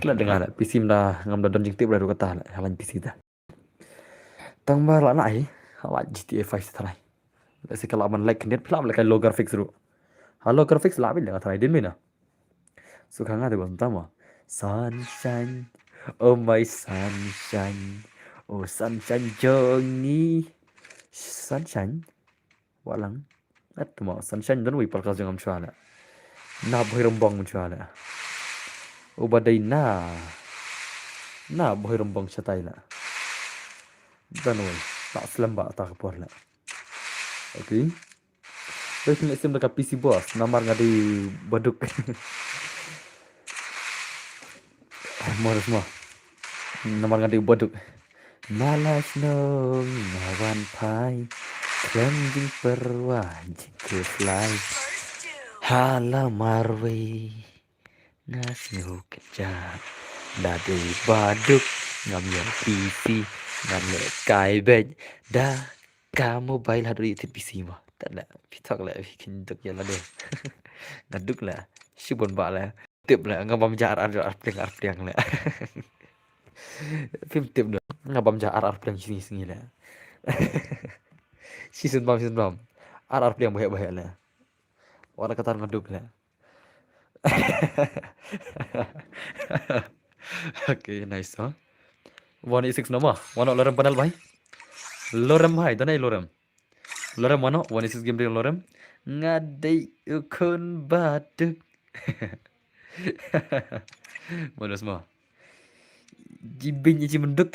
Klet dang le, P C mda ngam da don jingtip ruh kata le, halan P C ta. Tang ba la na hi, hala G T A five tharai. Lehse ka la ban like khyndiat phi la ban like low graphics ruh. Ha low graphics la bit le nga tharai din mina. So ka nga te ban tama. Sunshine, oh my sunshine, oh sunshine jong ngi. Sunshine. Walang. At mo, Sunshine don wei podcast jong am chwa la. Na bhoi rembong chwa la. Uba dei na. Na bhoi rembong chatai la. Don wei. Tak slem ba tak por la. Okay. Doi kini sim da ka P C boss. Namar nga dei baduk. Mo mo. Namar nga dei baduk. Malas nong nga wan phai. Khlem jingpyrwa jingkhuslai. Hala marwei. Nga sngew kynjah. Da dei baduk. Ngam ïoh P C. Ngam leh kai beit. Da ka mobile haduh ïa P C mo. Tad la. Phi thok la. Phi kynjah ïa la dei. Nga duk la. Shibun ba la. Tip la, nga bam ja ar ar ar pliang ar pliang la. Phim tip da. Nga bam ja ar ar pliang sngi sngi la. Season bam, season bam. Ar ar pliang bahek bahek la. Wala katar nga duk la. Okay, nice, huh? One eight six nama. Wan lorem panel bai. Lorem hai, danai lorem. Lorem mano, one six game dei lorem. Nga dei u khun baduk. Mo mo. Jibing ji menduk.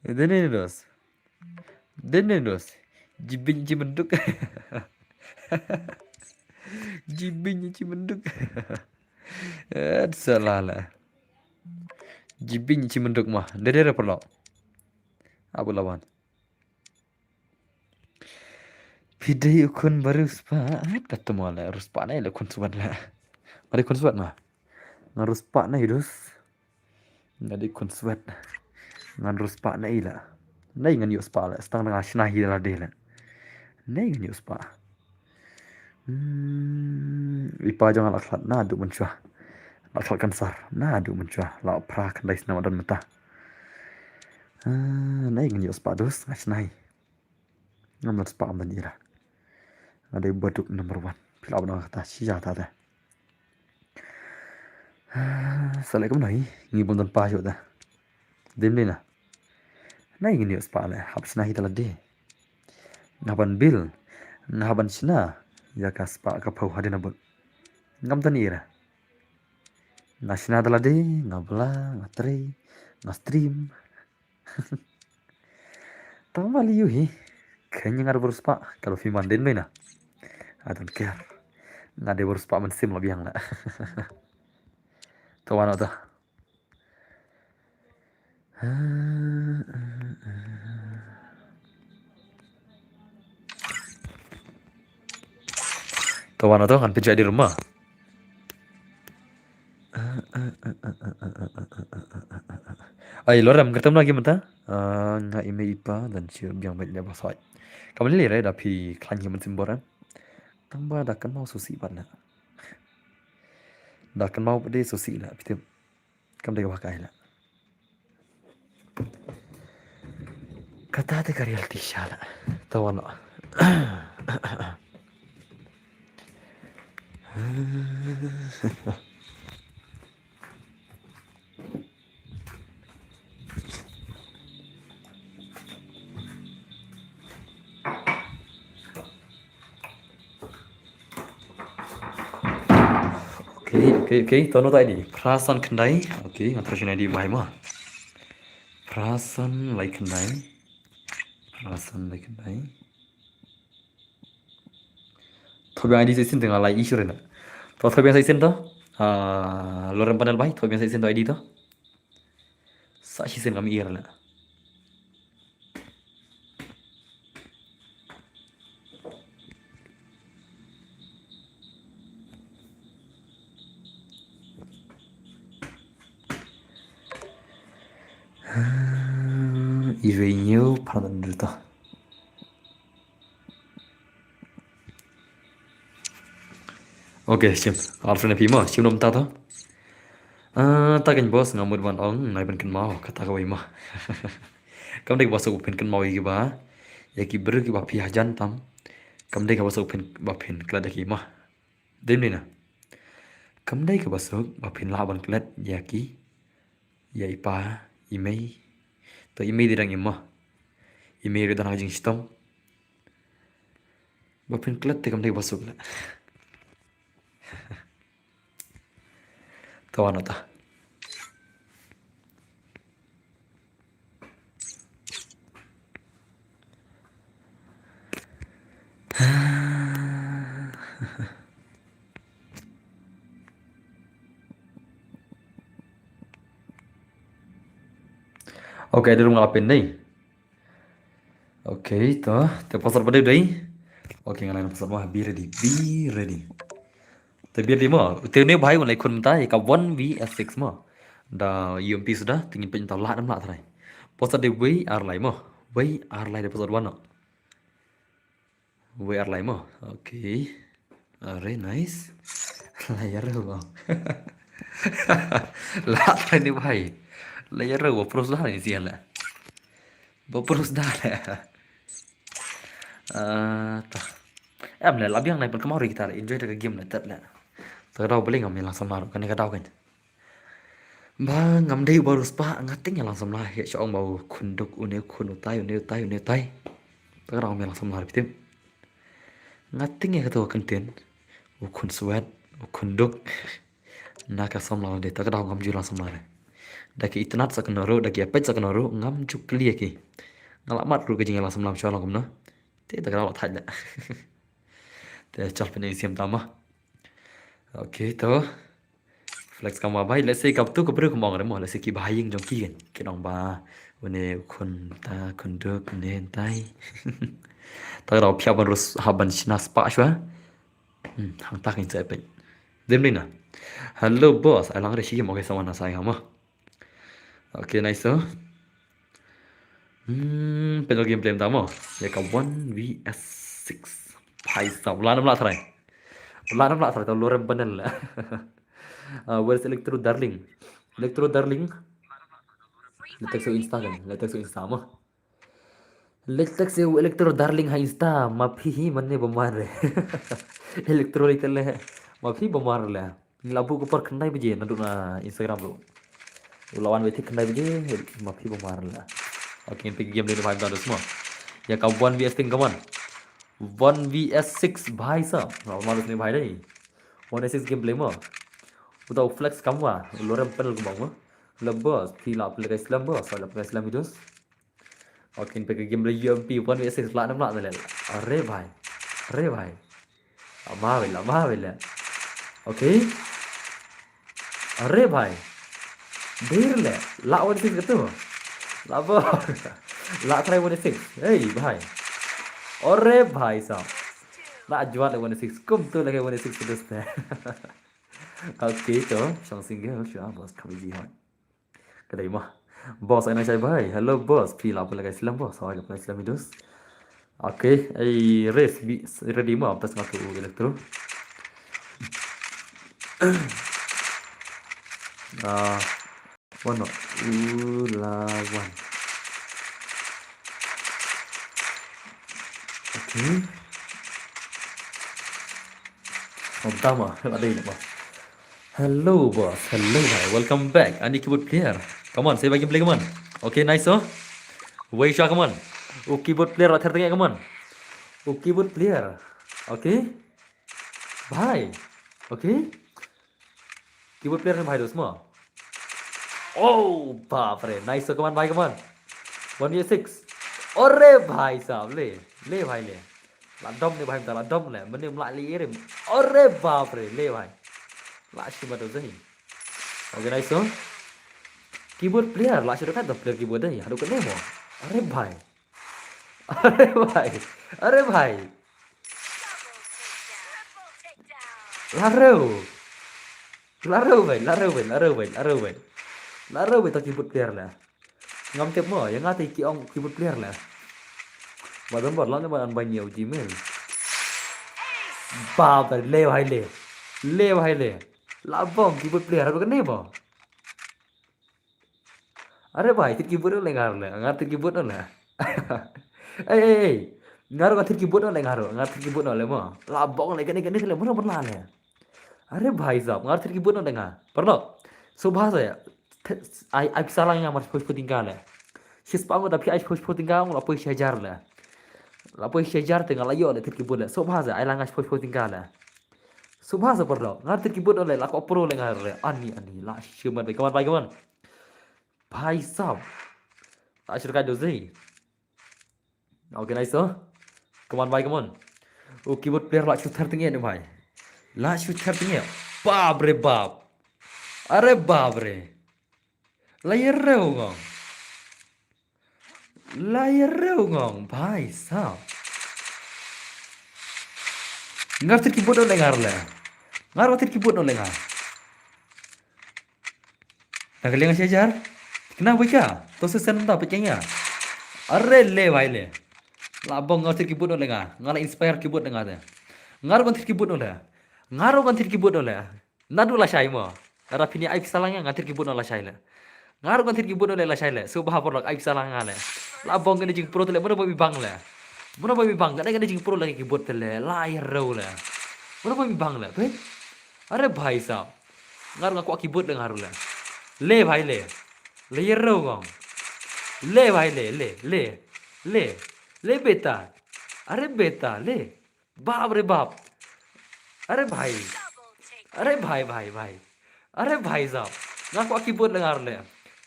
Dene dos. Dene dos. Jibin jimenduk. Jibin jimenduk. Eh, salah lah. Jibin jimenduk mah. Dene re perlu. Abu lawan. Pidei u khun ba riewspah, ah, ta temo la riewspah na i la khun swat la. Nga dei khun swat ma. Nga riewspah na i dus. Nga dei khun swat. Ngan riewspah na i la. Na i ngan ïoh spah la. Stang nga shna hi la dei la. Na i ngan ïoh spah. Hmm, i pa jong nga la khlad naduh mynshuwa. La khlad kansar naduh mynshuwa. La phra khyndai snem don mynta. Ah, na i ngan ïoh spah dus nga shna hi. Ngam lah spah kam don ira. Nga dei baduk number one. Phi lah ban ong kata shi ja ta ta. Sa leh kumno hi ngi bym don pa shuh ta. Dim dei na. Nai ngin ïoh spah leh hap shna hi ta lade. Nga ban bil. Nga ban shna ïa ka spah ka phew hadien nabud. Ngam don ira. Nga shna ta lade, nga bla, nga trei, nga stream. Tang ba lei ïu hi. Khein nga da bru spah. Ka la phi man dien mei na. I don't care. Nga da bru spah mynsiem la biang la. To wan ota. To wan ota ngan pynjah di rumah. Ai, lorem kyrtam lagi mynta. Ah, nga i mei i pa don shu biang beit ïa ba sait. Kam lei lei da phi khlaiñ hi mynsiem bor em. Tang ba da kynmaw sngewsih bad na. Da kynmaw pat de sngewsih la phi tip. Kam dei kaba kai la. Kata te ka reality sha la. Tawan la. Okay, okay, okay. To no ta I D. Phrasan khyndai. Okay, nga try shim I D bha mo. Phrasan lai khyndai. Phrasan lai khyndai. Thoh biang I D sa shisien te nga lai issue re na. To thoh biang sa shisien to. Ah, lorem panel bai, thoh biang sa shisien to I D to. Sa shisien kam ir la. Iwei ñiew phra dang dul ta. Okay, shim. Alfred na phi mo, shim nom ta to. Ah, ta kan boss nga mut ban ong, nai ban kynmaw, kata kawei mo. Kam dei ba suk ban kynmaw ïa kiba, ïa ki briew kiba phi hajan tam. Kam dei kaba suk ban, ba phin klet ïa ki mo. Dei ne na. Kam dei kaba suk ba phin lah ban klet ïa ki, ïa i pa, i mei. To i mei dei dang im mo. I mei ruh dang ha jingshitom. Ba phin klet te kam dei ba suk la. To wan ota. Okay, dei ruh nga la pyn dei. Okay, to, te password ba dei dei. Okay, nga lai password mo, be ready, be ready. Te be ready mo, te ne bhai un lai khun mynta ïa ka one V S six mo. Da U M P suda, te ngin peit mynta lah ne em lah trai. Password dei wei ar lai mo. Wei ar lai dei password one no. Wei ar lai mo. Okay. Are, nice. Lai ïa ruh mo. Lah trai ne bhai. Lai ïa ruh mo, pros dah ne sian la. Ba pros dah la. Ah, ta. Em le la biang nai pyn kynmaw ri kita le, enjoy da ka game le tet le. Ta ka daw bling ngam ïa lang samla ruh kane ka daw kan. Ba ngam dei uba riewspah, nga teng ïa lang samla, ïa sha ong ba u khun duk, une u khun utai, une utai, une utai. Ta ka daw ngam ïa lang samla ruh phi tip. Nga teng ïa kato ka kyntien. U khun swet, u khun duk. Na ka samla de, ta ka daw ngam ju lang samla re. Da ki itynnad sa kano ruh, da ki ïapeit sa kano ruh, ngam ju kylli ïa ki. Nga la mad ruh ka jingïalang samla shuwa long kumno. Te da ka la thait da. Te chal pynïaid siem tama. Okay, to. Flex kam wa bhai, let's say kap tu ka briew ka mong re mo, let's say ki bha ïing jong ki kan. Ki nong ba, une khun ta, khun duk, ne tai. Ta ka daw pia ban rus, ha ban shna spa shwa. Hmm, hang tak in sa pet. Dem ni na. Hello boss, ai lang re shi mo ke sama na sai ha mo. Okay, nice so. Hmm, pynlong gameplay mynta mo. Ïa ka one v six. Bhai sab, la nam la trai. La nam la trai, ta lorem panel la. Uh, where's Electro Darling? Electro Darling. Leit text Insta kan, leit text Insta mo. Leit text Electro Darling ha Insta, ma phi hi mane ba mar re. Electro leit le, ma phi ba mar le. Ngi la buh ka por khyndai baje naduh na Instagram ruh. U la wan wei thik khyndai baje, ma phi ba mar la. Okay, ngin peit game dei na bhai mynta dus mo. Ïa ka one v six ting kaman. One v six bhai sab. Nga ba mar dus ne bhai dei. One v six gameplay mo. Uta u flex kam wa, u lorem panel kumba mo. La boss, phi la pynlong kai slam boss, la pynlong kai slam i dus. Okay, ngin peit ka game la U M P one v six la nam la le. Are bhai. Are bhai. Lama bhai, lama bhai le. Okay. Are bhai. Dir le. La one six katu. La bo. La try one six. Hey bhai. Are bhai sab. La jwat le one six. Kum tu lagi one six katu ste. Okay to. Shong single sure boss kami ji hoi. Ka dei ma. Boss, ai nang shai bhai. Hello boss. Phi la pynlong kai slam boss. Hoi, la pynlong kai slam i dus. Okay, ai race bi ready ma, pas ngatu Electro. Ah, one no. U la one. Okay. Om tama, la dei ma. Hello boss, hello bhai, welcome back. Ani keyboard player. Come on, say bye gameplay, come on. Okay, nice oh. Wei sha, come on. U keyboard player la ther tengek, come on. U keyboard player. Okay. Bhai. Okay. Keyboard player ne bhai dos mo. Oh, bap re. Nice oh, come on bhai, come on. One v six. Ore bhai sab le. Le bhai le. La dom ne bhai mynta, la dom le. Mane mla li irim. Ore bap re, le bhai. La shi ma do zahi. Okay, nice oh. Keyboard player, la shi do ka do player keyboard dei. Haduh kane mo. Are bhai. Are bhai. Are bhai. La reu. La reu bhai, la reu bhai, la reu bhai, la reu bhai. La reu bhai ta keyboard player la. Ngam tip mo, ïa nga te ki ong keyboard player la. Ba don bor la ne ba an ba ñiew Gmail. Ba ba le bhai le. Le bhai le. La bom keyboard player ba kane ba. Are bhai, thir keyboard no le ngar le, ngar thir keyboard no le. Ei ei ei. Ngar ngar thir keyboard no le ngar, ngar thir keyboard no le mo. La bong le kane kane le mo no la le. Are bhai sab, ngar thir keyboard no le ngar. Parno. So bha sa ya. Ai ai pisa lang nga mar poi poi tingka le. Sis pa ngo da phi ai poi poi tingka ngo la poi shajar le. La poi shajar te nga la yo le thir keyboard le. So bha sa ai lang ai poi poi tingka le. So bha sa parno. Ngar thir keyboard no le la ko pro le ngar le. Ani ani la shi man bai kaman bai kaman. Bhai sab. La shirka dozi. Okay, nice oh. Come on bhai, come on. U keyboard player la shu thar tengek ne bhai. La shu thar tengek. Bap re bap. Are bap re. La ïa reu ngong. La ïa reu ngong bhai sab. Ngar thir keyboard no le ngar le. Ngar thir keyboard no le ngar. Na ka liang shajar. Kena bui ka. To se sen ta pekeng ya. Are le bhai le. La bong ngar thir keyboard no le nga. Nga la inspire keyboard nga te. Ngar ngar thir keyboard no le. Ngar ngar thir keyboard no le. Nadu la shai mo. Ara pini ai pisa lang ya ngar thir keyboard no la shai le. Ngar ngar thir keyboard no le la shai le. So bha por lak ai pisa lang nga le. La bong kene jing pro te le. Mono ba mi bang le. Mono ba mi bang. Kene kene jing pro le keyboard te le. La ïa reu le. Mono ba mi bang le. Pe? Are bhai sab. Ngar nga kwah keyboard le ngar le. Le bhai le. Le ïa reu ngong. Le bhai le, le, le. Le. Le beta. Are beta, le. Bap re bap. Are bhai. Are bhai, bhai, bhai. Are bhai sab. Nga kwah keyboard le ngar le.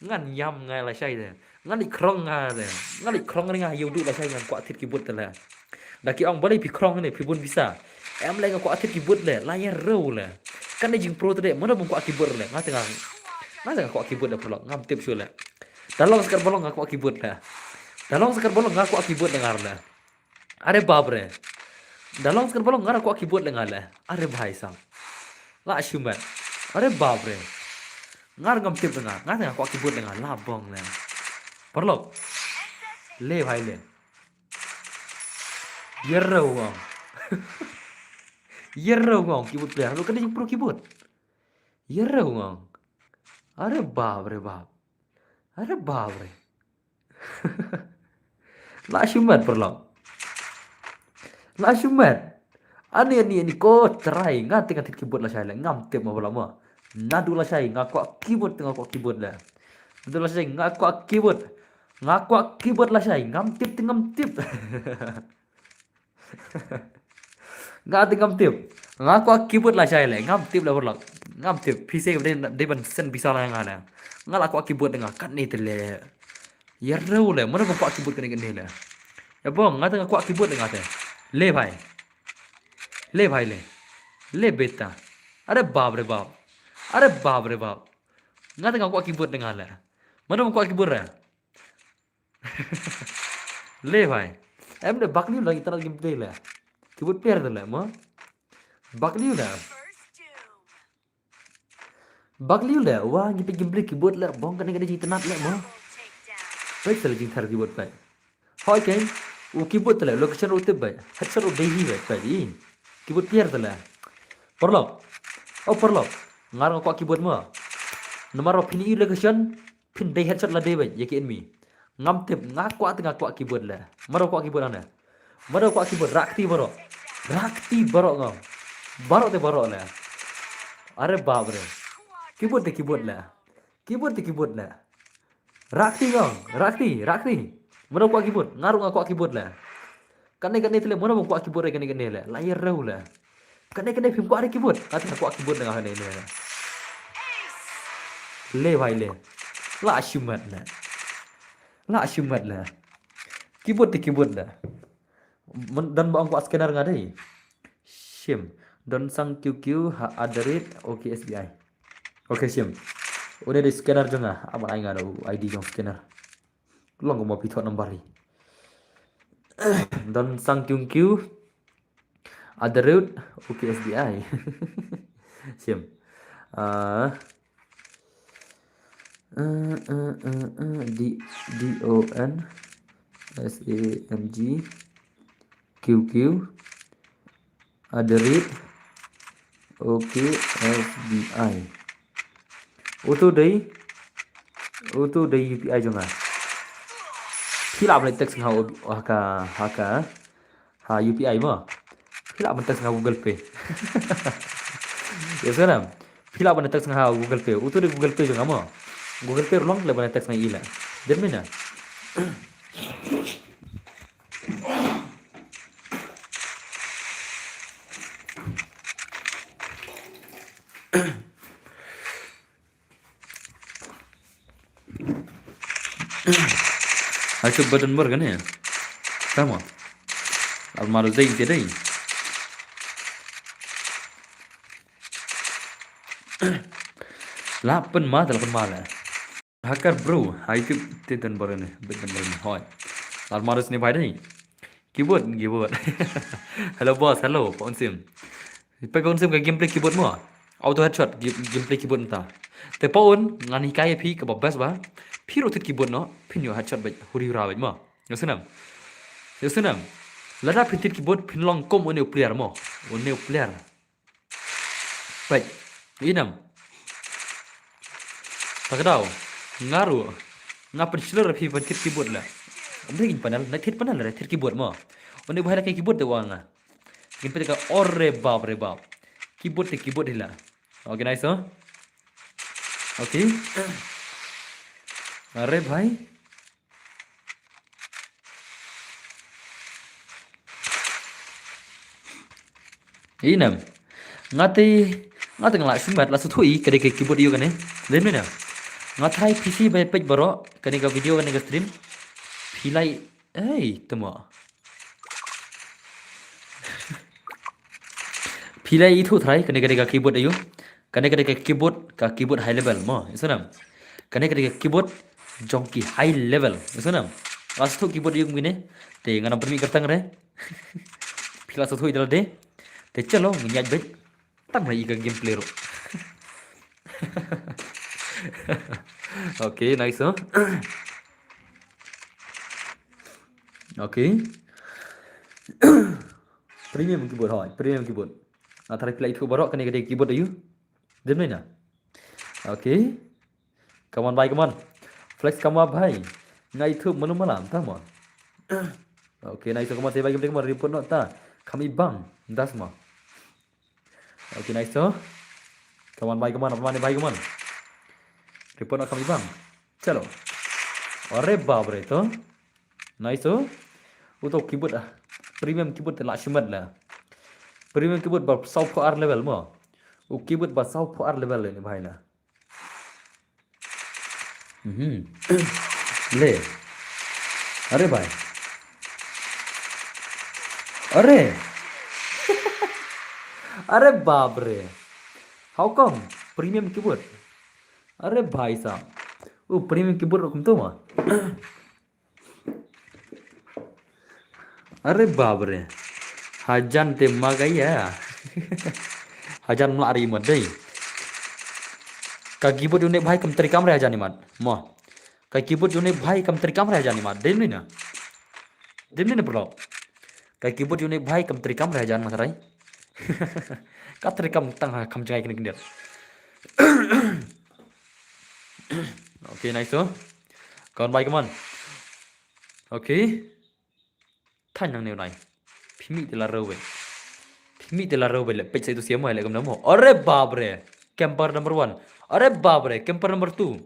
Ngan ïam nga lashai de. Ngan leit khrong nga de. Ngan leit khrong nga ïoh duh lashai ngan kwah thied keyboard te le. Da ki ong balei phi khrong ne phi bun pisa. Em le nga kwah thied keyboard le. La ïa rew le. Kane jingpro te de. Mano bym kwah keyboard le. Nga te nga. Nga te nga kwah keyboard le paralok. Ngam tip shuh le. Da long skat ba long nga kwah keyboard le. Da long skat ba long nga kwah keyboard le ngar le. Are bap re. Da long skat ba long nga kwah keyboard le nga le. Are bhai sang. La shu met. Are bap re. Ngar ngam tip nga. Nga te nga kwah keyboard le nga la bong le. Paralok. Le bhai le. Ïa rew ngong. Ïa rew ngong keyboard player. Lo kane jingpro keyboard. Ïa rew ngong. Are bap re bap. Are bap re. La shu met paralok. La shu met. Ani ani ani ko trai nga te nga thied keyboard lashai le ngam tip ma paralok ma. Naduh lashai nga kwah keyboard te nga kwah keyboard le. Naduh lashai nga kwah keyboard. Nga kwah keyboard lashai ngam tip te ngam tip. Nga te ngam tip. Nga kwah keyboard lashai le ngam tip le paralok. Ngam tip. Phi se dei dei ban send pisa la nga le. Nga la kwah keyboard nga katne te le. Ïa rew le. Mano bym kwah keyboard kane kane le. Ïa bong nga te nga kwah keyboard nga te. Le bhai. Le bhai le. Le beta. Are bap re bap. Are bap re bap. Nga te nga kwah keyboard nga le. Mano bym kwah keyboard re. Le bhai. Em de bak liu la internet gameplay le. Keyboard player de le mo. Bak liu le. Bak liu le. Wa ngi peit gameplay keyboard le bong kane kane jingtnat le mo. Peit sa le jingthar keyboard peit. Hoi keng. U keyboard te le location u tip peit. Headshot u dei hi peit peit i. Keyboard player te le. Paralok. Oh paralok. Ngar nga kwah keyboard mo. Namar phin i location. Phin dei headshot lade beit ïa ki enemy. Ngam tip nga kwah te nga kwah keyboard le. Mano kwah keyboard ane. Mano kwah keyboard rah kti baroh. Rah kti baroh ngam. Baroh te baroh le. Are bap re. Keyboard te keyboard le. Keyboard te keyboard le. Rah kti ngam. Rah kti, rah kti. Mano kwah keyboard. Nga ruh nga kwah keyboard le. Kane kane te le mano bym kwah keyboard re kane kane le. La ïa rew le. Kane kane phim kwah re keyboard. Nga te nga kwah keyboard nga kane ne. Le bhai le. La shu met le. La shu met le. Keyboard te keyboard le. Don ba ong kwah scanner nga dei. Shim. Don sang Q Q ha at the rate O K S B I. Okay shim. Une dei scanner jong nga. Aban ai nga da u I D jong scanner. Long kumba phi thoh number hi. Don sang Q Q. At the rate O K S B I. Shim. Ah. Uh, uh, uh, uh, D, D O N S A N G Q Q at the rate O K S B I. Utu dei, utu dei U P I jong nga. Phi lah ban text nga ha ka, ha ka, ha U P I mo. Phi lah ban text nga Google Pay. Ïa sngewbha. Phi lah ban text nga ha Google Pay. Utu dei Google Pay jong nga mo. Google Pay ruh long leh ban text nga i leh. Dei mynta. Ai tu badan mur kan ya? Tama. Almaro zai ti dai. Lapan ma, lapan ma la. Hacker bro, ha YouTube te dan baru ni, bit dan baru ni. Hoi. Almaro sini bai dai. Keyboard, keyboard. Hello boss, hello, Pa Unsim. Pa Unsim ka gameplay keyboard mo. Auto headshot, game-, gameplay keyboard nta. Te Pa Un, ngan hikai phi kaba best ba. Phi rotate keyboard no, phin ïoh headshot bait, huri hura bait mo. Yo senam. Yo senam. Lada phin thied keyboard, phin long kum une u player mo. Une u player. Peit. Inam. Takdaw. Nga ruh. Nga pynshlur phi ban thied keyboard la. Ym dei ngin panel, na thied panel la thied keyboard mo. Une bahai la keyboard te wa nga. Ngin peit ka ore bap re bap. Keyboard te keyboard hi la. Okay, nice, oh. Okay. Are bhai. Inam. Nga te, nga te nga la shu met la shu thui ka dei ka keyboard ïa kane. Dei mynta. Nga tharai phi shu peit baroh kane ka video, kane ka stream. Phi la i, ei, tama. Phi la ithuh tharai kane ka dei ka keyboard aïu. Kane ka dei ka keyboard, ka keyboard high level mo, i sngewthuh. Kane ka dei ka keyboard jong ki high level, i sngewthuh. La sngewthuh keyboard aïu kumne. Te ngan ym pynmih kyrteng re. Phi la sngewthuh ïa lade. Te chalo, ngin ïaid beit. Tang la i ka gameplay ruh. Okay, nice, huh? Okay. Premium keyboard, hoi, premium keyboard. Nga tharai phi la ithuh baroh kane ka dei keyboard aïu. Dei ne em? Okay. Come on bhai, come on. Flex, come on bhai. Nga ithuh malu malam, tama. Okay, nice, come on, se bhai, come on, report noh ta. Kham i bang, das ma. Okay, nice to. Come on bhai, come on, come on bhai, come on. Report noh kham i bang. Chalo. Are bap re to. Nice to. Uto keyboard ah. Premium keyboard te la shimet la. Premium keyboard ba saw phew ar level mo. U keyboard ba saw phew ar level ne bhai la. Mhm. Le. Are bhai. Are. Are bap re. How come? Premium keyboard. Are bhai sahab. Oh, premium keyboard ruh kumto ma. Are bap re. Hajan te ma gaya. Hajan mla ri mat dei. Ka keyboard une bhai kam trei kam re hajan imat. Mo. Ka keyboard une bhai kam trei kam re hajan imat. Dei ne em? Dei ne em, bro? Ka keyboard une bhai kam trei kam re hajan ma tharai. Ka trei kam tang ha kham jngai kine kine. Okay, nice to. Come on bhai, come on. Okay. Than nang neu nai. Phi mih te la reu beit. Phi mih te la reu beit le, peit sa itu siam le kam namo. Are bap re. Camper number one. Are bap re. Camper number two.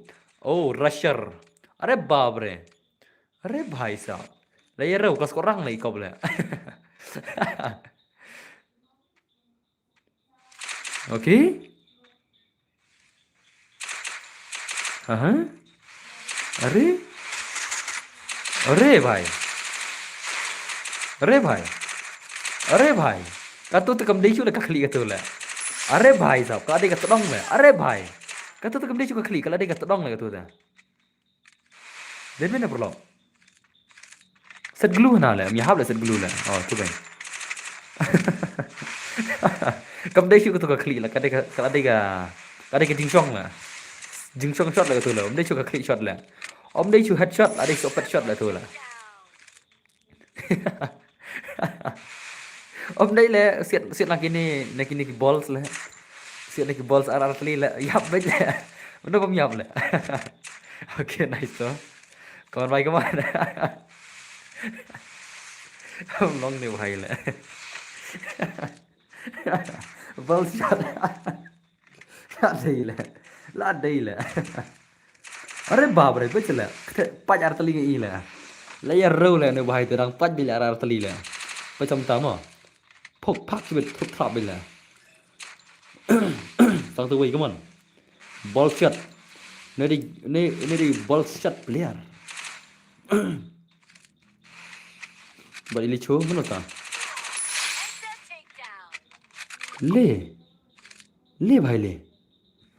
Oh, rusher. Are bap re. Are bhai sahab. La ïa reu ka skorang la i kop le. Okay. Aha. Are. Are bhai. Are bhai. Are bhai. Kato te kam dei shu le ka khlieh kato le. Are bhai sahab, ka dei ka tdong le. Are bhai. Kato te kam dei shu ka khlieh, ka la dei ka tdong le kato te. Dei mene paralok. Set glue hana le, ym ïahap le set glue le. Oh, tu bang. Kam dei shu kato ka khlieh la, ka dei ka, ka dei ka, ka dei ka jingshong la. Jingshong shot la kato la, ym dei shu ka khlieh shot la. Ym dei shu headshot, la dei shu pet shot la tu la. Ym dei le, siat, siat na kine, na kine ki balls le. Siat na ki balls ar ar tli le. Ïap beit le. Mano bym ïap le. Okay, nice to. Come on, bhai, come on. Ym long ne bhai le. Ball shot. La dei le. La dei le. Are bap re, peit le. Kate pait ar tali ngi le. La ïa reu le ne bhai te dang pait beit le ar ar tali le. Peit sam ta mo. Phok phak beit, phok phak beit le. Tang tu wei, come on. Ball shot. Ne di, ne, ne di ball shot player. Bad ili chu mano ta. Le. Le bhai le.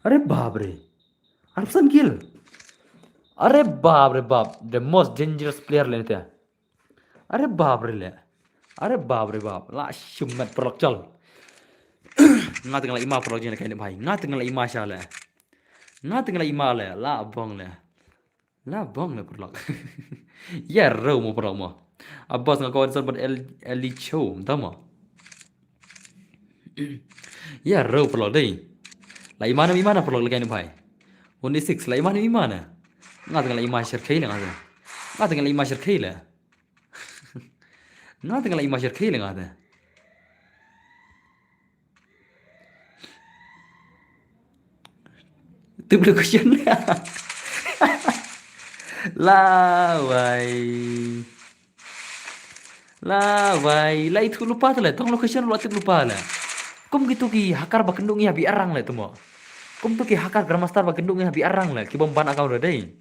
Are bap re. Arphew san kill. Are bap re bap. The most dangerous player le nte. Are bap re le. Are bap re bap. La shimet paralok chal. Nga teng la ima paralok jin kai ne bhai. Nga teng la ima sha le. Nga teng la ima le. La bong le. La bong le paralok. Ïa reu mo paralok mo. Abas nga ko answer bad el, eli cho, ta mo. Ïa reu paralok dei. La ima na ima na paralok le kai ne bhai. Only six, la ima na ima na. Nga teng la ima share kai le nga teng. Nga teng la ima share kai le. Nga teng la ima share kai le nga teng. Tip location. Lawai. Lawai. Lai tu lupa tu le. Tong location lu tip lupa le. Kum kitu ki hacker ba kynduh ngi ha bi arang le tu mo. Kumtu ki hacker Grandmaster ba kynduh ngi ha bi arang le, ki bym ban account re dei.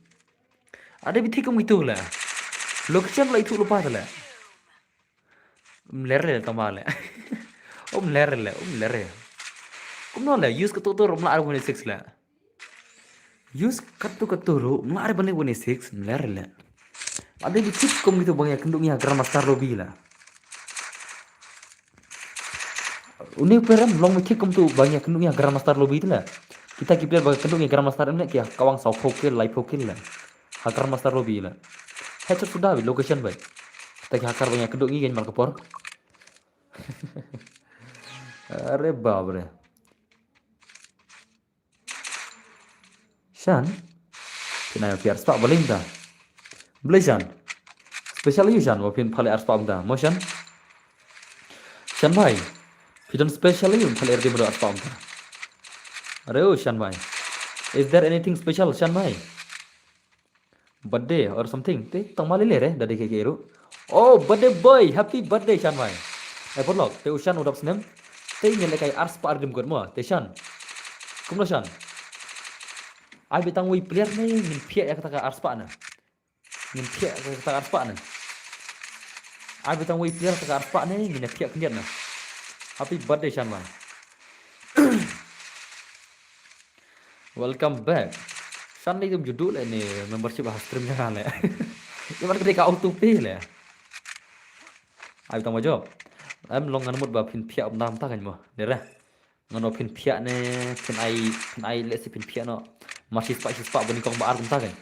Ade bi thik kum kitu le. Location la itu lupa le. Mler le tama le. Om ler le, om ler. Kumno le, use katu tu rum la ar one six le. Use katu katu ru, mla ar bani one six, mler le. Ade bi thik kum kitu bang ïa kynduh ngi ha Grandmaster lobby le. Uni perem long mi thik kumtu bang ïa kynduh ngi ha Grandmaster lobby tu le. Kita ki player bang ïa kynduh ngi Grandmaster em ne ki kawang saw pokil, lai pokil le. Ha Grandmaster lobby le. Headshot suda bi location bai. Kita ki hacker bang ïa kynduh ngi gen mal kepor. Are babre. Shan. Phin ai phi ar spah balei mynta. Balei Shan. Special ïa u Shan, wa phin phale ar spah mynta. Mo Shan. Shan bhai. Phi don special ïa u, phale ar dim ar spah mynta. Are o Shan bhai. Is there anything special, Shan bhai? Birthday or something. Te tang mali le re, dadi ke ke ru. Oh, birthday boy, happy birthday, Shan bhai. Eh, podlok, te u Shan u dap snem. Te ngin le kai ar spah ar dim kot mo, te Shan. Kumno Shan. Ai bitang wei player ne, ngin phiah ïa kata ka ar spah na. Ngin phiah ïa kata ka ar spah na. Ai bitang wei player kata ka ar spah ne, ngin phiah khyndiat na. Happy birthday, Shan bhai. Welcome back. Shan ni kum judu le ni membership ha stream jana le. Iman kete ka auto pay le. Ai tang wajo. Em long ngan mut ba phin phiah um dam ta kan mo. Dere. Ngan phin phiah ne phin ai phin ai le si phin phiah no. Mar shi spah shi spah bani kong ba ar kum ta kan.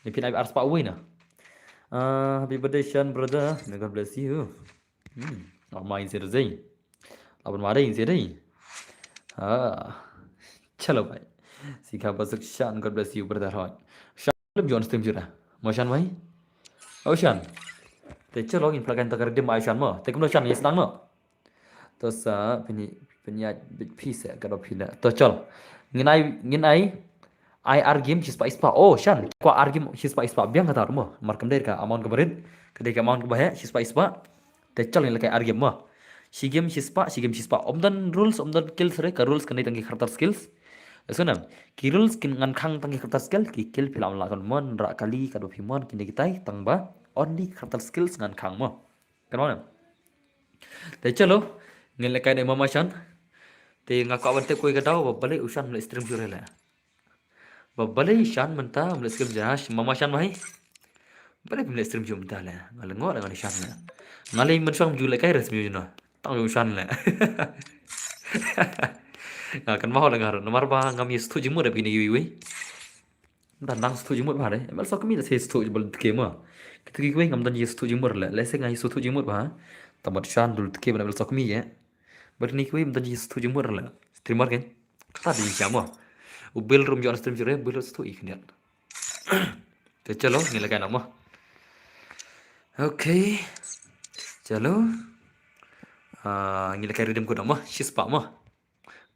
Ni phin ai ar spah wei na. Ah, happy birthday Shan brother. May God bless you. Hmm. Oh, ma in sir zai. Laban ma dai in sir dai. Ah. Chalo bhai. Sikha basuk Shan, God bless you brother hoi. Shan lem jon stem jura. Mo Shan bhai. Oh Shan. Te chalo ngin plakan takar dim ai Shan mo. Te kumno Shan yes nang no. To sa pini pini bit pisa ka do pila. To chal. Ngin ai ngin ai Ai ar game shi spah shi spah. Oh Shan, kwa ar game shi spah shi spah biang kata mo. Mar kam dei ka amount ka barit, ka dei ka amount ka baheh shi spah shi spah. Te chal ni lekai ar game mo. Shi game shi spah, shi game shi spah. Om don rules, om don kills re, ka rules ka dei tang ki character skills. Esonam, ki rules kin ngan khang tang ki character skill, ki kill phi lam la kan mon, ra kali ka do phi mon, kini kitai tang ba only character skills ngan khang mo. Kan mo. Te chalo, ngin lekai ne mama Shan. Te nga kwa ban te koi ka daw ba balei u Shan le stream jure le. Ba balei Shan mynta mle skip ja shi mama Shan bhai. Balei mle stream ju mynta le. Nga le ngo le nga ni Shan le. Nga le men shong ju le kai res mi no. Tang ju Shan le. Nga kan mau le ngar namar ba ngam yi stu ji mut da bini yui wei. Nda nang stu ji mut ba re. Mel sok mi da se stu ji bal ke ma. Kitu ki wei ngam dan yi stu ji mut le. Le se nga yi stu ji mut ba. Tamat Shan dul ke ba mel sok mi ye. Bad ni ki wei ngam dan yi stu ji mut le. Streamer kan. Kata di jam mo. U Bill rum jon stream jure, Bill stu i khyndiat. Te chalo, ni lekai na mo. Okay. Chalo. Ah, ni lekai redeem code mo. Shi spah mo.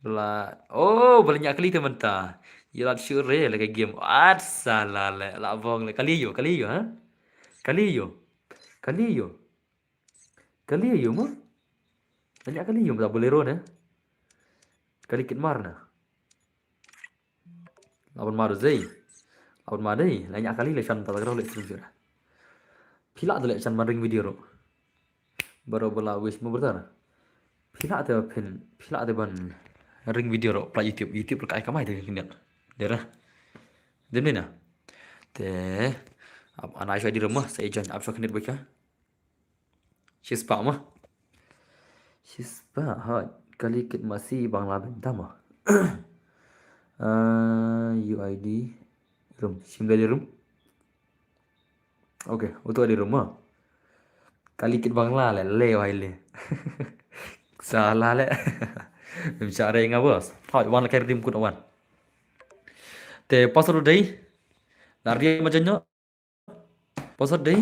Bala, oh, bala nyak kali te mynta. Ïa lad shu re lekai game. At sala le, la bong le. Kali yo, kali yo, ha? Kali yo. Kali yo. Kali yo mo. Nyak kali yo mo ta Bolero ne. Kali kit mar na. Laban ma dei. Laban ma dei. La nyak kali le Shan ta kro le stream jure. Phi la de le Shan man ring video ro. Baro bala wish mo brother. Phi la te phin, phi la te ban ring video ro pla YouTube, YouTube ro kai kamai te kin. Dera. Dem ni na. Te ap ana shwa di ro mo sa i join ap shwa khnit bika. Shi spah mo. Shi spah ha kali kit masi Bangla benta mo. Ah, U I D room. Shim dari room. Okay, utu di room mo. Kali kit Bangla le, le wai le. Sala le. Bim share nga bos. Hoi, wan le kai redeem code wan. Te password dei. Nar dia macam nyo. Password dei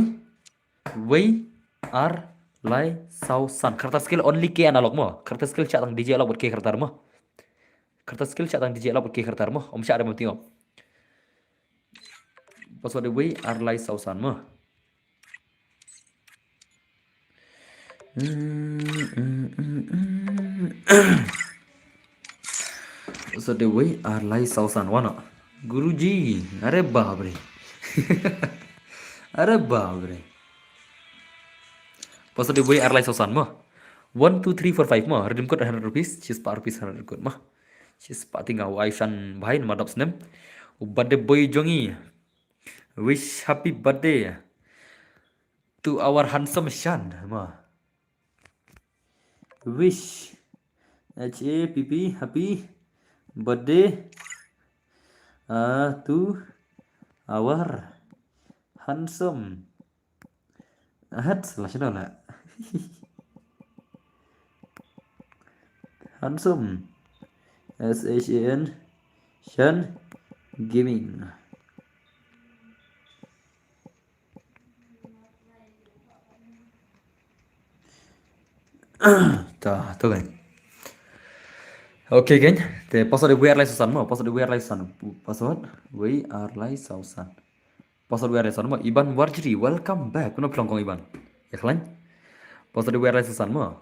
wei ar lai saw san. Character skill only ke analog mo. Character skill shah tang D J analog bad ke character mo. Character skill shah tang D J analog bad ke character mo. Om shah re mo tingo. Password dei wei ar lai saw san mo. Sa dei wei ar lai saw san wan. Guruji, are babre. Are babre. Pasa dei wei ar lai saw san mo. One, two, three, four, five mo. Redeem code hundred rupees. Shispah rupees hundred code mo. Shispah tyngka, u Aishan bhai, namar dap snem. U birthday boy jong ngi. Wish happy birthday to our handsome Shan mo. Wish, H A P P, happy birthday, uh, to our handsome. Ahat, salah shano la. Handsome. S H A N, Shan Gaming. Ta, to kan. Okay kan. Te password wei ar lai saw san mo, password wei ar lai saw san. Password wei ar lai saw san. Password wei ar lai saw san mo. Iban Warjri, welcome back. Kumno phi long kong Iban? Ïa khlaiñ. Password wei ar lai saw san mo.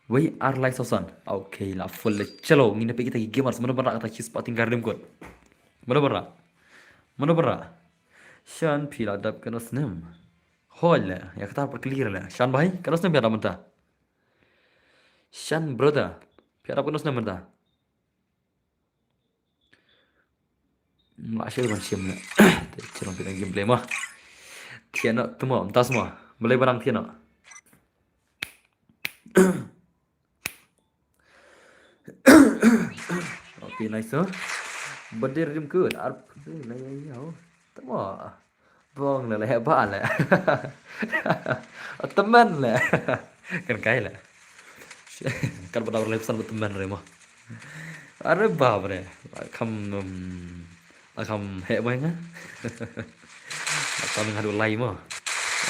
Wei ar lai saw san. Okay, la full le. Chalo, ngin ïa peit kita ki gamers. Mano ba rah kata shispah tyngka redeem code? Mano ba rah? Mano ba rah? Shan, phi la dap katno snem? Hoi le, ïa kata pat clear le. Shan bhai, katno snem phi la dap mynta? Shan brother, phi la dap katno snem mynta? Ym lah shuh ban shim le. Te shu long phi na gameplay mo. Thiah noh, to mo, mynta shu mo. Balei ba nang thiah noh? Okay, nice, oh. Birthday redeem code. Ar, eh, na, ya, ya, oh. Tama. Bong le, le, ba le. Temen le. Kan kai le. Kan pada orang lepas temen re mo. Are babre. Kam, um, kam he mo nga. Kam ngadu lai mo.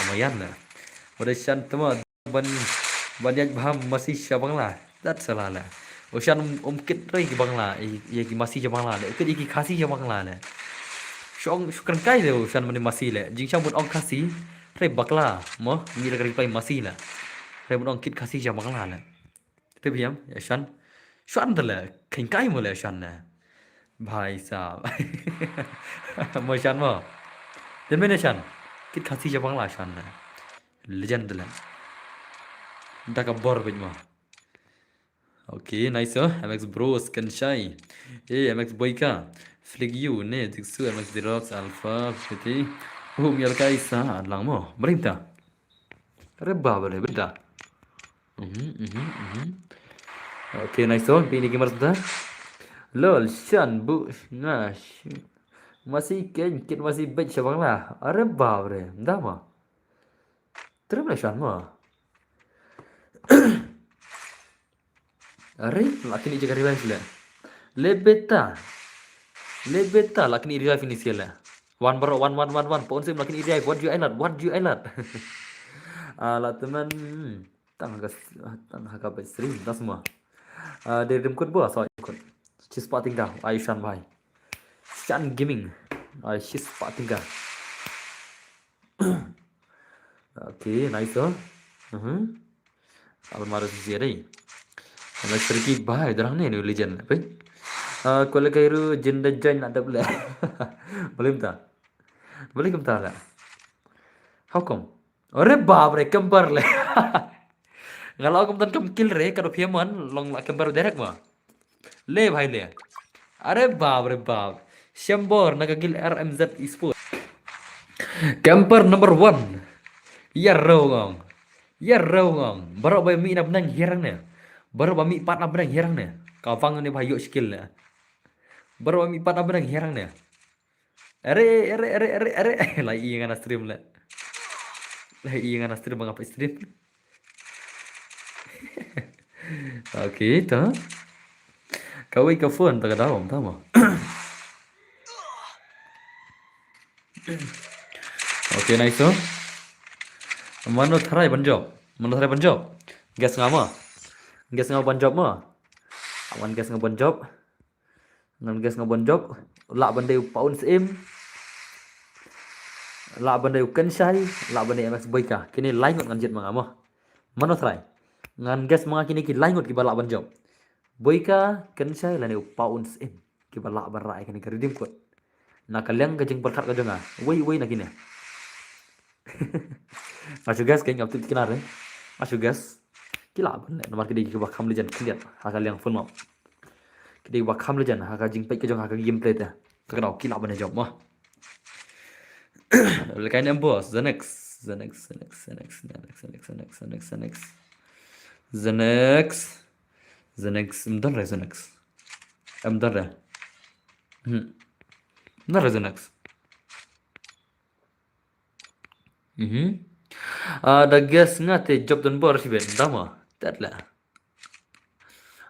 Amayan le. Udah shan tama. Ban, ban ïaid bha masi sha Bangla. Dat sala la. U Shan um, um kit re ki Bangla, i, ïa ki masi sha Bangla le. U kit ïa ki Khasi sha Bangla le. Shong, shong kren kai le u Shan mane masi le. Jingshang bun ong Khasi, re bakla, mo, ngi le ka reply masi le. Re bun ong kit Khasi sha Bangla le. Te biang, ïa Shan. Shan te le, kren kai mo le Shan le. Bhai sahab. Mo Shan mo. Te mene Shan. Kit Khasi sha Bangla Shan le. Legend te le. Da ka bor bit mo. Okay, nice, oh. M X Bros, Kenshai. Eh, M X Boyka. Flick U, ne, Jigsu, M X Derox, Alpha, Fiti. Um, Yalkai sa, lang mo. Berinta. Reba, berinta. Mhm, mhm, mhm. Okay, nice, oh. Pini gamers ta. Lol, Shan, bu, nga, sh-, masi ken, kit masi bej sha Bangla. Are babre, da mo. Terus lah Shan mo. Are, la kini jaga revive le. Le beta. Le beta, la kini revive ini sia le. Wan bro, wan, wan, wan, wan. Pon sim la kini revive. What do you island? What do you island? Ah, la teman. Hmm. Tang ha ka, tang ha ka ba stream, ta sma. Ah, de rim kut bo, so kut. Shispah tyngka, ai Shan bhai. Shan Gaming. Ai shispah tyngka. Okay, nice, oh. Mhm. Abang marah sisi ada. Ana sergi bhai, dorang ni, ni legend, apa? Ah, kuala kairu, jenda jan nak double. Boleh minta? Boleh minta lah. How come? Are bap re, camper le. Nga la kum tan kam kill re, ka do phi man, long la camper direct ma. Le bhai le. Are bap re bap. Shembor na ka guild R M Z Esport. Camper number one. Ya ro ngong. Ya ro ngong. Baroh ba mih na bneng hirang ne. Baroh ba mih pat na bneng hirang ne. Ka vang ne bhai yo skill ne. Baroh ba mih pat na bneng hirang ne. Are, are, are, are, are. Lai ïa nga na stream le. Lai ïa nga na stream, ba nga peit stream. Okay, to. Kawei ka phone to ka daw, tama. Okay, nice, to. Mano tharai ban jop. Mano tharai ban jop. Guess nga ma. Guess nga ban jop ma. Wan guess nga ban jop. Ngan guess nga ban jop. Lah ban dei u Paun Syiem. Lah ban dei u Kenshai. Lah ban dei M X Boyka. Kine lai ngut ngan jied ma nga mo. Mano tharai. Ngan guess ma nga kine ki lai ngut kiba lah ban jop. Boika, Kynshai lane u Paun Syiem. Kiba lah ban rah ïa kane ka redeem code. Na ka liang ka jingpyrkhat ka jong nga. Wei wei na kine. Nga shu guess, ka ngam tip kine re. Nga shu guess. Ki lah ban leh namar ki dei kiba kham legend khyndiat ha ka liang full map. Ki dei kiba kham legend ha ka jingpeit ka jong, ha ka gameplay te. Te ka dei ki lah ban jump mo. Lehkai ne em boss, Zenex, Zenex, Zenex, Zenex, Zenex, Zenex, Zenex, Zenex, Zenex, Zenex, Zenex, em don re Zenex. Em don re. Hmm. Em don re Zenex. Mhm. Ah, da guess nga te job don bor shibit, da ma. Tat la.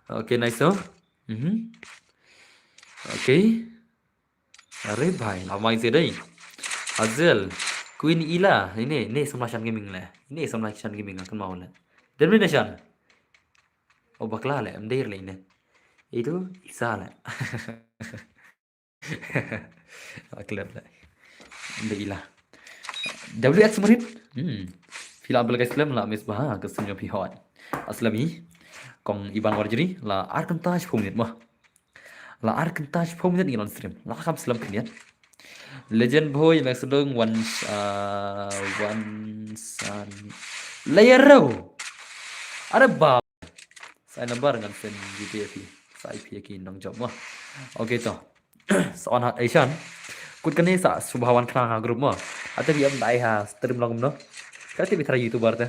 Okay, nice, oh. Mhm. Okay. Are bhai, la mai se dei. Hazel, Queen Ila, ine, ine samla Shan Gaming le. Ine samla Shan Gaming akan mau le. Dem ne Shan. Oh, bakla le, em dei le ine. Itu Isa le. Aklep le. Em dei Ila. W X Marit. Hmm. Phi la bel ka slem la miss ba ha, ka slem jong phi hot. Aslem hi. Kong Iban Warjri, la ar kynta shiphew minit mo. La ar kynta shiphew minit ngi on stream. La kham slem khyndiat. Legend Boy, Max Sudong, Wan, uh, Wan San. Layer Row. Are ba. Sa ai number ngan send G P ïa phi. Sa ai phi ïa ki nong job mo. Okay to. Sa on ha Asian. Kut kane sa sngewbha wan khnang ha group mo. Ate phi ym dei ha stream long kumno. Ka te phi try YouTuber te.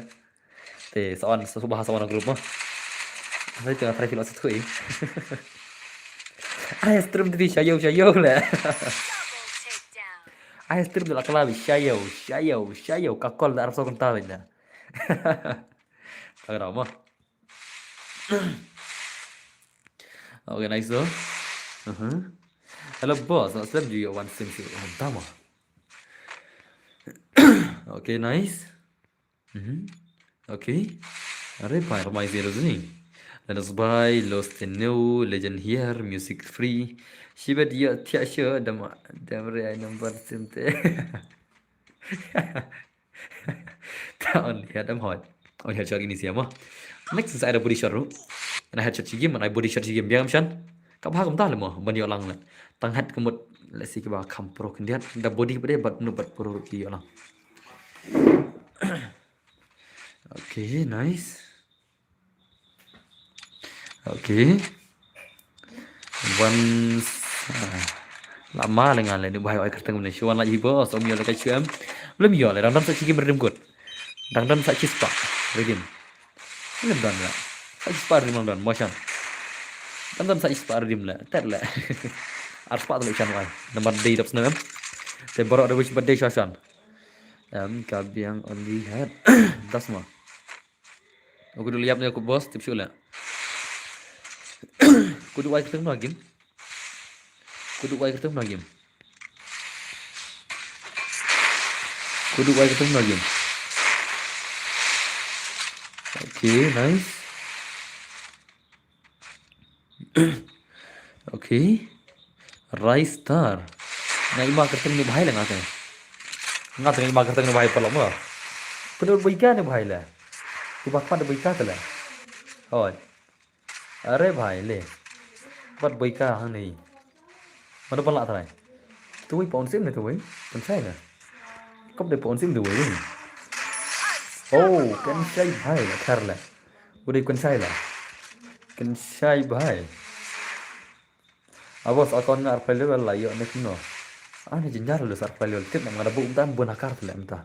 Te sa on, sa sngewbha sa on ha group mo. Ate te nga try phi lot sa thui. Ai stream te phi shayo shayo le. Ai stream te la kala phi shayo shayo shayo ka call da arso kynta phi da. Ka ra mo. Okay, nice though. Uh-huh. Hello boss, nak slem ju ïa wan sim shu. Oh, tama. Okay, nice. Mhm. Okay. Are pai ramai zero ni. Let us buy Lost and New, Legend here, music free. Shibet ya tia sure dam dam re ai number sim te. Ta on ya dam hot. On headshot ini siapa? Next is ada body shot ru. Na headshot shi game, na body shot shi game biang shan. Ka bha kumta le mo, ban ïoh lang le. Tang head kumut le si kiba kham pro khyndiat. Da body pade bat nu bat pro ru ki ïoh lang. Okay, nice. Okay. Once, ah, la ma le nga le ni bai oi kyrteng ne shuan la ibo som yo le ka shuem. Lem yo le dang dang sa chikim redim good. Dang dang sa chispa redim. Lem dan la. Sa chispa redim dang dan motion. Dang dang sa chispa redim le. Tet le. Ar spa le chan wai. Number day dap snem. Te borok de wis birthday shashan. Em ka biang only head. Das ma. Aku dulu yap ne aku bos tip shu le. Kudu wai kyrteng na game. Kudu wai kyrteng na game. Kudu wai kyrteng na game. Okay, nice. Okay. Rise Star. Nga ima kyrteng ni bahai le nga te. Nga te nga ima kyrteng ni bahai pala mo. Kudu boika ni bahai le. Tu bak pat boika te le. Hoi. Are bhai le. Bat boika hang nei. Mano pala trai. Tuwi pawn sim ne tuwi. Kan sai na. Kop de pawn sim tuwi. Oh, kan sai bhai la thar la. Udah kan sai la. Kan sai bhai. Abos akon nga arpel level la yo ne kuno. Ani jinjar lu sarpel level tip nam ngada bu umtan bun akar tele mta.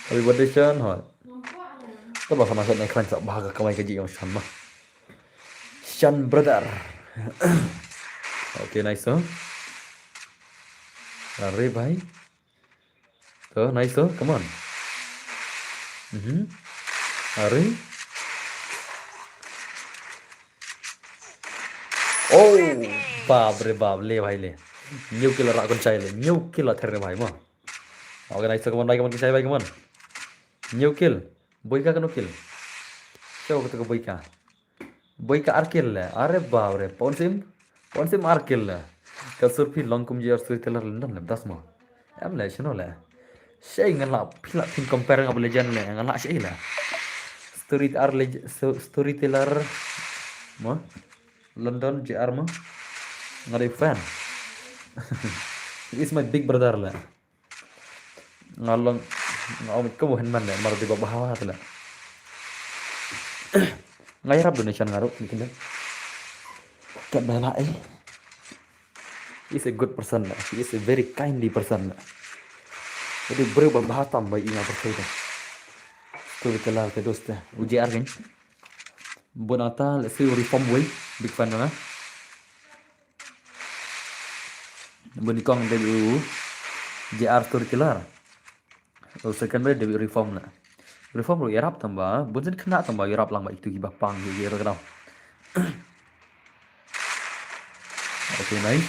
Happy birthday Shan hoi. Ka ba sama Shan ekran sa ba ka kamai ka ji yong Shan ma. Shan brother. Okay, nice to. Are bhai. To nice to, come on. Mhm. Are. Oh, bab re bab le bhai le. New kill rak kon chai le. New kill la ther re bhai ma. Okay, nice to, come on bhai, come on, kon chai bhai, come on. New kill. Boika kano kill. Show ko to boika. Boika ar kill le. Are bab re. Pawn sim. Pawn sim ar kill le. Ka sur phi long kum ji ar storyteller le ndam le das ma. Em le shino le. Shei ngan la phi la phin compare nga ba legend le ngan la shei le. Story ar le so- storyteller mo. London J R mo. Nga dei fan. He is my big brother la. Nga long nga om ko hen man le mar di ba bahawa la. Nga yarap donation nga ruk ni kinde. Kat bela eh. He is a good person la. He is a very kindly person la. Jadi bro ba bahatam ba inga percaya. Storyteller te doste. U J R kan. Bon ata let's say reform way. Big fan na. Bon ikong de u J R storyteller. U second de reform na. Reform ru yarap tamba. Bon sen kena tamba yarap lang ba itu ki bapang ki yarap. Okay, nice.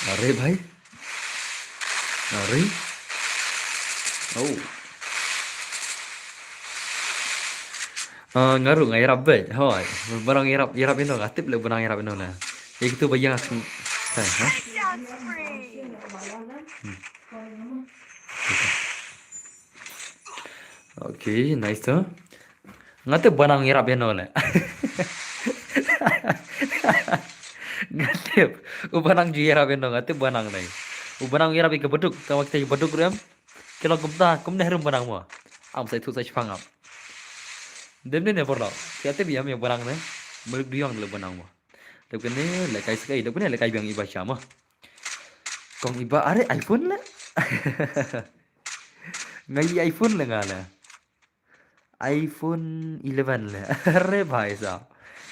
Are bhai. Are. Oh. Ah, nga ruk nga yarap bad. Hoi. Barang yarap yarap ino nga tip le barang yarap ino na. Itu bayang aku. Ha? Okay, nice tu. Nga tip banang yarap ino le. Nga tip. U banang ju yarap ino nga tip banang nai. U banang yarap ika baduk. Tama kita ika baduk riam. Kilo kumta kumne harum banang mo. Am sai tu sai chipang am. Dem ne ne borlo. Kita tip yam ya banang ne. Meluk duyang le banang mo. Dep kene le kai sekai dep kene le kai biang iba chama. Kong iba are iPhone le. Ngai iPhone le nga le. iPhone eleven le. Are bhai sa.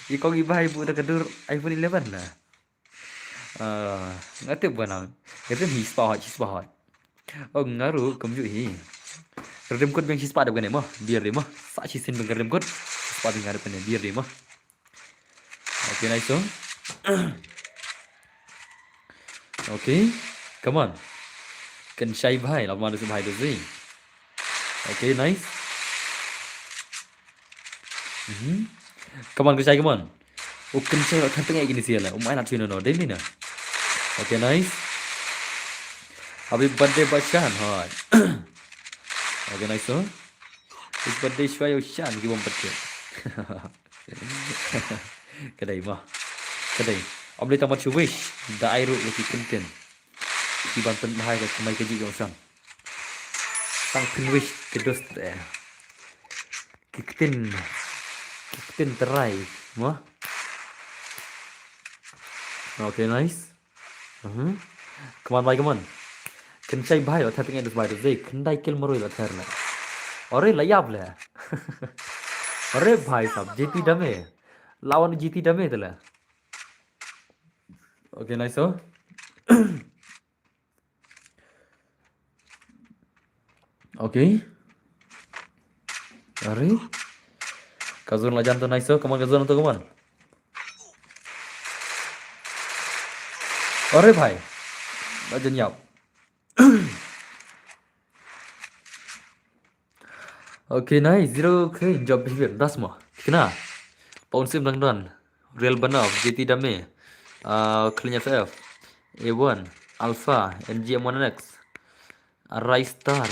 I kong iba ibu da kedur iPhone eleven le. Ah, ngate banang. Ngate hi spahot, hi spahot. Oh ngaru kamju hi. Redem kot biang hi spah dep kene mo. Biar deh mo. Sa hi sin biang redem kot. Spah biang dep kene biar deh mo. Okay, nice song. Okay, come on. Kan shai bhai, lama ada bhai tu sih. Okay, nice. Mhm. Come on, kan shai, come on. Oh, kan shai, kan tengah gini sih lah. Umai nak sini no, deh ni na. Okay, nice. Happy birthday, Bachan. Hai. Okay, nice song. Is birthday shwai ushan ki bom pete. Kadai ma. Kadai. Om le tamat chu wish. Da ai ru ki kintin. Ki ban pen bahai ka kemai ka ji ka ushan. Tang pin wish ke dos te. Ki ktin. Ki ktin terai. Ma. Okay, nice. Mhm. Come on, bhai, come on. Kan shai bhai, la thar tengah dus bhai, dus dei, khyndai kill marui la thar le. Ore la yap le. Ore bhai sab, J T dame. Lawan J T dame te le. Okay, nice so. Okay. Are. Kazun la jan to nice, come on, Kazun to, come on. Are bhai. La jan yap. Okay, nice. Zero, okay, job behavior. Das mo. Kena. Paun sim dang don. Real Banov, J T Dame, uh, Clean F F, A one, Alpha, N G M one X, Rai Star,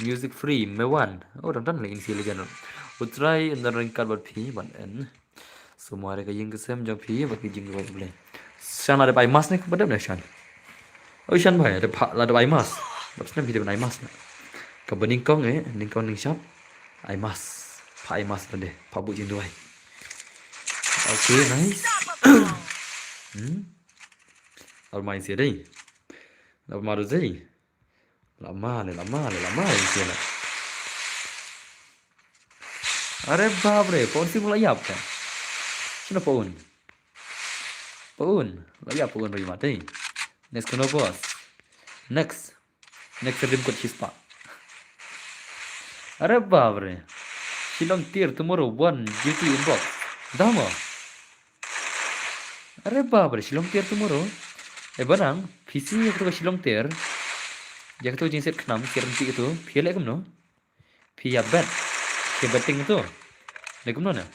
Music Free, Mewan. Oh, dang dang lagi ni sila channel. Utrai, and then ringkat buat phi, buat en. Semua ada ke jing kesem jong phi, bagi jing buat boleh. Shan ada bai mas ni kepada mana shan? Oh, shan bai, ada pak, ada bai mas. Lepas ni video bai mas ni. Ke beningkong eh, ningkong ningshap. Ai mas. Pak ai mas tadi. Pak bu jing duai. Okay, nice. Hmm. Almai sia dei. Lama tu dei. Lama le, lama le, lama le sia le. Are bap re, paun sim la yap ka. Sino paun? Paun, la yap paun ri mate. Next kono boss. Next. Next rim kot chispa. Are bap re. Shillong tier tomorrow one duty inbox. Dama. Are bap re, Shillong tier tomorrow. Eh, banang, P C ya ketu Shillong tier. Ya ketu jingset khnam, tier nanti itu. Phi le kumno? Phi ya bet. Phi betting itu. Le kumno na?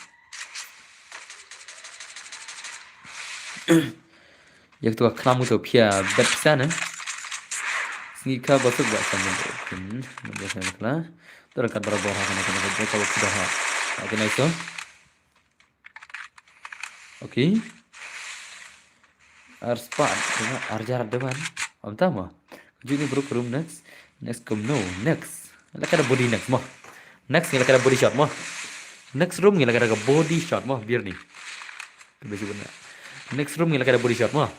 Ya ketu khnam itu phi ya bet sana. Ngi ka ba suk ba sam. Hmm, ngi ka la. Tara kat barabor ha kana kana ka ka ka ha. Okay, nice one. Okay. Ar spot, ar jar dewan. Am tama. Juni bro room next. Next come no. Next. La kada body next mo. Next ni la kada body shot mo. Next room ni la kada body shot mo. Biar ni. Besi benar. Next room ni la kada body shot mo.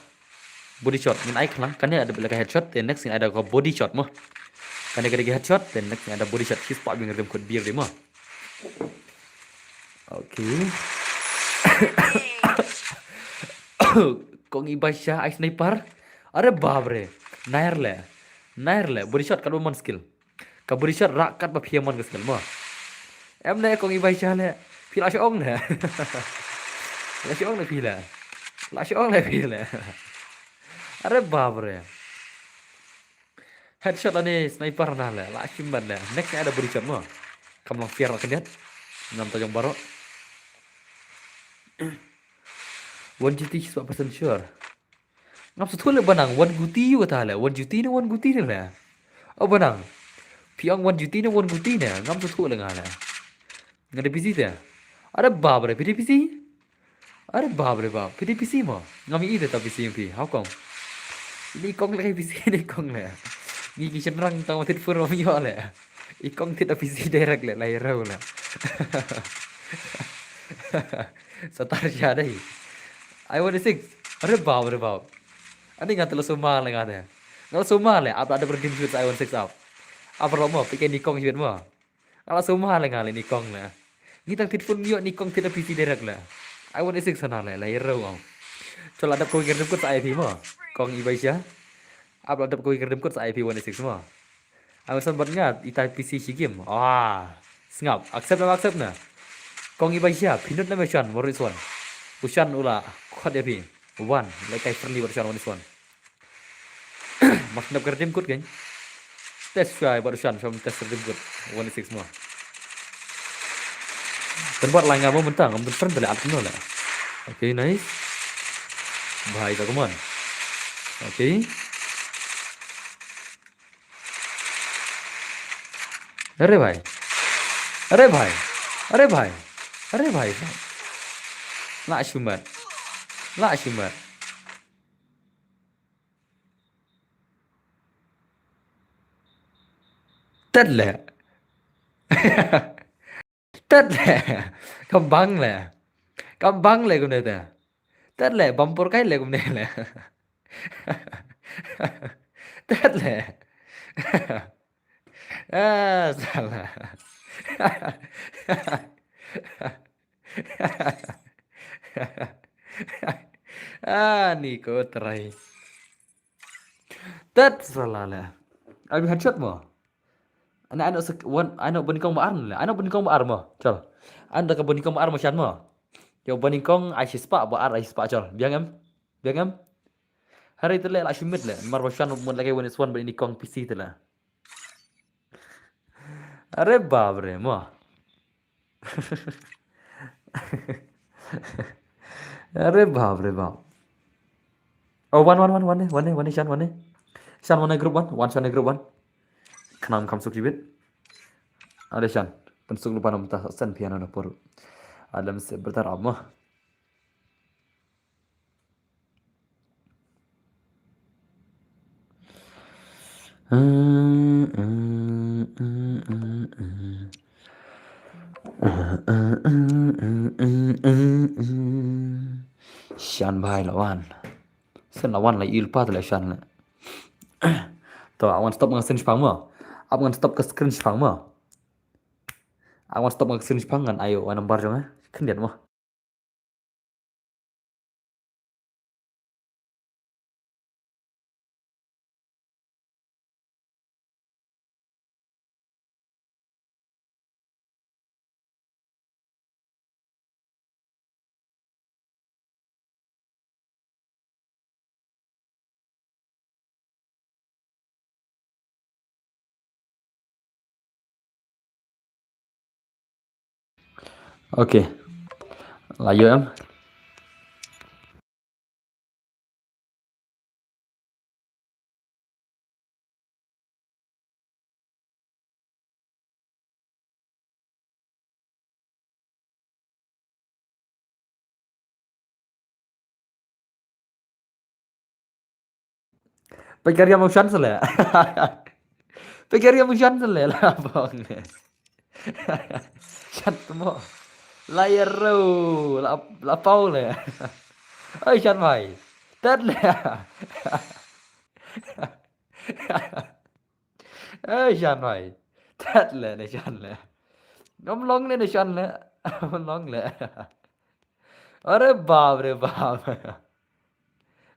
Body shot ngin ai khlang, kane ada laka headshot, te next ngin ai da ka body shot mo. Kane ka dei ka headshot, te next ngin ai da body shot. Shi spah bing rim kut bir dei mo. Okay. Kong Ibaisha ai sniper. Are bap re. Nair le. Nair le. Body shot kat ba mon skill. Ka body shot rak kat ba phi mon ka skill mo. Em ne Kong Ibaisha le. Phi la shong ne. La shong ne phi le. La shong ne phi le. Are bap re. Headshot la ne sniper na le. La shim ban le. Next ada body shot mo. Kam long fear la kyndiat. Ngam ta jong baro. One G T spah percent sure. Ngam suthu le banang, wan guti yu kata le, wan juti ne wan guti ne le. O banang. Phi ong wan juti ne wan guti ne, ngam suthu le nga le. Nga da P C te. Are bap re, phi da P C? Are bap re bap, phi da P C mo. Ngam i te ta P C ïa phi, how come? Ini kong le P C, ini kong le. Ngi ki shynrang tang ma thit phone mo ïoh le. I kong thit da P C direct le, lai rau le. Satar sha dei. I one six. Are bap, are bap. Ani nga te la suma le nga te. Nga la suma le, ap la dep redeem shit I one six ap. Ap la mo, pike ni kong shit mo. Nga la suma le nga le ni kong le. Ngi tang thit phone ïoh ni kong thit da P C direct le. I one six sana le, la ïa rau ang. Chol la dep ko kir dem kut sa I P mo. Kong Ibaisha. Ap la dep ko kir dem kut sa I P one six mo. Ang san bat ngat, ita P C shi game. Ah, sngap. Accept na, accept na. Kong Ibaisha, phi nut na me shan, Morris one. U shan u la, khot ya phi. One, like I friendly bat shan, one is one. Mas nap ka redeem code kan. Test shuwa bat shan, shom test redeem code. One is six mo. Kan bat langa mo mentang, ngam friend balik at no la. Okay, nice. Bhai, ka kuman. Okay. Are bhai. Are bhai. Are bhai. Are bhai. La shumat. La shumat. Tet le. Tet le. Kam bang le. Kam bang le kumne te. Tet le, bam por kai le kumne le. Tet le. Ah, salah. Ah, ni ko try. Tet salah le. Abi headshot mo. Ana ano sek wan ano bani kong ba ar le. Ano bani kong ba ar mo. Chal. Anda ka bani kong ba ar mo shan mo. Yo bani kong ai shispa ba ar ai shispa chal. Biang em. Biang em. Hari te le la shumit le. Mar ba shan mo lagi wan is one bani kong P C te le. Are bap re mo. Are bap re bap. Oh, one, one, one, one, one, one, Shan, one. Shan, one, group one, one, Shan, group one. Khnam kham suk jibit. Are Shan, pynsuk lypa na mynta sa shen phi ano na por. Alam se bertar ap mo. Shan bhai la wan. Shen la wan la ïoh lypa te la Shan la. To, awan stop nga screen shipang mo. Ap ngan stop ka screen shipang mo. Awan stop nga screen shipang ngan ai ïa u number jong nga. Khyndiat mo. Okay. La ïoh em. Pekar ya mong shan sele. Pekar ya mong shan sele la bong. Shan mo. La yero la la pau le. Oi shan mai. Tat le. Oi shan mai. Tat le ne shan le. Ngam long le ne shan le. Ngam long le. Are bap re bap.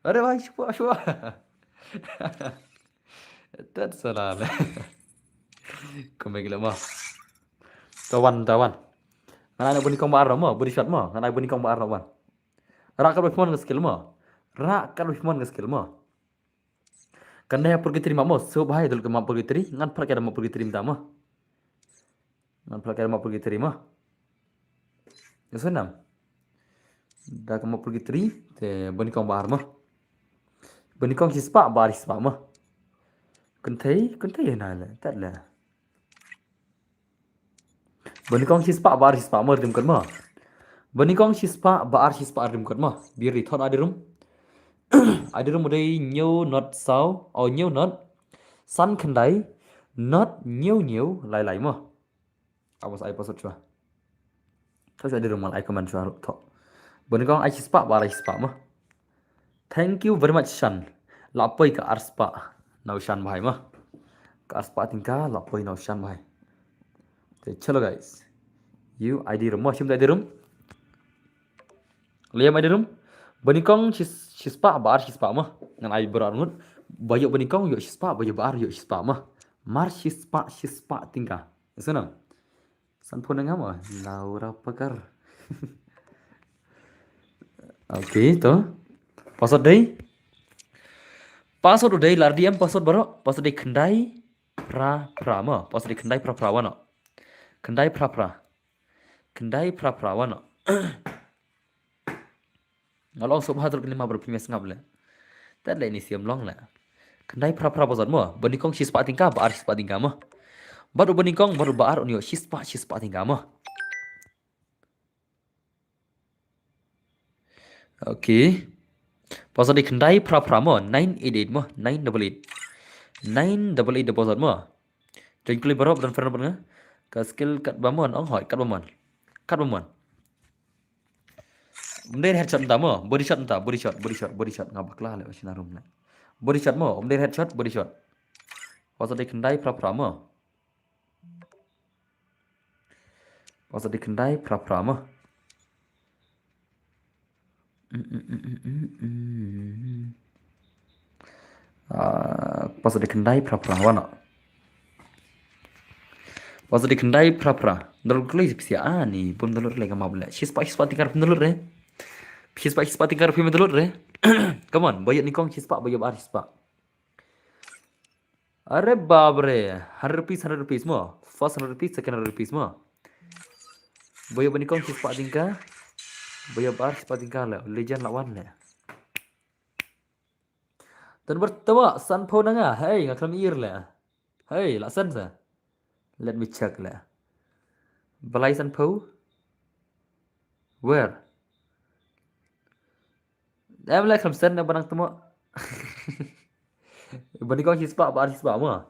Are bhai shwa shwa. Tat salah le. Kumbe gila mo. Tawan tawan. Ngan ai buni kong ba ar mo, buni shot mo. Ngan ai buni kong ba ar wan. Ra ka buni mon skill mo. Ra ka buni mon skill mo. Kan dei purgatory ma mo, so bhai dul ka ma purgatory, ngan phar ka da ma purgatory mynta mo. Ngan phar ka da ma purgatory mo. Ya sunam. Da ka ma purgatory, te bani kong ba ar mo. Bani kong shi spah, ba ar shi spah mo. Kynthei, kynthei na le, tat le. Bani kong shi spah ba ar shi spah mo rim kot mo. Bani kong shi spah ba ar shi spah rim kot mo. Biri thon adi rum. Adi rum dei ñiew not saw, o ñiew not. San khyndai, not ñiew ñiew lai lai mo. Awas ai password chwa. Thok adi rum ai comment chwa thok. Bani kong ai shi spah ba ar shi spah mo. Thank you very much, Shan. La poi ka ar spah. Nau Shan bhai ma. Ka ar spah tyngka, la poi nau Shan bhai. Te chalo guys. You I D room ma, shim I D room. Liam I D room. Bani kong shi, shi spah ba ar shi spah ma. Ngan ai bar ar ngut. Ba ïoh bani kong ïoh shi spah, ba ïoh ba ar ïoh shi spah ma. Mar shi spah, shi spah tyngka. Isana. San phone nga ma Laura Pakar. Okay, to. Password dei. Password dei lar D M password baroh. Password dei khyndai phra phra ma. Password dei khyndai phra phra wano. Khyndai phra phra. Khyndai phra phra wano. Nga long sop hatur kini ma bro phi me sngap le. Tat le ni siam long le. Khyndai phra phra bosot mo. Bani kong shi spah tyngka, ba ar shi spah tyngka mo. Bad u bani kong, bad u ba ar un ïoh shi spah, shi spah tyngka mo. Okay. Password dei khyndai phra phra mo, nine eight eight mo, nine double eight. Nine double eight da password mo. Join kuli baroh, don friend nga. Ka skill kat ba mon, ong hoi, kat ba mon. Kat ba mon. Ym dei headshot mynta mo, body shot mynta, body shot, body shot, body shot, nga bakla le, shina room le. Body shot mo, ym dei headshot, body shot. Password dei khyndai phra phra mo. Password dei khyndai phra phra mo. Ah, password dei khyndai phra phra wano. Password dei khyndai phra phra. Download kuli phi sia ani, bun download le ka map le. Shi spah, shi spah tyngka phi download re. Shi spah, shi spah tyngka phi download re. Come on, ba ïoh ni kong shi spah, ba ïoh ba ar shi spah. Are bap re, hundred rupees, hundred rupees mo. First hundred rupees, second hundred rupees mo. Ba ïoh bani kong shi spah tyngka. Ba ïoh ba ar shi spah tyngka le. Legend la wan le. Tan bertawa san pho na nga. Hey, nga khlem ir le. Hey, la san sa. Let me check le. Balai san pho. Where? Em le khlem sen na banang temo. Bani kong shi spah ba ar shi spah mo.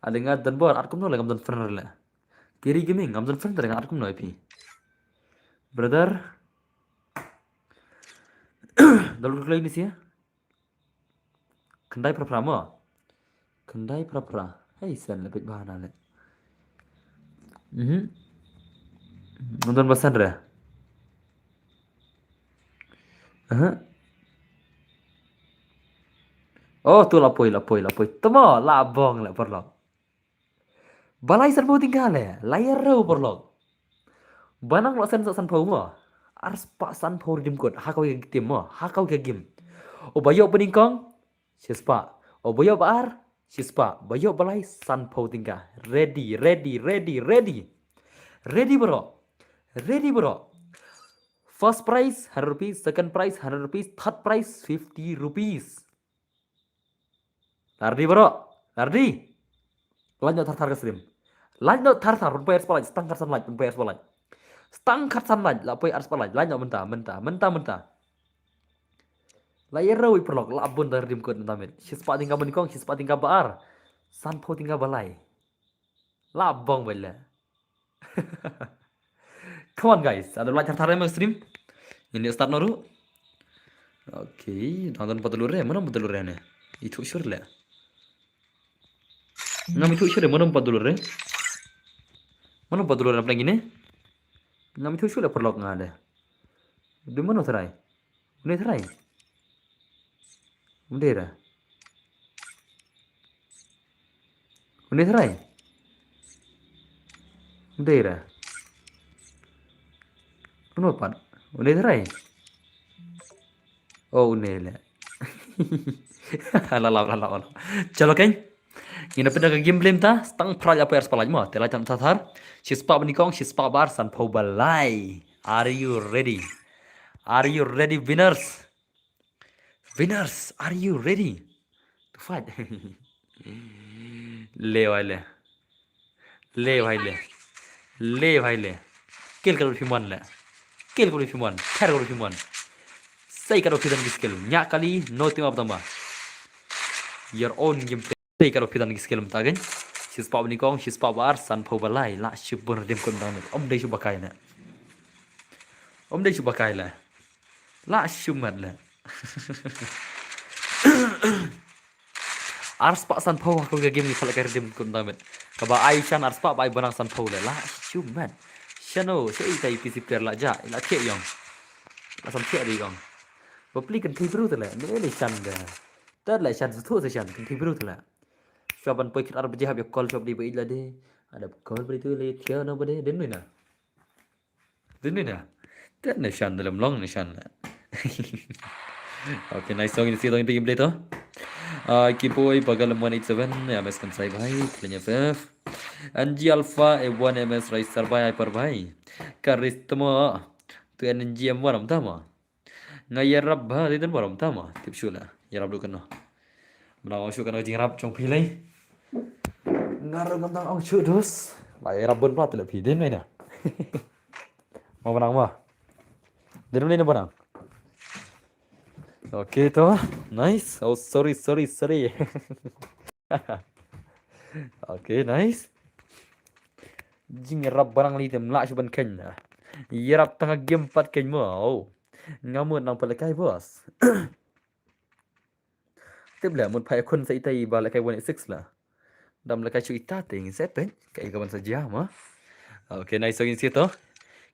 Ada nga don bor, at kumno le ngam don friend le. Kiri Gaming, ngam don friend le nga at kumno pi. Brother. Dal klai ni sia. Khyndai phra phra mo. Khyndai phra phra. Hei sen le pik bana le. Mhm. Nonton basan re. Aha. Oh, tu la poi, la poi, la poi. Temo la bong le parlok. Balai san pho tyngka le, lai rau parlok. Banang lo sen san pho mo. Ar spah san pho redeem code, ha kau ka game mo, ha kau ka game. O ba ïoh bani kong, shi spah. O ba ïoh ba ar, shi spah. Ba ïoh balai san pho tyngka. Ready, ready, ready, ready. Ready bro. Ready bro. First prize hundred rupees, second prize hundred rupees, third prize fifty rupees. Lardi bro, lardi. Lanjut thar thar ka stream. Lanjut thar thar pun payar spalaj, stang kar san laj pun payar spalaj. Stang kar san laj, la payar spalaj, lanjut menta, menta, menta, menta. La ïa roi paralok, la bun da redeem code mynta miet. Shispah tyngka ba nyngkong, shispah tyngka ba ar. Sanphew tyngka ba lai. La bong bha le. Come on guys, ada like thar thar em stream. Ini start noh ruh. Okay, dang don pat lur re, mano pat lur re ne? Itu sure le. Ngam itu sure, mano pat lur re? Mano pat lur re na pdeng ini? Ngam itu sure paralok nga de. Du mano tharai? Une tharai? Une ra? Une tharai? Une ra? Une pat? Une tharai? Oh, une le. La la la la la. Chalo keng. Ngin ïa pyndonkam ka game blame ta, tang phra la pher spalai mo. Te la tam thar thar. Shispah ba nyngkong, shispah ba ar, sanphew ba lai. Are you ready? Are you ready, winners? Winners, are you ready to fight? Le bhai le. Le bhai le. Le bhai le. Kel ka ruh phi mon le. Kel ka ruh phi mon. Ther ka ruh phi mon. Sei ka ruh phi don ki skill. Nya kali, no team up tama. Your own game play. Te ka ruh phi don ki skill mynta keiñ. Shispah ba nyngkong, shispah ba ar, sanphew ba lai, la shu bun redeem code mynta. Ym dei shu ba kai le. Ym dei shu ba kai le. La shu mat le. Arspah sanphew ha ka game ngi pat la kai redeem code mynta. Kaba ai shan arspah ba ai ba nang sanphew le. La shu mat. Shano, sha ita i P C player la ja, la thiah ïong. La sam thiah de ïong. Ba pli kan thi bru te le. Ne le shan de. Tad la shan suthu se shan kan thi bru te le. Shuwa ban poi kit ar baje hap ïa call shop dei ba ïeit lade. Adap call ba dei tu le thiah no ba dei. Dei ne na. Dei ne na. Tad ne shan dalam long ne shan la. Okay, nice song, ini si song ini play to. Ah, Kipoi Bagal M one eight seven, M S Kansai bhai, Klenya F F. N G Alpha A one M S Raisar bhai, Hyper bhai. Karisma. Tu N G M one am tama. Nga ïarap bha dei tang barom tama. Tip shu la ïarap dukano. Mna ong shu kano jingrap jong phi lei. Nga ruh ngam dang ong shu dus. La ïarap bun pla te la phi dei ne na. Mo ba nang mo. Dei ne na ba nang. Okay to. Nice. Oh, sorry, sorry, sorry. Okay, nice. Jingïarap ba nang lei te mla shu ban kheiñ na. Ïarap tang ha game pat kheiñ mo. Oh. Nga mut nang pynlehkai boss. Tip leh mut phai khun sa itai ba lehkai one eight six la. Dam lehkai shu ita te ngin sa peit kaei kaban sa jia mo. Okay, nice song in si to.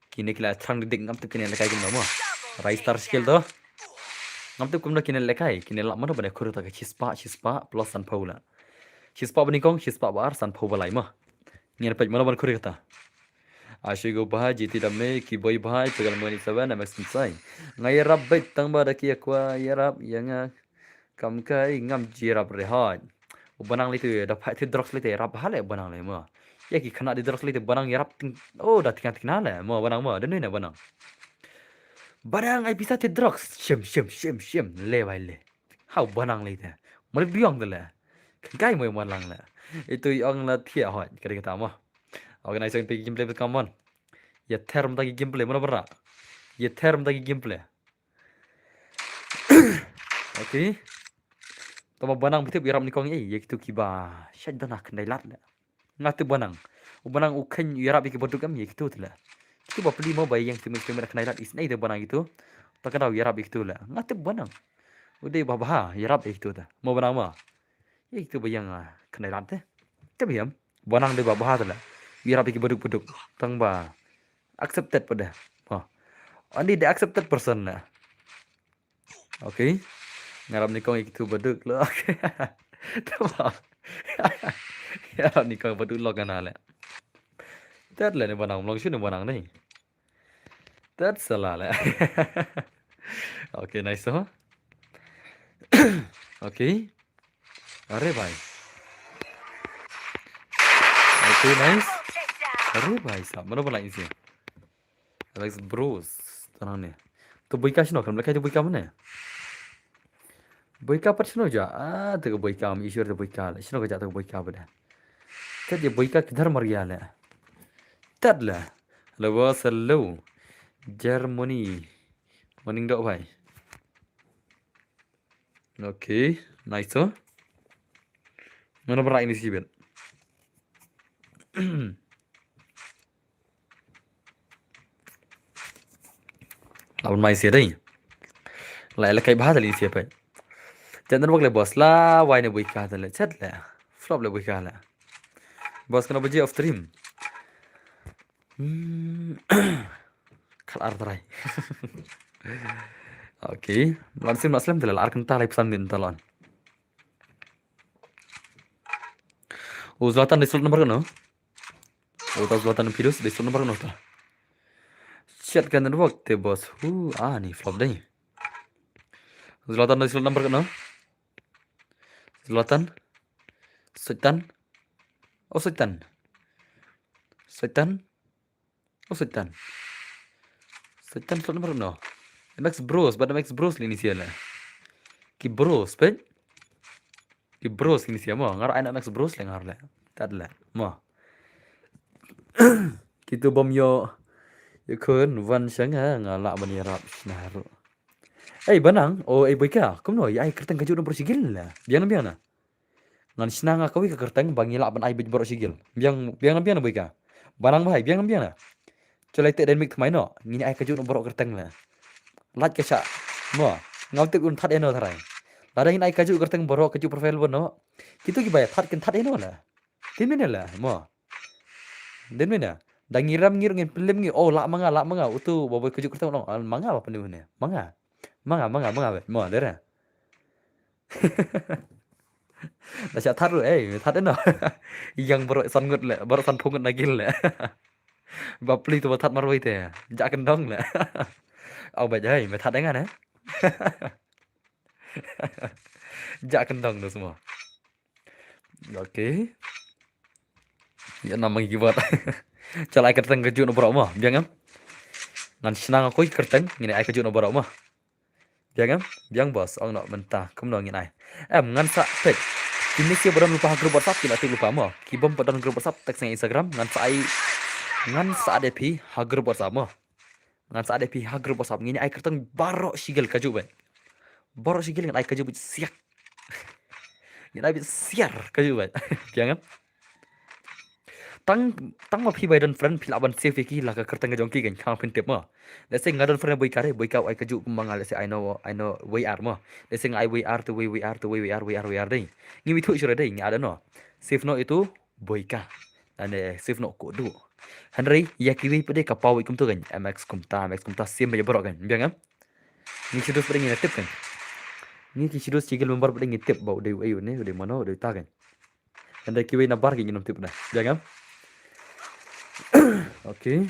Kine ki la thrang dik dik ngam tip kine lehkai kumno mo. Raisar skill to. Ngam tip kumno kine lehkai, kine la mano ban khur ta ka shispah, shispah plus sanphew la. Shispah ba nyngkong, shispah ba ar, sanphew ba lai mo. Ngin peit mano ban khur kata. Ashigo bha G T Dame, Kiboi bha, Pegal Money seven, M S Inside. Nga ïarap beit tang ba da ki akwa ïarap ïa nga. Kam kai ngam ïarap re hoi. U ba nang lei tu da phai tu drugs lei te ïarap ha le ba nang lei mo. Ïa ki khynnah di drugs lei te ba nang ïarap ting. Oh, da ting ting na le mo ba nang mo. Da nui na ba nang. Ba nang ai pisa te drugs. Shim, shim, shim, shim. Le bai le. Hau ba nang lei te. Mo le biang te le. Kan kai mo mo lang le. Itu i ong la thiah hoi. Ka dei kata mo. Organization pe game play, come on. Ïa ther mynta ki game play, mano ba rah. Ïa ther mynta ki game play. Okay. Tama ba nang ba tip ïarap nyngkong ei, ïa kitu kiba shait dana khyndai lad le. Nga tip ba nang. U ba nang u kheiñ ïarap ïa kiba duk em ïa kitu te le. Kitu ba pli mo ba ïeng stimit stimit khyndai lad isnei te ba nang kitu. Ta ka daw ïarap ïa kitu le. Nga tip ba nang. U dei ba bha ïarap ïa kitu te. Mo ba nang mo. Ïa kitu ba ïeng, ah, khyndai lad te. Te ba ïem. Ba nang dei ba bha te la. Ïarap ïa ki baduk baduk. Tang ba accepted pat de. Ha. Ani the accepted person la. Okay. Nga ïarap nyngkong ïa kitu baduk la. Okay. Te ba. Ïarap nyngkong baduk lok nga na la. Tat la ne ba nang, mlong shu ne ba nang ni. Tat sala la. Okay, nice to. Okay. Are bhai. Okay, nice. Are bhai sahab, mano ba la isi. Alex Bros. Tanang ne. To boika shino, kan lehkai to boika mane. Boika pat shino ja. Ah, to boika am ishwar to boika. Shino ka ja to boika ba da. Tat je boika kidhar mar gaya le. Tat la. Hello boss, hello. Germany. Morning dok bhai. Okay, nice to. Mana berai ini sibet. Lawan mai sia dei. La la kai bah tali sia pai. Jangan wak le boss la, wai ne buika tali chat le. Flop le buika le. Boss kena baji of stream. Hmm. Kal ar try. Okay. Lan sim lan slem tali ar kenta lai pesan din talon. U Zlatan di slot number kano? U ta Zlatan Pidus di slot number kano ta? Chat kan network te boss. Hu, ah, ni flop dei. Zlatan di slot number kano? Zlatan. Sultan. Oh, Sultan. Sultan. Oh, Sultan. Sultan slot number kano? M X Bros, bad M X Bros lini sia la. Ki Bros, pet. Ki Bros lini sia mo, ngar ai M X Bros le ngar le. Tad le. Mo. Kitu bom yo. Yo kun wan shang ha, nga la ban yarap shna ru. Ei, Banang, o ei boika, kumno, ya ai kerteng kaju nombor sigil la. Biang biang na. Ngan shna nga kawei ka kerteng ba ngi lah ban ai bit baroh shigil. Biang biang biang na boika. Banang bahai biang biang na. Cholai te dynamic tmai no. Ngin ai kaju no baroh kerteng la. Lait ka sha. Mo. Ngau tip un that eno tharai. Lada ngin ai kaju kerteng baroh kaju profile bono. Kitu ki bai that kin that eno la. Tin mene la. Mo. Din mene. Da ngi ram ngi ngin pelim ngi. Oh, lah manga lah manga. Utu baboi kaju kerteng no. Manga apa penuh ne. Manga. Manga manga manga. Mo dera. Da sha that ruh, eh, that eno. Yang baroh san ngut le, baroh san phew ngut na gil le. Bapli tu ba that marwei te. Ja kendong le. Au ba jai, me that dengan eh. Ja kendong tu semua. Okay. Ya nama ngi kibat. Chalai kerteng kaju no baroh mo, biang em. Ngan shna nga kawei kerteng, ngin ai kaju no baroh mo. Biang em? Biang boss, ong no mynta, kumno ngin ai. Em, ngan sa pek. Kine ki ba don lypa ha group WhatsApp, ki la tip lypa mo. Ki bym pat don group WhatsApp, text nga Instagram, ngan sa ai, ngan sa add phi ha group WhatsApp mo. Ngan sa add phi ha group WhatsApp, ngin ai kerteng baroh shigil kaju bad. Baroh shigil ngin ai kaju bad siak. Ngin ai bad siar kaju bad. Biang em? Tang, tang ma phi bai don friend phi lah ban save ïa ki la ka kyrteng ka jong ki kan, khang phin tip mo. Let's say nga don friend Boika re, Boika u ai kajuh kumba nga, let's say I know, I know Wei Ar mo. Let's say nga ai Wei Ar to Wei, Wei Ar to Wei, Wei Ar, Wei Ar, Wei Ar dei. Ngi wi thuh shuh re dei, ngi add no. Save noh ïa tu Boika. Lane save noh Koduh. Hynrei ïa kiwei pat de ka paw ïa kumto kan, M X kumta, M X kumta, same ïa baroh kan. Biang em? Ngi shu dus pat de ngi na tip kan. Ngi ki shu dus ki gil member pat de ngi tip ba u dei u ei u ne, u dei mano, u dei uta kan. Hynrei kiwei na bar ki ngin ym tip na. Biang em? Okay.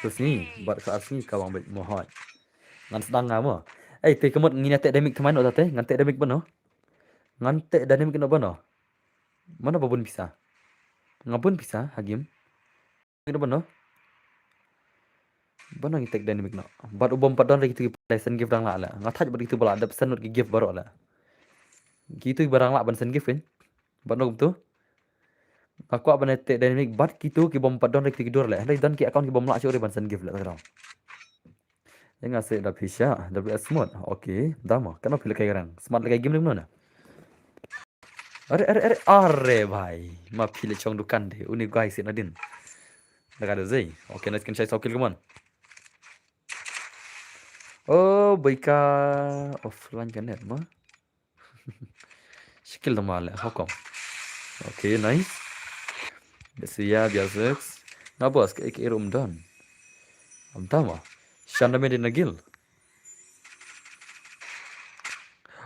Ka sngi, bad ka ar sngi ka wang beit mo hoi. Ngan sdang nga mo. Ei, te ka mut ngin ïa teh dynamic thymmai noh ta te, ngan teh dynamic bano. Ngan teh dynamic noh bano. Mano ba bun pisa? Nga bun pisa ha game. Ngi da bano. Bano ngi teh dynamic noh. Bad u bym pat don re kitu ki send gift dang lah la. Nga thait bad kitu ba la dep send not ki gift baroh la. Kitu ki ba dang lah ban send gift kan. Bano kumtu. Nga kwah ban teh dynamic bad kitu ki bym pat don re kitu ki dur la. Hynrei don ki account ki bym lah shuh re ban send gift la ta ka daw. Ïa nga seh da phi sha, da phi smart. Okay, da mo. Kano phi lehkai garang? Smart lehkai game lem no na. Are, are, are, are bhai. Ma phi leh chong dukan de. Uni guy seh nadin. Da ka da zei. Okay, nice, kan shai saw kill, come on. Oh, Boika offline ka net ma. Shikil da ma leh, how come? Okay, nice. Biasa ya, biasa. Nga boss, ka ek er um don. Am tama. Shanda me din nagil.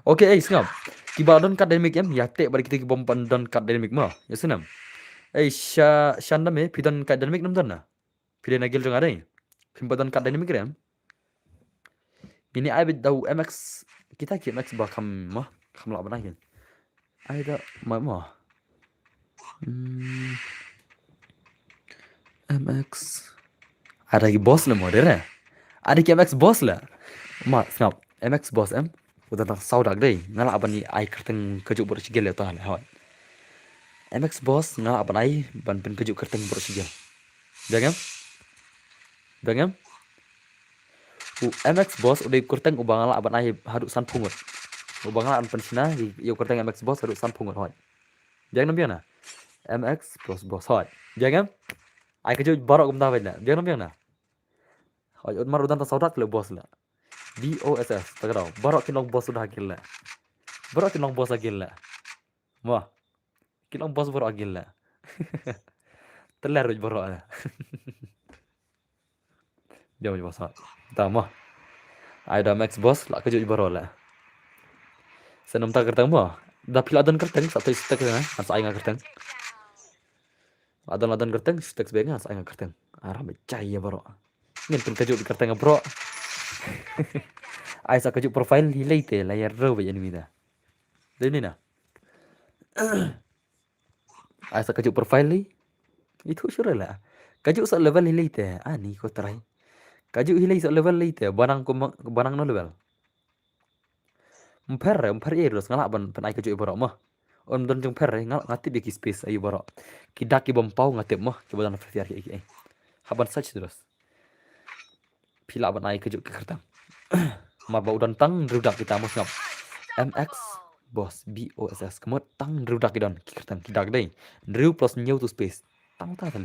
Okay, ei, sngap. Kiba don kat dynamic em, ïa teh bad kitu ki bym pat don kat dynamic ma. Ïa snem. Ei, sha, shanda me, phi don kat dynamic nam don na. Phi dei na guild jong nga dei. Phim pat don kat dynamic re em. Ngin ïa ai beit da u M X. Kita ki M X ba kham ma, kham lah ban ai kin. Ai da ma ma. Hmm. M X. Ada ki boss le mo dei re. Ada ki M X boss le. Ma sngap. M X boss em. Uta tang saw dak dei. Nga lah ban ai kyrteng kajuh baroh shi guild le ta le hoi. M X boss nga lah ban ai ban pynkajuh kyrteng baroh shi guild. Dang em? Dang em? U M X boss u dei kyrteng uba nga lah ban ai haduh san phew ngut. Uba nga lah ban pynshna ïa u kyrteng M X Boss haduh sanphew ngut hoi. Biang ne em biang na? M X Boss Boss hoi. Biang em? Ai kajuh baroh kumta bad na. Biang ne em biang na? Hoi, ut mar u don tang sawdong le boss la. B O S S, ta ka daw. Baroh kin long boss u da ha guild la. Baroh kin long boss ha guild la. Mo. Kin long boss baroh ha guild la. Teler ruh baroh la. Biang ruh boss. Ta mo. Ai da M X Boss la kajuh baroh la. Sa nym ta kyrteng mo. Da phi la don kyrteng sa tei stek na. Ngan sa ai nga kyrteng. La don la don kyrteng, stek sbek ngan sa ai nga kyrteng. Aram ba jai ïa baroh. Ngin pynkajuh kyrteng baroh. Ai sa kajuh profile hi lei te la ïa rau ba enemy da. Dei ni na. Ai sa kajuh profile lei. Itu sure la. Kajuh sa level hi lei te. Ani ko trai. Kajuh hi lei sa level lei te. Banang ko ma-, banang no level. Mpher re, mpher ïa ros nga lah ban pynai kajuh ïa baroh mo. Ym don jingpher re, nga lah nga tip ïa ki space ïa baroh. Ki dak ki bym paw nga tip mo, ki ba don pher ki ki. Hap ban search ros. Phi lah ban ai kajuh ki kyrteng. Mar ba u don tang hynriew dak kita mo sngap. M X Boss, B O S S, ka mut tang hynriew dak ki don ki kyrteng, ki dak dei. Hynriew plus hynñiew tu space. Tang ta tang.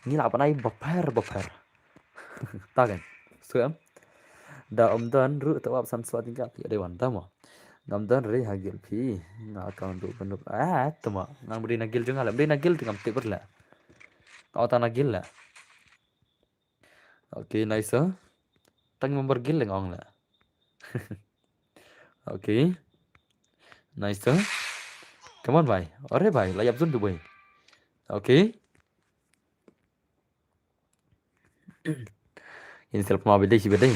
Ngi lah ban ai bapher bapher. Ta kan. Sngap em. Da ym don ruh te wap san swa tingkat ïa dei wan ta mo. Ngam don re ha guild phi. Nga account ruh ban ruh. Ah, ta mo. Ngam dei na guild jong nga la. Dei na guild te ngam tip la. Nga ta na guild la. Okay, nice, sir. Tang member guild leng ong la. Okay. Nice, sir. Come on, bhai. Are bhai, la ïap zone tu, bhai. Okay. Ini self ma bede si bede.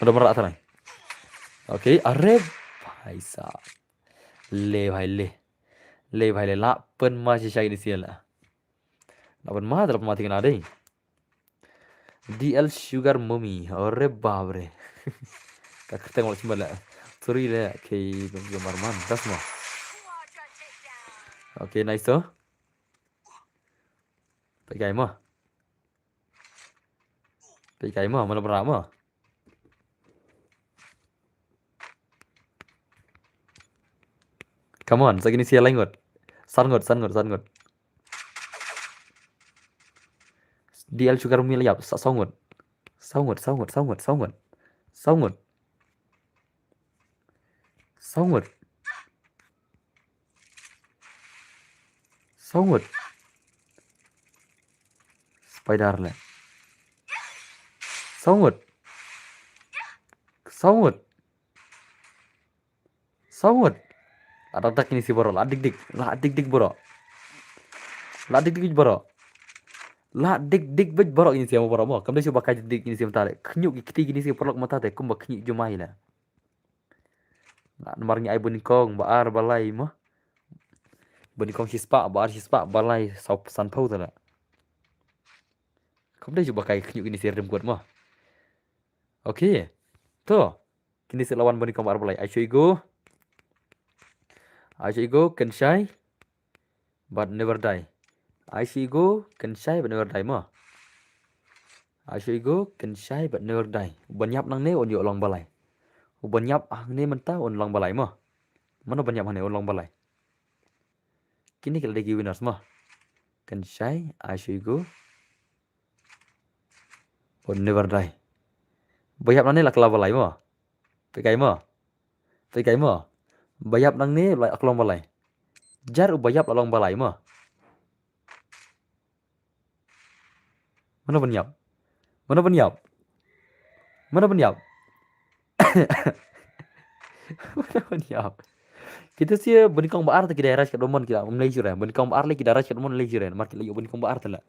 Udah merak tanai. Okay, are bhai sa. Le bhai le. Le bhai le la pynma shi shai ni sia la. La pynma, la pynma tingna dei. D L Sugar Mummy. Ore babre. Ka kyrteng wal chimba la. Sorry le, ke gambar man. Das mo. Okay, nice to. Peit kai mo. Peit kai mo, mana bra mo. Come on, sa kine sia lai ngut. San ngut, san ngut, san ngut. D L Sugar Mummy la ïap, sa saw ngut. Saw ngut, saw ngut, saw ngut, saw ngut. Saw ngut. Saw ngut. Saw ngut. Spider le. Saw ngut. Saw ngut. Saw ngut. La dak dak kine sia baroh, la dik dik, la dik dik baroh. La dik dik baroh. La dik dik beit baroh kine sia baroh mo. Kam dei shu ba kai dik dik kine sia mynta le. Khñiuh ki kti kine sia paralok mynta te kumba khñiuh jumai le. Namar ngi ai banyngkong ba ar ba lai mo. Banyngkong shispah, ba ar shispah, ba lai saw, sanphew te la. Kam dei shu ba kai khñiuh kine sia rim kut mo. Okay. To. Kine sia la wan banyngkong ba ar ba lai. Ai shu go. Ai shu go, Kynshai. But never die. Ai shu go, Kynshai, but never die mo. Ai shu go, Kynshai, but never die. Uban ïap nangne un ïoh long ba lai. Uban ïap hangne mynta un long ba lai mo. Mano ban ïap hangne un long ba lai. Kine ki la dei ki winners mo. Kynshai, ai shu go. But never die. Ba ïap nangne la kylla ba lai mo. Peit kai mo. Peit kai mo. Ba ïap nangne la kylla ba lai. Jar u ba ïap la long ba lai mo. Mano ban ïap? Mano ban ïap? Mano ban ïap? Mano ban ïap? Kita sia banyngkong ba ar te ki dai rush ka domon ki la, um lei sure. Banyngkong ba ar lei ki dai rush ka domon lei sure. Mar ki la ïoh banyngkong ba ar te la.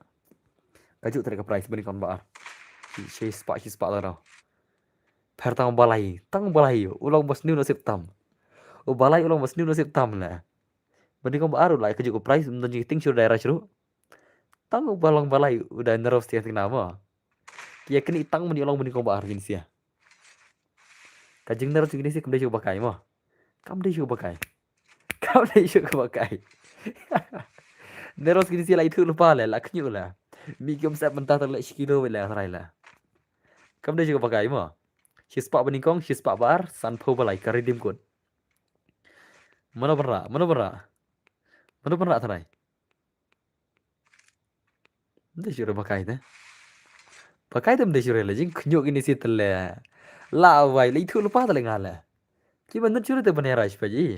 Kajuh te ka prize banyngkong ba ar. Shi, shispah, shispah ta daw. Pher tang ba lai, tang ba lai. U long ba sniew nasib tam. U ba lai u long ba sniew nasib tam la. Banyngkong ba ar u la kajuh ka prize, um don jingting shu dai rush ruh. Tang u ba long ba lai u dai nervous tiang tiang na mo. Ki ïa kane tang ban ïa long banyngkong ba ar kine sia. Ka jingnervous kine sia kam dei shu ba kai mo. Kam dei shu ba kai. Kam dei shu ba kai. Nervous kine sia la ithuh lypa le, la khñiuh le. Mih ki um sep mynta te le shi kilo le trai le. Kam dei shu ba kai mo. Shispah banyngkong, shispah ba ar, sanphew ba lai ka redeem code. Mano pynrah, mano pynrah. Mano pynrah tharai. Mdei shuh re ba kai te. Ba kai te mdei shuh re le jingkhynñiuh kine shi tele. La wai le ithuh lypa tele nga le. Ki ban nud shuh re te ban ïa rai shipaj i.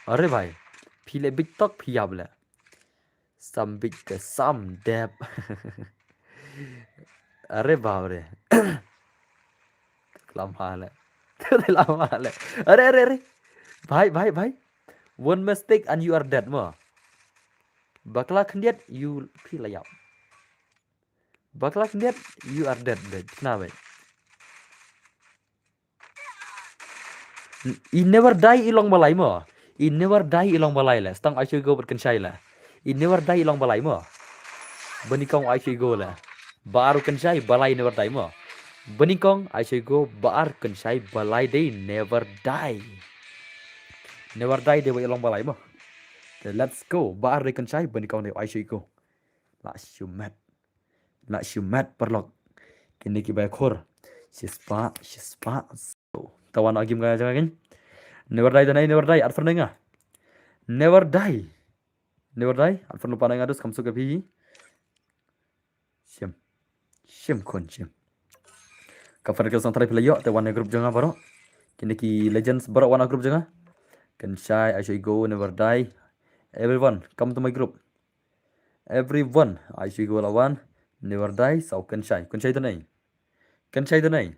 Are bhai. Phi le bit tok phi ïap le. Sam bit te sam dep. Are bap re. Lama le. Lama le. Are, are, are. Bhai, bhai, bhai. One mistake and you are dead mo. Bakla khyndiat you phi la ïap. Bakla khyndiat you are dead, bhai. Kena, bhai. I never die i long balai mo. I never die i long balai le. Stang ai shu go bad kynshai le. I never die i long balai mo. Bani kong ai shu go le. Ba ar kynshai balai never die mo. Bani kong ai shu go ba ar kynshai balai dei never die. Never die dei ba i long balai mo. Te let's go. Ba ar dei kynshai bani kong dei ai shu go. La shu met. La shu met paralok. Kine ki bai khur. Shispah, shispah. So, tawan agim ga jaka kin. Never die tanai, never die. At fernenga. Never die. Never die. At fern lupa nga dus kam suka pi. Shim. Shim khun shim. Ka fern ke sang trai pila yo te wan group janga baro. Kine ki legends baro wan group janga. Kynshai, I should go, never die. Everyone, come to my group. Everyone, I should go la wan. Never die, so kynshai. Kynshai tanai. Kynshai tanai.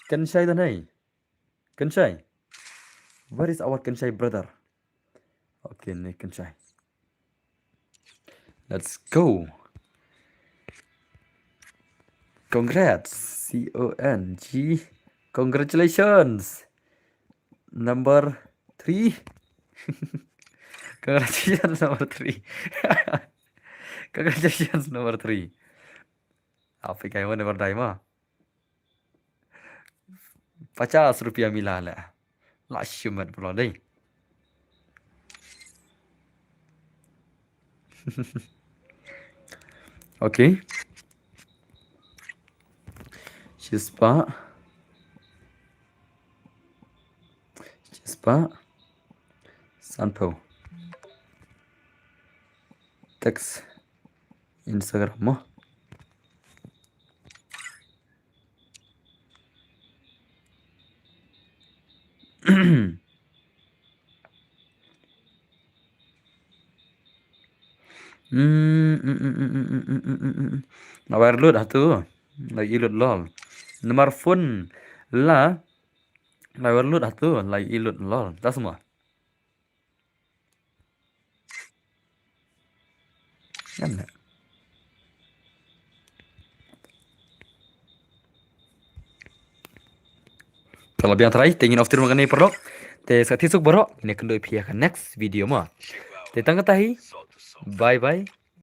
Kynshai tanai. Kynshai. Where is our Kynshai brother? Okay, ne Kynshai. Let's go. Congrats. C O N G. Congratulations. Number three. Congratulations number three. Congratulations number three. Apa kai mo never die mo. Pachas rupiah mila le. La shimet bro dei. Okay. Shispah. Shispah. Sanphew. Text Instagram mo. La wire load hatu. La i load lol. Nomor phone la. La wire load hatu. La i load lol. Das mo. Ngam ne. Te la biang trai, te ngin off trim kane paralok. Te sa tisuk baro, ngin kynduh phi ha ka next video mo. Te tang kata hi. Bye bye.